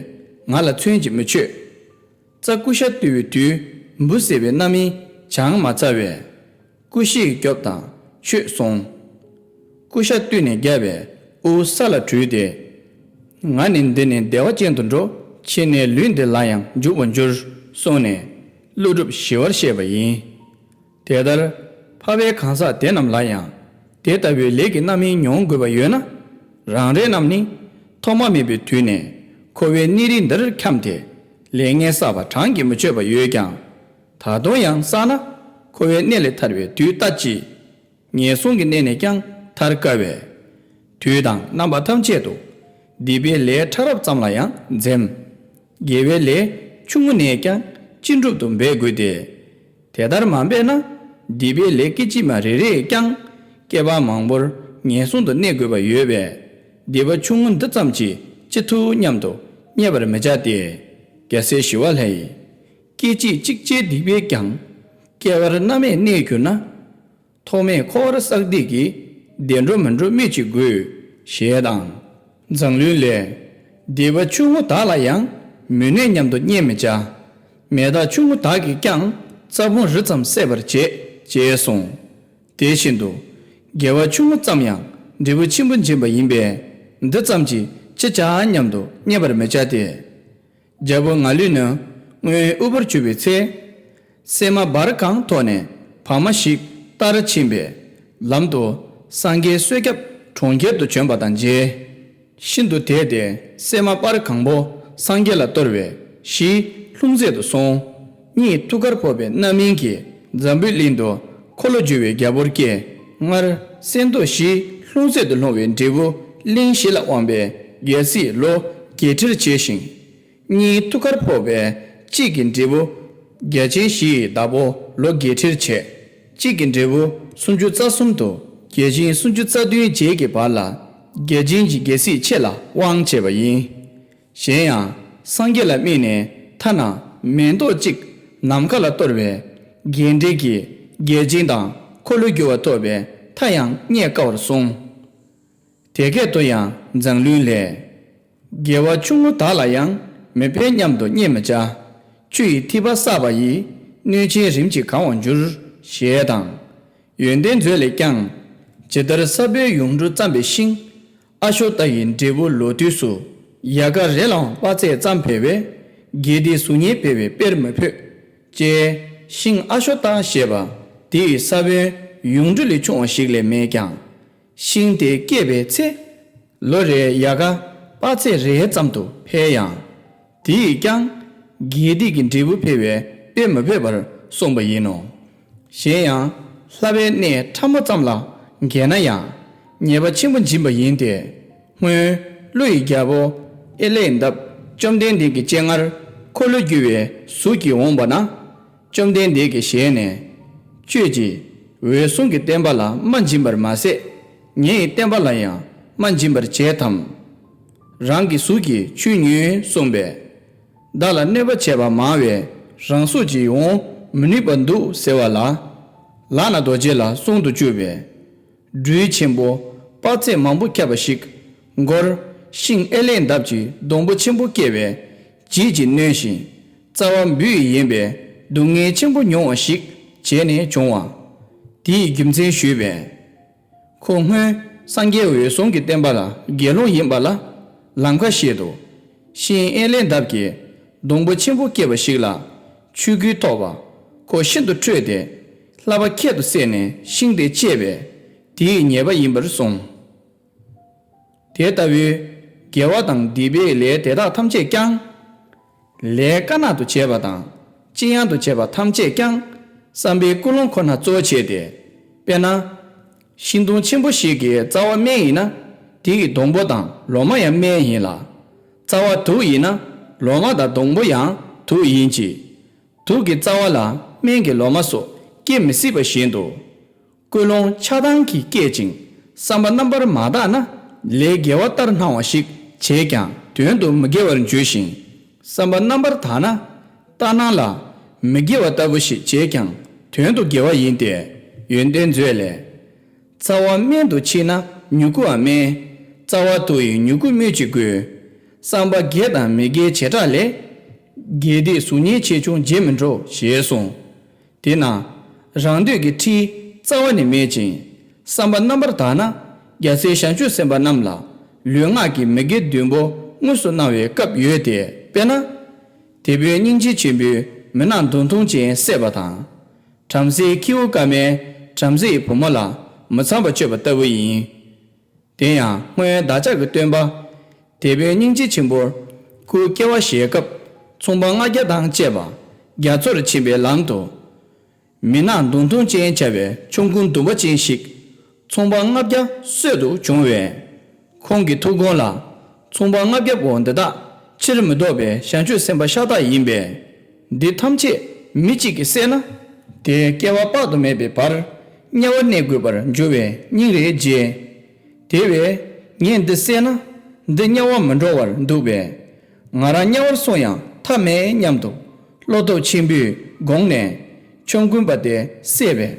ང་ལ་མཚོན་གྱིས་མི་ཆོད། རྩྭ་ཀུ་ཤ་བཏུལ་བའི་དུས་འབུ་བསད་པའི་རྣམ་སྨིན་བྱང་མ་ཚར་བས། ཀུ་ཤས་རྒྱོབ་དང་ཆོད་སོང་། ཀུ་ཤ་བཏུལ་ནས་བརྒྱབ་པས་དབུ་ས་ལ་དྲུད་དེ། ང་ནི་འདི་ནས་བདེ་བ་ཅན་དུ་འགྲོ། ཕྱིས་ནས་ལུས་འདི་ལ་ཡང་འཇུག་པར་འགྱུར་གསུངས་ནས་ཀླུ་སྒྲུབ་ཞི་བར་གཤེགས་པ་ཡིན། དེ་ལྟར་འཕགས་པའི་གང་ཟག་དེ་རྣམས་ལ་ཡང་དེ་ལྟ་བུའི་ལས་ཀྱི་རྣམ་སྨིན་མྱོང་དགོས་པ་ཡོད་ན། རང་རེ་རྣམས་ནི་ཐོག་མ་མེད་པའི་དུས་ནས་འཁོར་བའི་གནས་རིས་འདིར་འཁྱམས་ཏེ་ལས་ངན་བསགས་པ་གྲངས་ཀྱིས་མི་ཆོད་པ་ཡོད་ཀྱང་། ད་དུང་ཡང་བསགས་ན་འཁོར་བའི་གནས་ལས་ཐར་བའི་དུས་ལྟ་ཅི། ངན་སོང་གི་གནས་ནས་ཀྱང་ཐར་དཀའ་བས། དུས་དང་རྣམ་པ་ཐམས་ཅད་དུ་སྡིག་པའི་ལས་ཕྲ་རབ་ཙམ་ལ་ཡང་འཛེམ། དགེ་བའི་ལས་ཆུང་ངུ་ནས་ཀྱང་ཅི་འགྲུབ་ཏུ་འབད་དགོས་ཏེ། དེ་ལྟར་མ་འབད་ན་སྡིག་པའི་ལས་སྐད་ཅིག་མ་རེ་རེས་ཀྱང་བསྐལ་པ་མང་པོར་ངན་སོང་དུ་གནས་དགོས་པ་ཡོད་པས། སྡིག་པ་ཆུང་ངུ་འདི་ཙམ་གྱིས་ཅི་ཐུབ་སྙམ་དུ་བརྙས་པར་མི་བྱ་སྟེ། རྒྱལ་སྲས་ཞི་བ་ལྷ་ཡིས། སྐད་ཅིག་གཅིག་བྱས་སྡིག་པས་ཀྱང་། བསྐལ་པར་མནར་མེད་གནས་གྱུར་ན། ཐོག་མེད་འཁོར་བར་བསྲེགས་སྡིག་གིས། བདེ་འགྲོ་མི་འགྲོ་སྨོས་ཅི་དགོས། ཞེས་དང་། མཛངས་བླུན་ལས། སྡིག་པ་ཆུང་ངུ་དག་ལ་ཡང་། མི་གནོད་སྙམ་དུ་བརྙས་མི་བྱ། མེ་སྟག་ཆུང་ངུ་དག་གིས་ཀྱང་། རྩྭ་བུང་རི་ཙམ་བསྲེག་པར་བྱེད། ཅེས་གསུངས། དེ་བཞིན་དུ། དགེ་བ་ཆུང་ངུ་ཙམ་ཡང་འབྲས་བུ་ཆེན་པོ་འབྱིན་པ་ཡིན་པས། འདི་ཙམ་གྱིས་ཅི་བྱ་སྙམ་དུ་བརྙས་པར་མི་བྱ་སྟེ། རྒྱལ་པོ་ང་ལུས་ནི་སྔོན་དབུལ་པོར་གྱུར་པའི་ཚེ། སྲན་མ་འབར་གང་ཐོགས་ནས་བག་མ་ཞིག་ལྟར་ཕྱིན་པས། ལམ་དུ་སངས་རྒྱས་གསོལ་སྐྱབས་གྲོང་ཁྱེར་དུ་བྱོན་པ་དང་མཇལ། ཤིན་ཏུ་དད་དེ་སྲན་མ་སྤར་གང་པོ་སངས་རྒྱས་ལ་གཏོར་བས་གཞི་ལྷུང་བཟེད་དུ་སོང་། གཉིད་ཐུགས་ཁར་ཕོག་པའི་རྣམ་སྨིན་གྱིས་འཛམ་བུའི་གླིང་དུ་འཁོར་ལོ་བསྒྱུར་བའི་རྒྱལ་པོར་སྐྱེས། སྔར་སྲན་ཐོགས་གཞི་ལྷུང་བཟེད་དུ་ལྷུང་བའི་འབྲས་བུ་གླིང་བཞི་ལ་དབང་པའི་རྒྱལ་སྲིད་ལོ་བརྒྱད་ཁྲིར་བྱས་ཤིང་། གཉིད་ཐུགས་ཁར་ཕོག་པའི་གཅིག་གི་འབྲས་བུ་རྒྱལ་ཆེན་བཞི་ཡི་བདག་པོ་ལོ་བརྒྱད་ཁྲིར་བྱས། གཅིག་གི་འབྲས་བུ་སུམ་ཅུ་རྩ་གསུམ་དུ་རྒྱལ་ཆེན་སུམ་ཅུ་རྩ་བདུན་བརྒྱད་ཀྱི་བར་ལ་རྒྱལ་ཆེན་གྱི་རྒྱལ་སྲིད་ཆེ་ལ་དབང་བྱས་པ་ཡིན། གཞན་ཡང་སངས་རྒྱས་ལ་དམིགས་ནས་ཐ་ན་མེ་ཏོག་གཅིག་ནམ་མཁའ་ལ་གཏོར་བས་རྒྱས་འབྲིང་གིས་རྒྱལ་ཆེན་དང་འཁོར་ལོས་སྒྱུར་བ་ཐོབ་པས་མཐའ་ཡང་རྙེད་དཀའ་བར་གསུངས། དེ་སྐད་དུ་ཡང་མཛངས་བླུན་ལས། དགེ་བ་ཆུང་ངུ་དག་ལ་ཡང་མི་ཕན་སྙམ་དུ་བརྙས་མི་བྱ། ཆུ་ཡི་ཐིགས་པ་བསགས་པ་ཡིས་སྣོད་ཆེན་རིམ་གྱིས་གང་བར་འགྱུར། ཞེས་དང་། ཡོན་ཏན་མཛོད་ལས་ཀྱང་། ཇི་ལྟར་ས་བོན་ཡུངས་འབྲུ་བརྩམས་པའི་ཤིང་། ཨ་ཤོ་ཏ་ཡི་འབྲས་བུ་ལོ་དུས་སུ། ཡལ་ག་རེ་ལའང་དཔག་ཚད་ཙམ་འཕེལ་བས། དགེ་སྡིག་གཟུགས་བརྙན་འཕེལ་བའི་དཔེར་མི་ཕོད། ཅེས་ཤིང་ཨ་ཤོ་ཏ་ཞེས་པ་དེ་ཡི་ས་བོན་ཡུངས་འབྲུ་ལས་ཆུང་བ་ཞིག་ལས་མེད་ཀྱང་། ཤིང་དེ་སྐྱེས་པའི་ཚེ། ལོ་རེའི་ཡལ་ག་དཔག་ཚད་རེ་ཙམ་དུ་འཕེལ་ཡང་། དེ་ཡིས་ཀྱང་དགེ་སྡིག་གི་འབྲས་བུ་འཕེལ་བའི་དཔེ་མི་ཕོད་པར་གསུངས་པ་ཡིན་ནོ། གཞན་ཡང་། ལྷ་བའི་གནས་ཕྲ་མོ་ཙམ་ལ་འགལ་ན་ཡང་ཉེས་པ་ཆེན་པོ་འབྱིན་པ་ཡིན་ཏེ། སྔོན་ཀླུ་ཡི་རྒྱལ་པོ་ཨེ་ལའི་འདབ་བཅོམ་ལྡན་འདས་ཀྱི་སྤྱན་སྔར་འཁོར་ལོས་སྒྱུར་བའི་གཟུགས་ཀྱིས་འོངས་པ་ན། བཅོམ་ལྡན་འདས་ཀྱི་ཞལ་ནས། ཁྱོད་ཀྱིས་འོད་སྲུང་གི་བསྟན་པ་ལ་མ་སྦྱིན་པར་མ་ཟད། ངའི་བསྟན་པ་ལ་ཡང་མ་སྦྱིན་པར་བྱེད་དམ། རང་གི་གཟུགས་ཀྱིས་ཆོས་ཉོན་གསུངས་པས། བདག་ལ་གནོད་པ་བྱས་པ་མང་བས་ རང་སྲོག་གཅོད་ཡང་མི་ནུས་པར་འདུག་ཟེར་བ་ལ། ལག་ན་རྡོ་རྗེ་ལ་གསུང་དུ་བཅུག་པས། སྦྲུལ་ཆེན་པོ་དཔག་ཚད་མང་པོ་ཁྱབ་པ་ཞིག་མགོར་ཤིང་ཨེ་ལས་འདབས་ཀྱི་སྡོང་པོ་ཆེན་པོ་སྐྱེས་པས་བརྗིད་ཀྱིས་གནོན་ཞིང་། རྩ་བ་འབུ་ཡིས་ཡིན་པས་སྡུག་བསྔལ་ཆེན་པོ་མྱོང་བ་ཞིག་བྱས་ནས་བྱུང་བ། དེའི་རྒྱུ་མཚན་ཞུས་པས། ཁོ་སྔོན་སངས་རྒྱས་འོད་སྲུང་གི་བསྟན་པ་ལ་དགེ་སློང་ཡིན་པ་ལ་ལམ་ཁ་བཤད་དོ། ཤིང་ཨེ་ལས་འདབས་ཀྱི་སྡོང་པོ་ཆེན་པོ་སྐྱེས་པ་ཞིག་ལ་ཆོས་གོས་ཐོགས་པ། ཁོ་ཤིན་ཏུ་ཁྲོས་ཏེ་ལྷ་པ་ཁྱད་དུ་བསད་ནས་ཤིང་དེ་བཅད་པས་དེའི་ཉེས་པ་ཡིན་པར་གསུངས། དེ་ལྟ་བུའི་དགེ་བ་དང་སྡིག་པའི་ལས་དེ་དག་ཐམས་ཅད་ཀྱང་། ལས་དཀར་ནག་ཏུ་བྱས་པ་དང་ལྕི་ཡང་དུ་བྱས་པ་ཐམས་ཅད་ཀྱང་བསམ་པའི་ཀུན་སློང་ཁོ་ན་གཙོ་བྱས་ཏེ། དཔེར་ན། ཤིང་སྡོང་ཆེན་པོ་ཞིག་གི་རྩ་བ་སྨན་ཡིན་ན་དེ་ཡི་སྡོང་པོ་དང་ལོ་མ་ཡང་སྨན་ཡིན་ལ། རྩ་བ་དུག་ཡིན་ན་ལོ་མ་དང་སྡོང་པོ་ཡང་དུག་ཡིན་གྱི། དུག་གི་རྩ་བ་ལ་སྨན་གྱི་ལོ་མ་སོགས་སྐྱེ་མི་སྲིད་པ་བཞིན་དུ། ཀུན་སློང་ཆགས་སྡང་གིས་བསྐྱེད་ཅིང་བསམ་པ་རྣམ་པར་མ་དག་ན་ལས་དགེ་བ་ལྟར་སྣང་བ་ཞིག་བྱས་ཀྱང་དོན་དུ་མི་དགེ་བར་འགྱུར་ཞིང་། བསམ་པ་རྣམ་པར་དག་ན་ལྟར་སྣང་ལ་མི་དགེ་བ་ལྟ་བུ་ཞིག་བྱས་ཀྱང་དོན་དུ་དགེ་བ་ཡིན་ཏེ། ཡོན་ཏན་མཛོད་ལས། རྩ་བ་སྨན་དུ་མཆིས་ན་མྱུ་གུའང་སྨན། རྩ་བ་དུག་ཡིན་མྱུ་གུ་སྨོས་ཅི་དགོས། བསམ་པ་དགེ་དང་མི་དགེའི་བྱེ་བྲག་ལས། དགེ་སྡིག་གཟུགས་བརྙན་ཆེ་ཆུང་བརྗེ་མི་འགྲོ་ཞེས་གསུངས། དེས་ན། རང་འདོད་ཀྱི་ཁྲིད་རྩ་བ་ནས་མེད་ཅིང་། བསམ་པ་རྣམ་པར་དག་ན། རྒྱལ་སྲས་བྱང་ཆུབ་སེམས་དཔའ་རྣམས་ལ། ལུས་ངག་གི་མི་དགེ་བདུན་པོ་དངོས་སུ་སྣང་བའི་སྐབས་ཡོད་དེ། དཔེར་ན། དེད་དཔོན་སྙིང་རྗེ་ཆེན་པོས་མི་ནག་མདུང་ཐུང་ཅན་བསད་པ་དང་། བྲམ་ཟེའི་ཁྱེའུ་ཀ་མས་བྲམ་ཟེ་ཡི་བུ་མོ་ལ་མི་ཚངས་པ་སྤྱོད་པ་ལྟ་བུ་ཡིན། དེ་ཡང་སྔོན་བདག་ཅག་གི་སྟོན་པ། དེད་དཔོན་སྙིང་རྗེ་ཆེན་པོར་ཁོའི་སྐྱེ་བ་བཞེས་སྐབས་ཚོང་པ་ལྔ་བརྒྱ་དང་བཅས་པ་རྒྱ་མཚོར་ཕྱིན་པའི་ལམ་དུ། མི་ནག་མདུང་ཐུང་ཅན་བྱ་བའི་ཆོམ་རྐུན་གདུང་པ་ཅན་ཞིག་ཚོང་པ་ལྔ་བརྒྱ་གསོད་དུ་བྱུང་བས། ཁོང་གི་ཐུགས་དགོངས་ལ་ཚོང་པ་ལྔ་བརྒྱ་པོ་འདི་དག་ཕྱིར་མི་ལྡོག་པའི་བྱང་ཆུབ་སེམས་དཔའ་ཤ་སྟག་ཡིན་པས། འདི་ཐམས་ཅད་མི་གཅིག་གིས་བསད་ན། དེའི་སྐྱེ་བ་དཔག་ཏུ་མེད་པའི་བར་དམྱལ་བར་གནས་དགོས་པར་འགྱུར་བའི་སྙིང་རེ་རྗེ། དེ་བས་ངས་འདི་བསད་ན་འདི་དམྱལ་བར་མི་འགྲོ་བར་འདུག་པས། ང་རང་དམྱལ་བར་སོང་ཡང་ཐབས་མེད་སྙམ་དུ་བློ་སྟོབས་ཆེན་པོས་དགོངས་ནས་ཆོམ་རྐུན་པ་དེ་བསད་པས་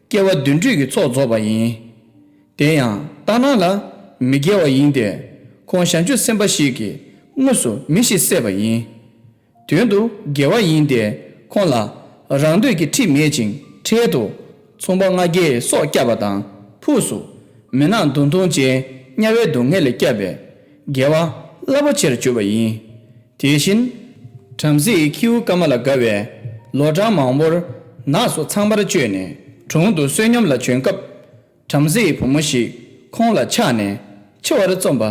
སྐྱེ་བ་བདུན་ཁྲི་གི་ཚོགས་རྫོགས་པ་ཡིན། དེ་ཡང་ལྟར་སྣང་ལ་མི་དགེ་བ་ཡིན་ཏེ། ཁོང་བྱང་ཆུབ་སེམས་དཔའ་ཞིག་གིས་དངོས་སུ་མི་ཞིག་བསད་པ་ཡིན། དོན་དུ་དགེ་བ་ཡིན་ཏེ། ཁོང་ལ་རང་འདོད་ཀྱི་ཁྲིད་མེད་ཅིང་འཕྲལ་དུ་ཚོང་པ་ལྔ་བརྒྱའི་སྲོག་བསྐྱབས་པ་དང་ཕུགས་སུ་མི་ནག་མདུང་ཐུང་ཅན་དམྱལ་བའི་སྡུག་བསྔལ་ལས་བསྐྱབས་པས་དགེ་བ་རླབས་པོ་ཆེར་གྱུར་པ་ཡིན། དེ་བཞིན་བྲམ་ཟེ་ཡི་ཁྱེའུ་ཀ་མ་ལ་དགའ་བས་ལོ་གྲངས་མང་པོར་ནགས་སུ་ཚངས་པར་སྤྱོད་ནས་གྲོང་དུ་བསོད་སྙོམས་ལ་བྱོན་སྐབས། བྲམ་ཟེ་ཡི་བུ་མོ་ཞིག་ཁོང་ལ་ཆགས་ནས་འཆི་བར་བརྩོན་པ་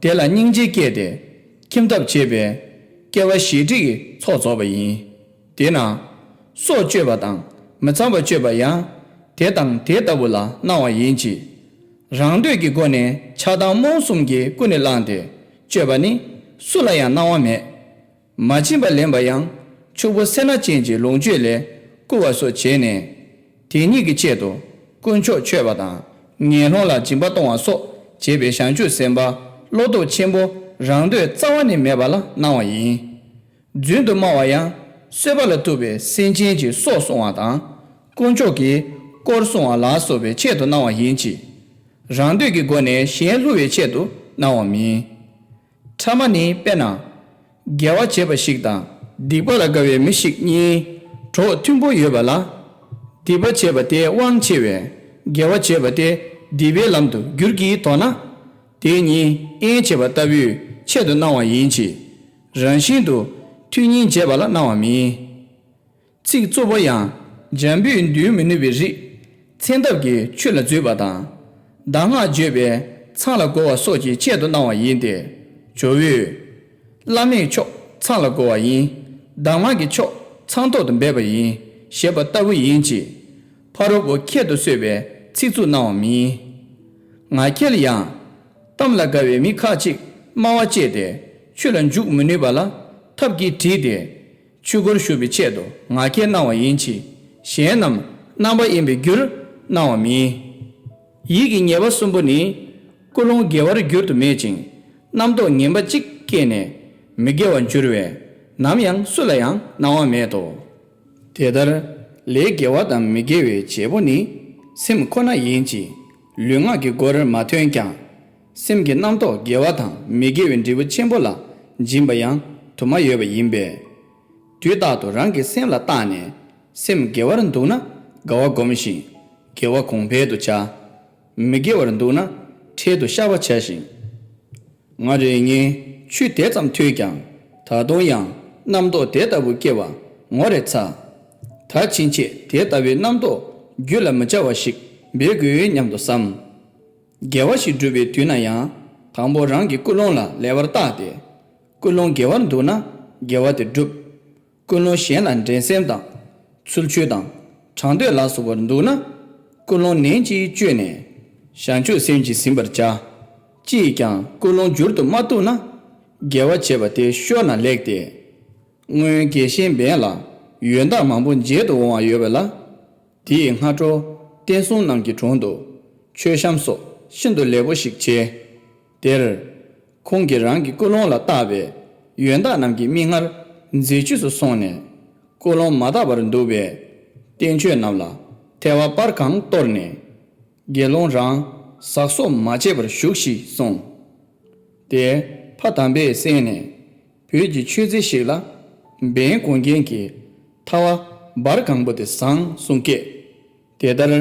དེ་ལ་སྙིང་རྗེ་སྐྱེས་ཏེ་ཁྱིམ་ཐབ་བྱས་པས་སྐྱེ་བ་བཞི་ཁྲི་གི་ཚོགས་རྫོགས་པ་ཡིན། དེས་ན་སྲོག་གཅོད་པ་དང་མི་ཚངས་པ་སྤྱོད་པ་ཡང་དེ་དང་དེ་ལྟ་བུ་ལ་སྣང་བ་ཡིན་གྱི། རང་འདོད་ཀྱི་སྒོ་ནས་ཆགས་སྡང་རྨོངས་གསུམ་གྱིས་ཀུན་ནས་བསླངས་ཏེ་སྤྱོད་པ་ནི་སུ་ལ་ཡང་སྣང་བ་མེད། མ་བྱིན་པ་ལེན་པ་ཡང་ཕྱུག་པོ་སེར་སྣ་ཅན་གྱི་ལོངས་སྤྱོད་ལས་བསྐུལ་བ་སོགས་བྱས་ནས། དེ་ཉིད་ཀྱི་ཆེད་དུ་དཀོན་མཆོག་མཆོད་པ་དང་ངན་སློང་ལ་སྦྱིན་པ་གཏོང་བ་སོགས་བྱེད་པའི་བྱང་ཆུབ་སེམས་དཔའ་བློ་སྟོབས་ཆེན་པོ་རང་འདོད་རྩ་བ་ནས་མེད་པ་ལ་སྣང་བ་ཡིན། རྫུན་དུ་སྨྲ་བ་ཡང་གསོད་པ་ལ་ཐུག་པའི་སེམས་ཅན་གྱི་སྲོག་བསྲུང་བ་དང་། དཀོན་མཆོག་གི་དཀོར་བསྲུང་བ་ལ་སོགས་པའི་ཆེད་དུ་སྣང་བ་ཡིན་གྱི། རང་འདོད་ཀྱི་སྒོ་ནས་གཞན་བསླུ་བའི་ཆེད་དུ་སྣང་བ་མིན། ཕྲ་མ་ནི་དཔེར་ན། དགེ་བ་བྱས་པ་ཞིག་དང་སྡིག་པ་ལ་དགའ་བའི་མི་ཞིག་གཉིས་གྲོགས་མཐུན་པོ་ཡོད་པ་ལ། སྡིག་པ་བྱས་པ་དེ་དབང་ཆེ་བས་དགེ་བ་བྱས་པ་དེ་སྡིག་པའི་ལམ་དུ་འགྱུར་གྱི་མདོར་ན། དེ་གཉིས་དབྱེན་བྱེད་པ་ལྟ་བུའི་ཆེད་དུ་སྣང་བ་ཡིན་གྱི། རང་བཞིན་དུ་མཐུན་གཉིས་བྱེད་པ་ལ་སྣང་བ་མིན། ཚིག་རྩུབ་པོ་ཡང་འཇམ་པོས་འདུལ་མི་ནུས་པའི་རིགས། མཚན་ཐབས་ཀྱིས་ཆོས་ལ་འཛུད་པ་དང་། གདམས་ངག་བརྗོད་པས་ཚངས་ལ་བསྒོ་བ་སོགས་ཀྱི་ཆེད་དུ་སྣང་བ་ཡིན་ཏེ། ཇོ་བོས། བླ་མེད་མཆོག་ཚངས་ལ་བསྒོ་བ་ཡིན། གདམས་ངག་གི་མཆོག་ཚངས་ཐོག་ཏུ་འབེབས་པ་ཡིན། ཞེས་པ་ལྟ་བུ་ཡིན་གྱི། ཕ་རོལ་པོ་ཁྱད་དུ་གསོད་པའི་ཚིག་རྩུབ་སྣང་བ་མིན། ང་རྒྱལ་ཡང་། གཏམ་ལ་དགའ་བའི་མི་ཁ་ཅིག་སྨྲ་བ་བཅད་དེ་ཆོས་ལ་འཇུག་མི་ནུས་པ་ལ་ཐབས་ཀྱིས་དྲིས་ཏེ། ཆོས་སྒོར་ཞུགས་པའི་ཆེད་དུ་ང་རྒྱལ་སྣང་བ་ཡིན་གྱི། གཞན་རྣམས་རྣམ་པ་ཡིན་པའི་རྒྱུར་སྣང་བ་མིན། ཡིད་ཀྱི་ཉེས་པ་གསུམ་པོ་ནི། ཀུན་སློང་དགེ་བར་འགྱུར་དུ་མེད་ཅིང་། རྣམ་རྟོག་ངན་པ་གཅིག་སྐྱེས་ནས་མི་དགེ་བར་འགྱུར་བས་ནམ་ཡང་སུ་ལ་ཡང་སྣང་བ་མེད་དོ། དེ་ལྟར་ལས་དགེ་བ་དང་མི་དགེ་བའི་བྱེད་པོ་ནི་སེམས་ཁོ་ན་ཡིན་གྱི། ལུས་ངག་གི་སྒོར་མ་ཐོན་ཀྱང་། སེམས་ཀྱི་རྣམ་རྟོག་དགེ་བ་དང་མི་དགེ་བའི་འབྲས་བུ་ཆེན་པོ་ལ་སྦྱིན་པ་ཡང་དུ་མ་ཡོད་པ་ཡིན་པས། དུས་རྟག་ཏུ་རང་གི་སེམས་ལ་བརྟགས་ནས། སེམས་དགེ་བར་འདུག་ན་དགའ་བ་སྒོམ་ཞིང་དགེ་བ་གོང་འཕེལ་དུ་བྱ། མི་དགེ་བར་འདུག་ན་འཕྲལ་དུ་བཤགས་པ་བྱ་ཞིང་། ང་རེ་ངའི་ཆོས་དེ་ཙམ་ཐོས་ཀྱང་ད་དུང་ཡང་རྣམ་རྟོག་དེ་ལྟ་བུ་སྐྱེ་བ་ངོ་རེ་ཚ། ད་ཕྱིན་ཆད་དེ་ལྟ་བུའི་རྣམ་རྟོག་རྒྱུད་ལ་མི་འཆར་བ་ཞིག་འབད་དགོས་སྙམ་དུ་བསམ། དགེ་བ་ཞིག་བསྒྲུབ་པའི་དུས་ན་ཡང་དང་པོ་རང་གི་ཀུན་སློང་ལ་ལེགས་པར་བརྟགས་ཏེ། ཀུན་སློང་དགེ་བར་འདུག་ན་དགེ་བ་དེ་བསྒྲུབ། ཀུན་སློང་གཞན་ལ་འགྲན་སེམས་དང་། ཚུལ་འཆོས་དང་། དྲང་འདོད་ལ་སོགས་པར་འདུག་ན། ཀུན་སློང་ནན་གྱིས་བཅོས་ནས། བྱང་ཆུབ་སེམས་ཀྱིས་ཟིན་པར་བྱ། ཅིས་ཀྱང་ཀུན་སློང་བསྒྱུར་དུ་མ་བཏུབ་ན། དགེ་བ་བྱས་པ་དེ་ཤོར་ན་ལེགས་ཏེ། སྔོན་དགེ་བཤེས་འབེན་ལ་ཡོན་བདག་མང་པོ་མཇལ་དུ་འོང་བ་ཡོད་པས་ལ། དེའི་སྔ་དྲོ་བསྟན་སྲུང་རྣམས་ཀྱི་དྲུང་དུ་མཆོད་བཤམས་སོགས་ཤིན་ཏུ་ལེགས་པོ་ཞིག་བྱས། དེར་ཁོང་གིས་རང་གི་ཀུན་སློང་ལ་བརྟགས་པས་ཡོན་བདག་རྣམས་ཀྱི་མིག་སྔར་མཛེས་ཆོས་སུ་སོང་ནས། ཀུན་སློང་མ་དག་པར་འདུག་པས། བསྟན་བཅོས་རྣམས་ལ་ཐལ་བ་སྤར་གང་གཏོར་ནས། དགེ་སློང་རང་ཟག་གསོག་མ་བྱས་པར་བཞུགས་ཤིག་གསུངས། དེ་ཕ་དམ་པས་གསན་ནས། བོད་ཀྱི་ཆོས་རྩེ་ཞིག་ལ་འབེན་གོང་རྒྱན་གྱི་ཐལ་བ་འབར་གང་པོ་དེ་བཟང་གསུང་སྐད། དེ་ལྟར་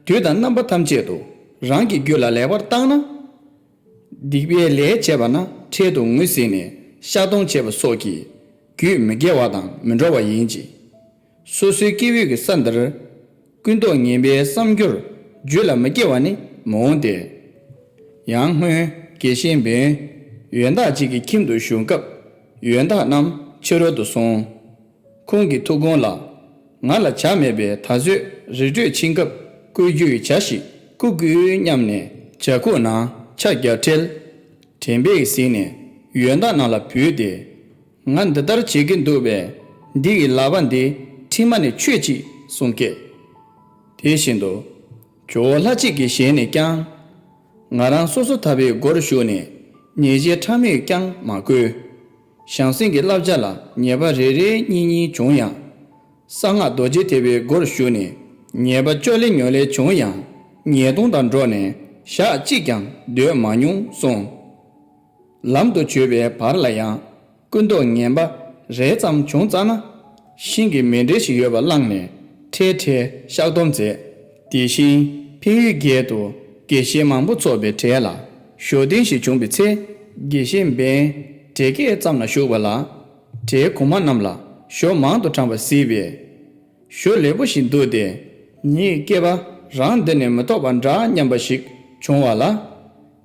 དུས་དང་རྣམ་པ་ཐམས་ཅད་དུ་རང་གི་རྒྱུད་ལ་ལེགས་པར་བརྟགས་ན། སྡིག་པའི་ལས་བྱས་པ་ན་འཕྲལ་དུ་ངུས་ཟིན་ནས་བཤགས་གཏོང་བྱེད་པ་སོགས་ཀྱི་རྒྱུད་མི་དགེ་བ་དང་མི་འགྲོ་བ་ཡིན་གྱི། སོ་སོའི་སྐྱེ་བོའི་གི་ས་འདིར་ཀུན་རྟོག་ངན་པའི་བསམ་སྦྱོར་རྒྱུད་ལ་མི་སྐྱེ་བ་ནི་མི་འོང་སྟེ། ཡང་སྔོན་དགེ་བཤེས་འབེན་ཡོན་བདག་ཅིག་གི་ཁྱིམ་དུ་བཞུགས་སྐབས་ཡོན་བདག་རྣམས་ཕྱི་རོལ་དུ་སོང་། ཁོང་གི་ཐུགས་དགོངས་ལ། ང་ལ་ཇ་མེད་པས་ད་གཟོད་རི་ཁྲོད་ཕྱིན་སྐབས་བསྐོལ་རྒྱུའི་ཇ་ཞིག་བསྐུ་དགོས་སྙམ་ནས་ཇ་ཁུག་ནང་ཆ་བརྒྱབ་འཕྲལ། དྲན་པས་གཟིགས་ནས་ཡོན་བདག་རྣམས་ལ་བོས་ཏེ། ང་འདི་ལྟར་བྱེད་ཀྱི་འདུག་པས་འདི་ཡི་ལག་པ་འདི་མཁྲིག་མ་ནས་ཆོད་ཅིག་གསུང་སྐད། དེ་བཞིན་དུ། ཇོ་བོ་ལྷ་གཅིག་གི་ཞལ་ནས་ཀྱང་། ང་རང་སོ་སོ་ཐར་པའི་སྒོར་ཞུགས་ནས་ཉེས་བྱས་ཕྲ་མོས་ཀྱང་མ་གོས། བྱང་སེམས་ཀྱི་བསླབ་བྱ་ལ་ཉེས་པ་རེ་རེ་གཉིས་གཉིས་བྱུང་ཡང་། གསང་སྔགས་རྡོ་རྗེ་ཐེག་པའི་སྒོར་ཞུགས་ནས་ཉེས་པ་བཅོ་ལེ་ཉོ་ལེ་བྱུང་ཡང་ཉེས་ལྟུང་དང་འགྲོགས་ནས་ཞག་གཅིག་ཀྱང་སྡོད་མ་མྱོང་གསུངས། ལམ་དུ་བྱོན་པའི་བར་ལ་ཡང་ཀུན་རྟོག་ངན་པ་རེ་ཙམ་བྱུང་ཙ་ན། ཤིང་གི་མེ་འབྲས་ཤིག་ཡོད་པ་བླངས་ནས་འཕྲལ་འཕྲལ་བཤགས་སྡོམ་མཛད། དེ་བཞིན་འཕན་ཡུལ་བརྒྱད་དུ་དགེ་བཤེས་མང་པོ་ཚོགས་པའི་གྲལ་ལ་ཞོ་སྟོན་ཞིག་བྱུང་བའི་ཚེ། དགེ་བཤེས་འབེན་གྲལ་སྐས་ཙམ་ལ་བཞུགས་པ་ལ། གྲལ་གོང་མ་རྣམས་ལ་ཞོ་མང་དུ་དྲངས་པ་གཟིགས་པས། ཞོ་ལེགས་པོ་ཞིག་འདུག་སྟེ། ངའི་སྐྱེས་པ་རང་འདི་ནས་མི་ཐོགས་པ་འདྲ་སྙམ་པ་ཞིག་བྱུང་བ་ལ།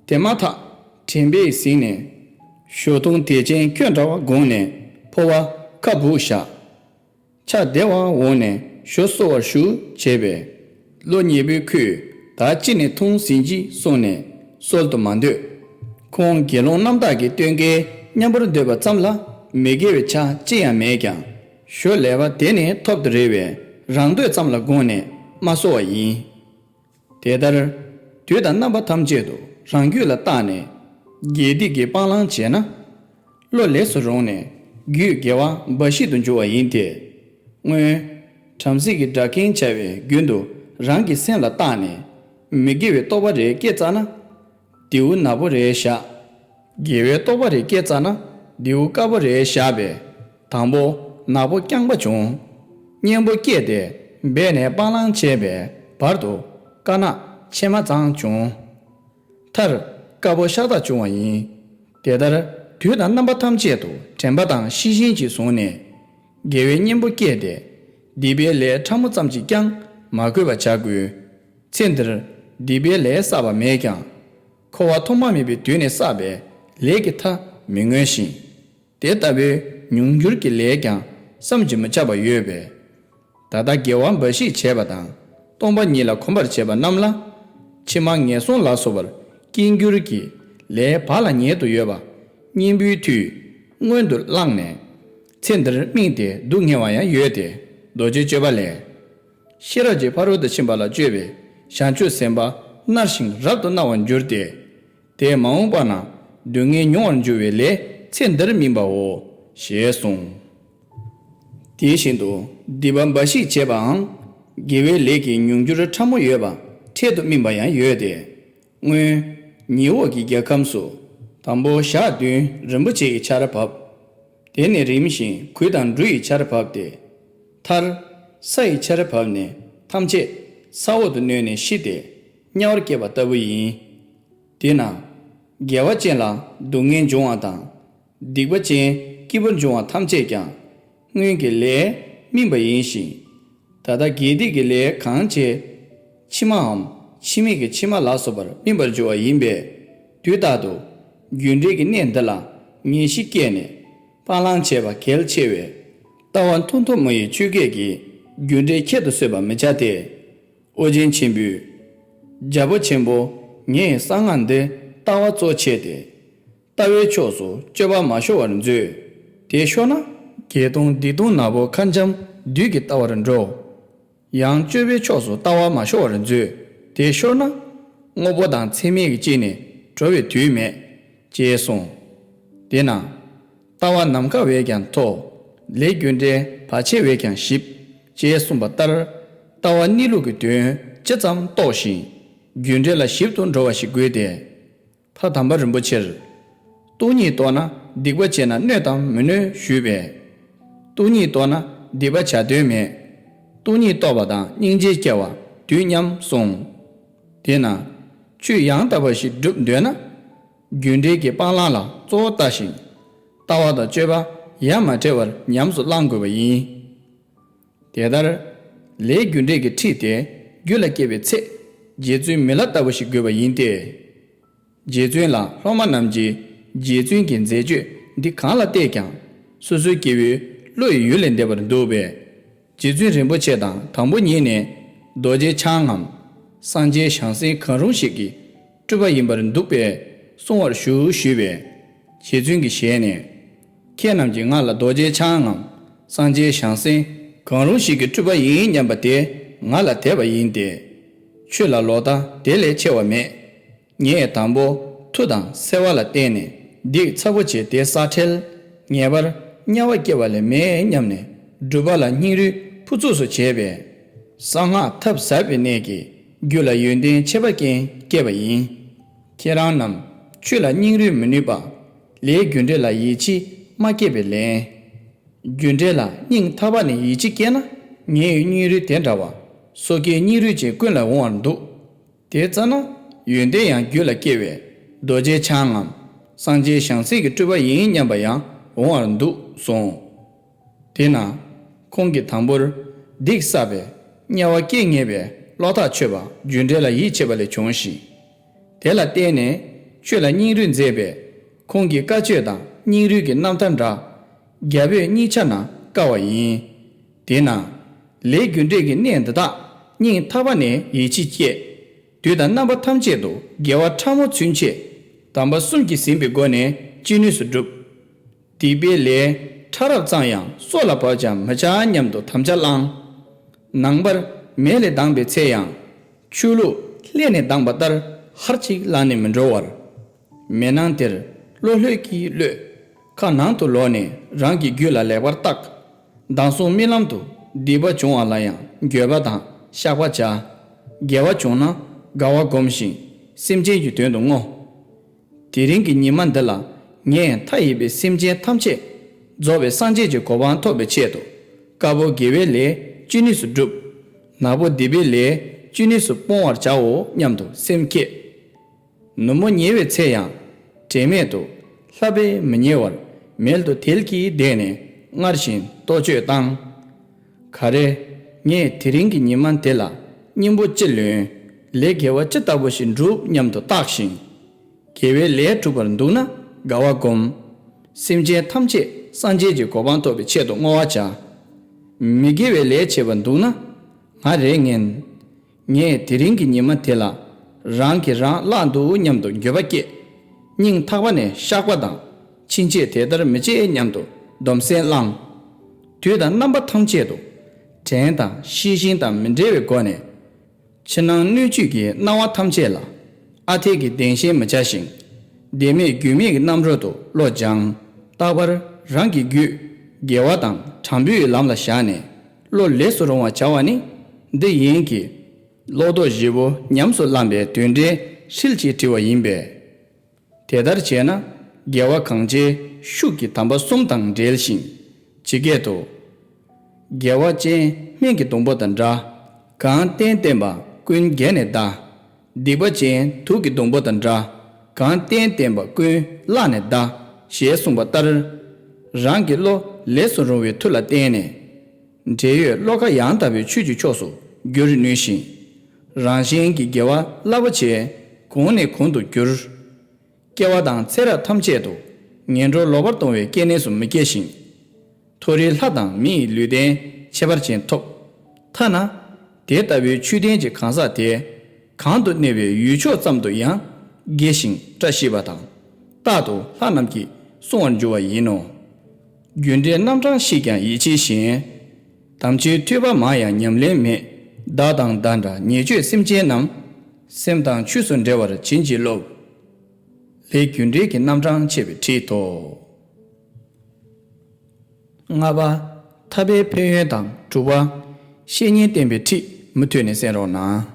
དེ་མ་ཐག་དྲན་པས་གཟིགས་ནས། ཞོ་ཐུང་དེ་ཅན་ཁྱོད་འདྲ་བ་དགོངས་ནས་ཕོ་བ་ཁ་སྦུབས་བཞག་ཕྱག་བདེ་བར་འོང་ནས་ཞོ་གསོལ་བར་ཞུ་བྱས་པས། བློ་ཉེས་པོས་ཁོས་ད་ཅི་ནས་འཐུང་ཟིན་ཅིག་གསུངས་ནས་གསོལ་དུ་མ་འདོད། ཁོང་དགེ་སློང་རྣམ་དག་གི་སྟོན་ཀའི་མཉམ་པར་སྡོད་པ་ཙམ་ལ་མི་དགེ་བའི་ཆ་ཅི་ཡང་མེད་ཀྱང་། ཞོ་ལེགས་པ་དེ་ནས་ཐོབ་ཏུ་རེ་བས་རང་འདོད་ཙམ་ལ་དགོངས་ནས་མ་གསོལ་བ་ཡིན། དེ་ལྟར་དུས་དང་རྣམ་པ་ཐམས་ཅད་དུ་རང་རྒྱུད་ལ་བརྟགས་ནས་དགེ་སྡིག་གི་སྤང་བླང་བྱས་ན། བློ་ལས་སུ་རུང་ནས་རྒྱུད་དགེ་བ་འབའ་ཞིག་ཏུ་འགྱུར་བ་ཡིན་ཏེ། སྔོན་བྲམ་ཟེ་གི་སྒྲ་མཁན་བྱ་བའི་རྒྱུན་དུ་རང་གི་སེམས་ལ་བརྟགས་ནས་མི་དགེ་བའི་རྟོག་པ་རེ་སྐྱེས་ཙ་ན། རྡེའུ་ནག་པོ་རེ་བཞག་དགེ་བའི་རྟོག་པ་རེ་སྐྱེས་ཙ་ན་རྡེའུ་དཀར་པོ་རེ་བཞག་པས། དང་པོ་ནག་པོ་རྐྱང་པ་བྱུང་། གཉེན་པོ་སྐྱེས་ཏེ་འབད་ནས་སྤང་བླང་བྱས་པས་བར་དུ་དཀར་ནག་ཕྱེ་མ་ཙམ་བྱུང་། མཐར་དཀར་པོ་ཤ་སྟག་བྱུང་བ་ཡིན། དེ་ལྟར་དུས་དང་རྣམ་པ་ཐམས་ཅད་དུ་དྲན་པ་དང་ཤེས་བཞིན་གྱིས་བཟུང་ནས། དགེ་བའི་གཉེན་པོ་སྐྱེས་ཏེ། སྡིག་པའི་ལས་ཕྲ་མོ་ཙམ་ཅིག་ཀྱང་མ་གོས་པར་བྱ་དགོས། ཚེ་འདིར་སྡིག་པའི་ལས་བསགས་པ་མེད་ཀྱང་། འཁོར་བ་ཐོག་མ་མེད་པའི་དུས་ནས་བསགས་པའི་ལས་ཀྱི་མཐའ་མི་མངོན་ཞིང་། དེ་ལྟ་བུའི་མྱོང་འགྱུར་གྱི་ལས་ཀྱང་བསམ་གྱིས་མི་ཁྱབ་པ་ཡོད་པས། ད་ལྟ་དགེ་བ་འབའ་ཞིག་བྱས་པ་དང་སྟོང་པ་ཉིད་ལ་གོམས་པར་བྱས་པ་རྣམས་ལ། ཕྱི་མ་ངན་སོང་ལ་སོགས་པར་སྐྱེ་འགྱུར་གྱི་ལས་བག་ལ་ཉལ་དུ་ཡོད་པ་གཉེན་པོའི་མཐུས་སྔོན་དུ་བླངས་ནས། ཚེ་འདིར་སྨིན་ཏེ་སྡུག་བསྔལ་བ་ཡང་ཡོད་དེ། རྡོ་རྗེ་སྤྱོད་པ་ལས། ཤེས་རབ་ཀྱི་ཕ་རོལ་ཏུ་ཕྱིན་པ་ལ་སྤྱོད་པའི་བྱང་ཆུབ་སེམས་དཔའ་མནར་ཞིང་རབ་ཏུ་མནར་བར་འགྱུར་ཏེ། དེས་མ་འོངས་པ་ན་སྡུག་བསྔལ་མྱོང་བར་འགྱུར་བའི་ལས་ཚེ་འདིར་སྨིན་པའོ། ཞེས་གསུངས། དེ་བཞིན་དུ་སྡིག་པ་འབའ་ཞིག་བྱས་པའང་དགེ་བའི་ལས་ཀྱི་མྱོང་འགྱུར་ཕྲ་མོ་ཡོད་པ་འཕྲལ་དུ་སྨིན་པ་ཡང་ཡོད་དེ། སྔོན་ཉི་འོག་གི་རྒྱལ་ཁམས་སུ་དང་པོ་ཞག་བདུན་རིན་པོ་ཆེ་ཡི་ཆར་བབས། དེ་ནས་རིམ་བཞིན་གོས་དང་འབྲུ་ཡི་ཆར་བབས་ཏེ། མཐར་ས་ཡི་ཆར་བབས་ནས་ཐམས་ཅད་ས་འོག་ཏུ་གནོན་ནས་ཤི་སྟེ་དམྱལ་བར་སྐྱེས་པ་ལྟ་བུ་ཡིན། དེས་ན་དགེ་བ་ཅན་ལ་སྡུག་བསྔལ་འབྱུང་བ་དང་། སྡིག་པ་ཅན་སྐྱིད་པོར་འབྱུང་བ་ཐམས་ཅད་ཀྱང་སྔོན་གྱི་ལས་སྨིན་པ་ཡིན་ཞིང་། ད་ལྟ་དགེ་སྡིག་གི་ལས་གང་བྱས། ཕྱི་མའམ་ཕྱི་མིག་གི་ཕྱི་མ་ལ་སོགས་པར་སྨིན་པར་འགྱུར་བ་ཡིན་པས། དུས་རྟག་ཏུ་རྒྱུ་འབྲས་ཀྱི་གནས་འདི་ལ་ངེས་ཤེས་སྐྱེས་ནས་སྤང་བླང་བྱེད་པ་གལ་ཆེ་བས། ལྟ་བ་མཐུན་ཐོགས་མ་ཡི་ཆོས་སྐད་ཀྱིས་རྒྱུ་འབྲས་ཁྱད་དུ་གསོད་པ་མི་བྱ་སྟེ། ཨོ་རྒྱན་ཆེན་པོས། རྒྱལ་པོ་ཆེན་པོ། ངས་གསང་སྔགས་འདི་ལྟ་བ་གཙོ་ཆེ་སྟེ། ལྟ་བའི་ཕྱོགས་སུ་སྤྱོད་པ་མ་ཤོར་བར་མཛོད། དེ་ཤོར་ན་དགེ་སྟོང་སྡིག་སྟོང་ནག་པོ་ཁ་འཇམ་བདུད་ཀྱིས་ལྟ་བར་འགྲོ། ཡང་སྤྱོད་པའི་ཕྱོགས་སུ་ལྟ་བ་མ་ཤོར་བར་མཛོད། དེ་ཤོར་ན་དངོས་པོ་དང་ཚད་མེད་ཀྱི་དཀྱིལ་ནས་གྲོལ་བའི་དུས་མེད། ཅེས་གསུངས། དེས་ན། ལྟ་བ་ནམ་མཁའ་བས་ཀྱང་མཐོ། ལས་རྒྱུ་འབྲས་བར་ཆད་བས་ཀྱང་ཞིབ། ཅེས་གསུངས་པ་ལྟར། ལྟ་བ་གནས་ལུགས་ཀྱི་དོན་ཇི་ཙམ་རྟོགས་ཤིང་། རྒྱུ་འབྲས་ལ་ཞིབ་ཏུ་འགྲོ་བ་ཞིག་དགོས་ཏེ། ཕ་དམ་པ་རིན་པོ་ཆེར། སྟོང་ཉིད་རྟོགས་ན་སྡིག་པ་བྱས་ན་གནོད་དམ་མི་གནོད་ཞུས་པས། སྟོང་ཉིད་རྟོགས་ན་སྡིག་པ་བྱ་དོན་མེད། སྟོང་ཉིད་རྟོགས་པ་དང་སྙིང་རྗེ་སྐྱེ་བ་དུས་མཉམ་གསུངས། དེས་ན། ཆོས་ཡང་དག་པ་ཞིག་སྒྲུབ་འདོད་ན། རྒྱུ་འབྲས་ཀྱི་སྤང་བླང་ལ་གཙོ་བོ་ལྟ་ཞིང་། ལྟ་བ་དང་སྤྱོད་པ་ཡ་མ་བྲལ་བར་ཉམས་སུ་བླང་དགོས་པ་ཡིན། དེ་ལྟར། ལས་རྒྱུ་འབྲས་ཀྱི་ཁྲིད་དེ་རྒྱུད་ལ་སྐྱེས་པའི་ཚེ། རྗེ་བཙུན་མི་ལ་ལྟ་བུ་ཞིག་དགོས་པ་ཡིན་ཏེ། རྗེ་བཙུན་ལ་སློབ་མ་རྣམས་ཀྱིས་རྗེ་བཙུན་གྱི་མཛད་སྤྱོད་འདི་གང་ལ་བལྟས་ཀྱང་སོ་སོའི་སྐྱེ་བོའི་བློ་ཡི་ཡུལ་ལས་འདས་པར་འདུག་པས། རྗེ་བཙུན་རིན་པོ་ཆེ་དང་དང་པོ་ཉིད་ནས་རྡོ་རྗེ་འཆང་ངམ་སངས་རྒྱས་བྱང་སེམས་གང་རུང་ཞིག་གི་སྤྲུལ་པ་ཡིན་པར་འདུག་པས་གསུང་བར་ཞུ་ཞུས་པས། རྗེ་བཙུན་གྱི་ཞལ་ནས། ཁྱེད་རྣམས་ཀྱིས་ང་ལ་རྡོ་རྗེ་འཆང་ངམ་སངས་རྒྱས་བྱང་སེམས་གང་རུང་ཞིག་གི་སྤྲུལ་པ་ཡིན་སྙམ་པ་དེ་ང་ལ་དད་པ་ཡིན་ཏེ། ཆོས་ལ་ལོག་ལྟ་དེ་ལས་ཆེ་བ་མེད། ངས་དང་པོ་མཐུ་དང་སེལ་བ་ལ་བརྟེན་ནས་སྡིག་ཚ་པོ་བྱས་ཏེ་ས་ཁྲལ། ངེས་པར་དམྱལ་བ་སྐྱེ་བ་ལས་མེད་སྙམ་ནས་སྒྲུབ་པ་ལ་སྙིང་རུས་ཕུན་ཚོགས་སུ་བྱས་པས། གསང་སྔགས་ཐབས་ཟབ་པའི་གནད་ཀྱིས་རྒྱུད་ལ་ཡོན་ཏན་ཁྱད་པར་ཅན་སྐྱེས་པ་ཡིན། ཁྱེད་རང་རྣམས་ཆོས་ལ་སྙིང་རུས་མི་ནུས་པ། ལས་རྒྱུ་འབྲས་ལ་ཡིད་ཆེས་མ་སྐྱེས་པས་ལན། རྒྱུ་འབྲས་ལ་སྙིང་ཐག་པ་ནས་ཡིད་ཆེས་སྐྱེས་ན་ངའི་སྙིང་རུས་དེ་འདྲ་བ་སོ་སྐྱེའི་སྙིང་རུས་ཅན་ཀུན་ལ་འོང་བར་འདུག། དེ་ཙམ་ན་ཡོན་ཏན་ཡང་རྒྱུད་ལ་སྐྱེ་བས་རྡོ་རྗེ་འཆང་ངམ་སངས་རྒྱས་བྱང་སེམས་ཀྱི་སྤྲུལ་པ་ཡིན་སྙམ་པ་ཡང་འོང་བར་འདུག་གསུངས། དེས་ན། ཁོང་གིས་དང་པོར་སྡིག་བསགས་པས་དམྱལ་བ་སྐྱེ་ངེས་པའི་བློ་ཐག་ཆོད་པ་རྒྱུ་འབྲས་ལ་ཡིད་ཆེས་པ་ལས་བྱུང་ཞིང་། དེ་ལ་བརྟེན་ནས་ཆོས་ལ་སྙིང་རུས་མཛད་པས་ཁོང་གི་བཀའ་ཆོས་དང་སྙིང་རུས་ཀྱི་རྣམ་ཐར་འདྲ། རྒྱ་བོད་གཉིས་ཆ་ན་དཀའ་བ་ཡིན། དེས་ན། ལས་རྒྱུ་འབྲས་ཀྱི་གནད་འདི་དག་སྙིང་ཐག་པ་ནས་ཡིད་ཆེས་སྐྱེས། དུས་དང་རྣམ་པ་ཐམས་ཅད་དུ་དགེ་བ་ཕྲ་མོ་ཚུན་ཆད་དམ་པ་གསུམ་གྱིས་ཟིན་པའི་སྒོ་ནས་ཅི་ནུས་སུ་བསྒྲུབ། སྡིག་པའི་ལས་ཕྲ་རབ་ཙམ་ཡང་སྲོག་ལ་བབ་ཀྱང་མི་བྱ་སྙམ་དུ་དམ་བཅའ་བླངས། ནངས་པར་མེ་ལས་ལྡང་བའི་ཚེ་ཡང་། ཆུ་བླུགས་ལྷན་ནེ་ལྡང་བ་ལྟར་ཧར་ཅིག་ལངས་ནས་མི་འགྲོ་བར། མེ་ནང་དེར་བློ་ལྷོད་ཀྱིས་གློད། ཁ་ནང་དུ་ལོག་ནས་རང་གི་རྒྱུད་ལ་ལེགས་པར་བརྟག། མདང་སུམ་རྨི་ལམ་དུ་སྡིག་པ་བྱུང་བ་ལ་ཡང་འགྱོད་པ་དང་བཤགས་པ་བྱ། དགེ་བ་བྱུང་ན་དགའ་བ་སྒོམ་ཞིང་སེམས་ཅན་གྱི་དོན་དུ་བསྔོ། དེ་རིང་གི་ཉི་མ་འདི་ལ་ངས་མཐའ་ཡས་པའི་སེམས་ཅན་ཐམས་ཅད་རྫོགས་པའི་སངས་རྒྱས་ཀྱི་གོ་འཕང་ཐོབ་པའི་ཆེད་དུ། དཀར་པོ་དགེ་བའི་ལས་ཅི་ནུས་སུ་བསྒྲུབ། ནག་པོ་སྡིག་པའི་ལས་ཅི་ནུས་སུ་སྤོང་བར་བྱའོ་སྙམ་དུ་སེམས་བསྐྱེད། ནུབ་མོ་ཉལ་བའི་ཚེ་ཡང་། དྲན་མེད་དུ་ལྷ་བས་མི་ཉལ་བར་མལ་དུ་དལ་གྱིས་བསྡད་ནས་སྔར་བཞིན་གཏོ་བཅོས་བཏང་། ག་རེ། ངས་དེ་རིང་གི་ཉི་མ་འདི་ལ་སྙིང་པོ་ཅི་ལོན། ལས་དགེ་བ་ཅི་ལྟ་བུ་ཞིག་བསྒྲུབ་སྙམ་དུ་བརྟགས་ཤིང་། དགེ་བའི་ལས་གྲུབ་པར་འདུག་ན་དགའ་བ་སྒོམ། སེམས་ཅན་ཐམས་ཅད་སངས་རྒྱས་ཀྱི་གོ་འཕང་ཐོབ་པའི་ཆེད་དུ་བསྔོ་བ་བྱ། མི་དགེ་བའི་ལས་བྱེད་པར་འདུག་ན་ང་རེ་ངན། ངས་དེ་རིང་གི་ཉི་མ་དེ་ལ་རང་གིས་རང་བརླག་འདུག་སྙམ་དུ་འགྱོད་པ་སྐྱེས། སྙིང་ཐག་པ་ནས་བཤགས་པ་དང་ཕྱིན་ཆད་དེ་ལྟར་མི་བྱེད་སྙམ་དུ་སྡོམ་སེམས་བླངས། དུས་དང་རྣམ་པ་ཐམས་ཅད་དུ་དྲན་དང་ཤེས་བཞིན་དང་མི་འབྲལ་བའི་སྒོ་ནས། ཕྱི་ནང་སྣོད་བཅུད་ཀྱི་སྣང་བ་ཐམས་ཅད་ལ་ཨ་འཐས་ཀྱི་བདེན་ཞེན་མི་བྱ་ཞིང་། བདེན་མེད་རྒྱུ་མེད་ཀྱི་རྣམ་རོལ་དུ་བློ་སྦྱང་། རྟག་པར་རང་གི་རྒྱུད་ དགེ་བ་དང་དྲང་པོའི་ལམ་ལ་བཞག་ནས་བློ་ལས་སུ་རུང་བར་བྱ་བ་ནི་འདི་ཡིན་གྱི། ལོག་རྟོག་བཞི་པོ་ཉམས་སུ་བླངས་པའི་དོན་འབྲས་ཧྲིལ་གྱིས་བྲི་བ་ཡིན་པས། དེ་ལྟར་བྱས་ན་དགེ་བ་གང་བྱའི་ཤུགས་ཀྱིས་དམ་པ་གསུམ་དང་འབྲེལ་ཞིང་། ཇི་སྐད་དུ། དགེ་བ་ཅན་སྨན་གྱི་སྡོང་པོ་དང་འདྲ། གང་རྟེན་བརྟེན་པ་ཀུན་རྒྱན་ནས་གདའ། སྡིག་པ་ཅན་དུག་གི་སྡོང་པོ་དང་འདྲ། གང་རྟེན་བརྟེན་པ་ཀུན་བརླག་ནས་གདའ། ཞེས་གསུངས་པ་ལྟར། རང་གི་བློ་ལས་སུ་རུང་བའི་མཐུ་ལ་བརྟེན་ནས། འབྲེལ་ཡོད་བློ་ཁ་ཡང་དག་པའི་ཆོས་ཀྱི་ཕྱོགས་སུ་བསྒྱུར་ནུས་ཤིང་། རང་གཞན་གྱི་དགེ་བ་རླབས་པོ་ཆེ་གོང་ནས་གོང་དུ་འགྱུར། སྐྱེ་བ་དང་ཚེ་རབས་ཐམས་ཅད་དུ་ངན་འགྲོར་ལོག་པར་ལྟུང་བའི་སྐྱེ་གནས་སུ་མི་སྐྱེ་ཞིང་། མཐོ་རིས་ལྷ་དང་མི་ཡི་ལུས་རྟེན་ཁྱད་པར་ཅན་ཐོབ། ཐ་ན། དེ་ལྟ་བུའི་མཆོད་རྟེན་གྱི་གང་ཟག་དེ། གང་དུ་གནས་པའི་ཡུལ་ཕྱོགས་ཙམ་དུ་ཡང་དགེ་ཞིང་བཀྲ་ཤིས་པ་དང་། རྟག་ཏུ་ལྷ་རྣམས་ཀྱིས་བསྲུང་བར་འགྱུར་བ་ཡིན་ནོ། རྒྱུ་འབྲས་རྣམ་གྲངས་ཤིག་ཀྱང་ཡིད་ཆེས་བཞིན། དམ་ཆོས་ཐོས་པ་མང་ཡང་ཉམས་ལེན་མེད། བདག་དང་བདག་འདྲ་ཉེས་སྤྱོད་སེམས་ཅན་རྣམས། སེམས་དང་ཆོས་སུ་འབྲེལ་བར་བྱིན་གྱིས་རློབས། ལས་རྒྱུ་འབྲས་ཀྱི་རྣམ་གྲངས་འཆད་པའི་ཁྲིད་དོ། ལྔ་པ། ཐར་པའི་ཕན་ཡོན་དང་དྲུག་པ། བཤེས་གཉེན་བསྟེན་པའི་ཁྲིད་མུ་མཐུད་ནས་གསན་རོགས་གནང་།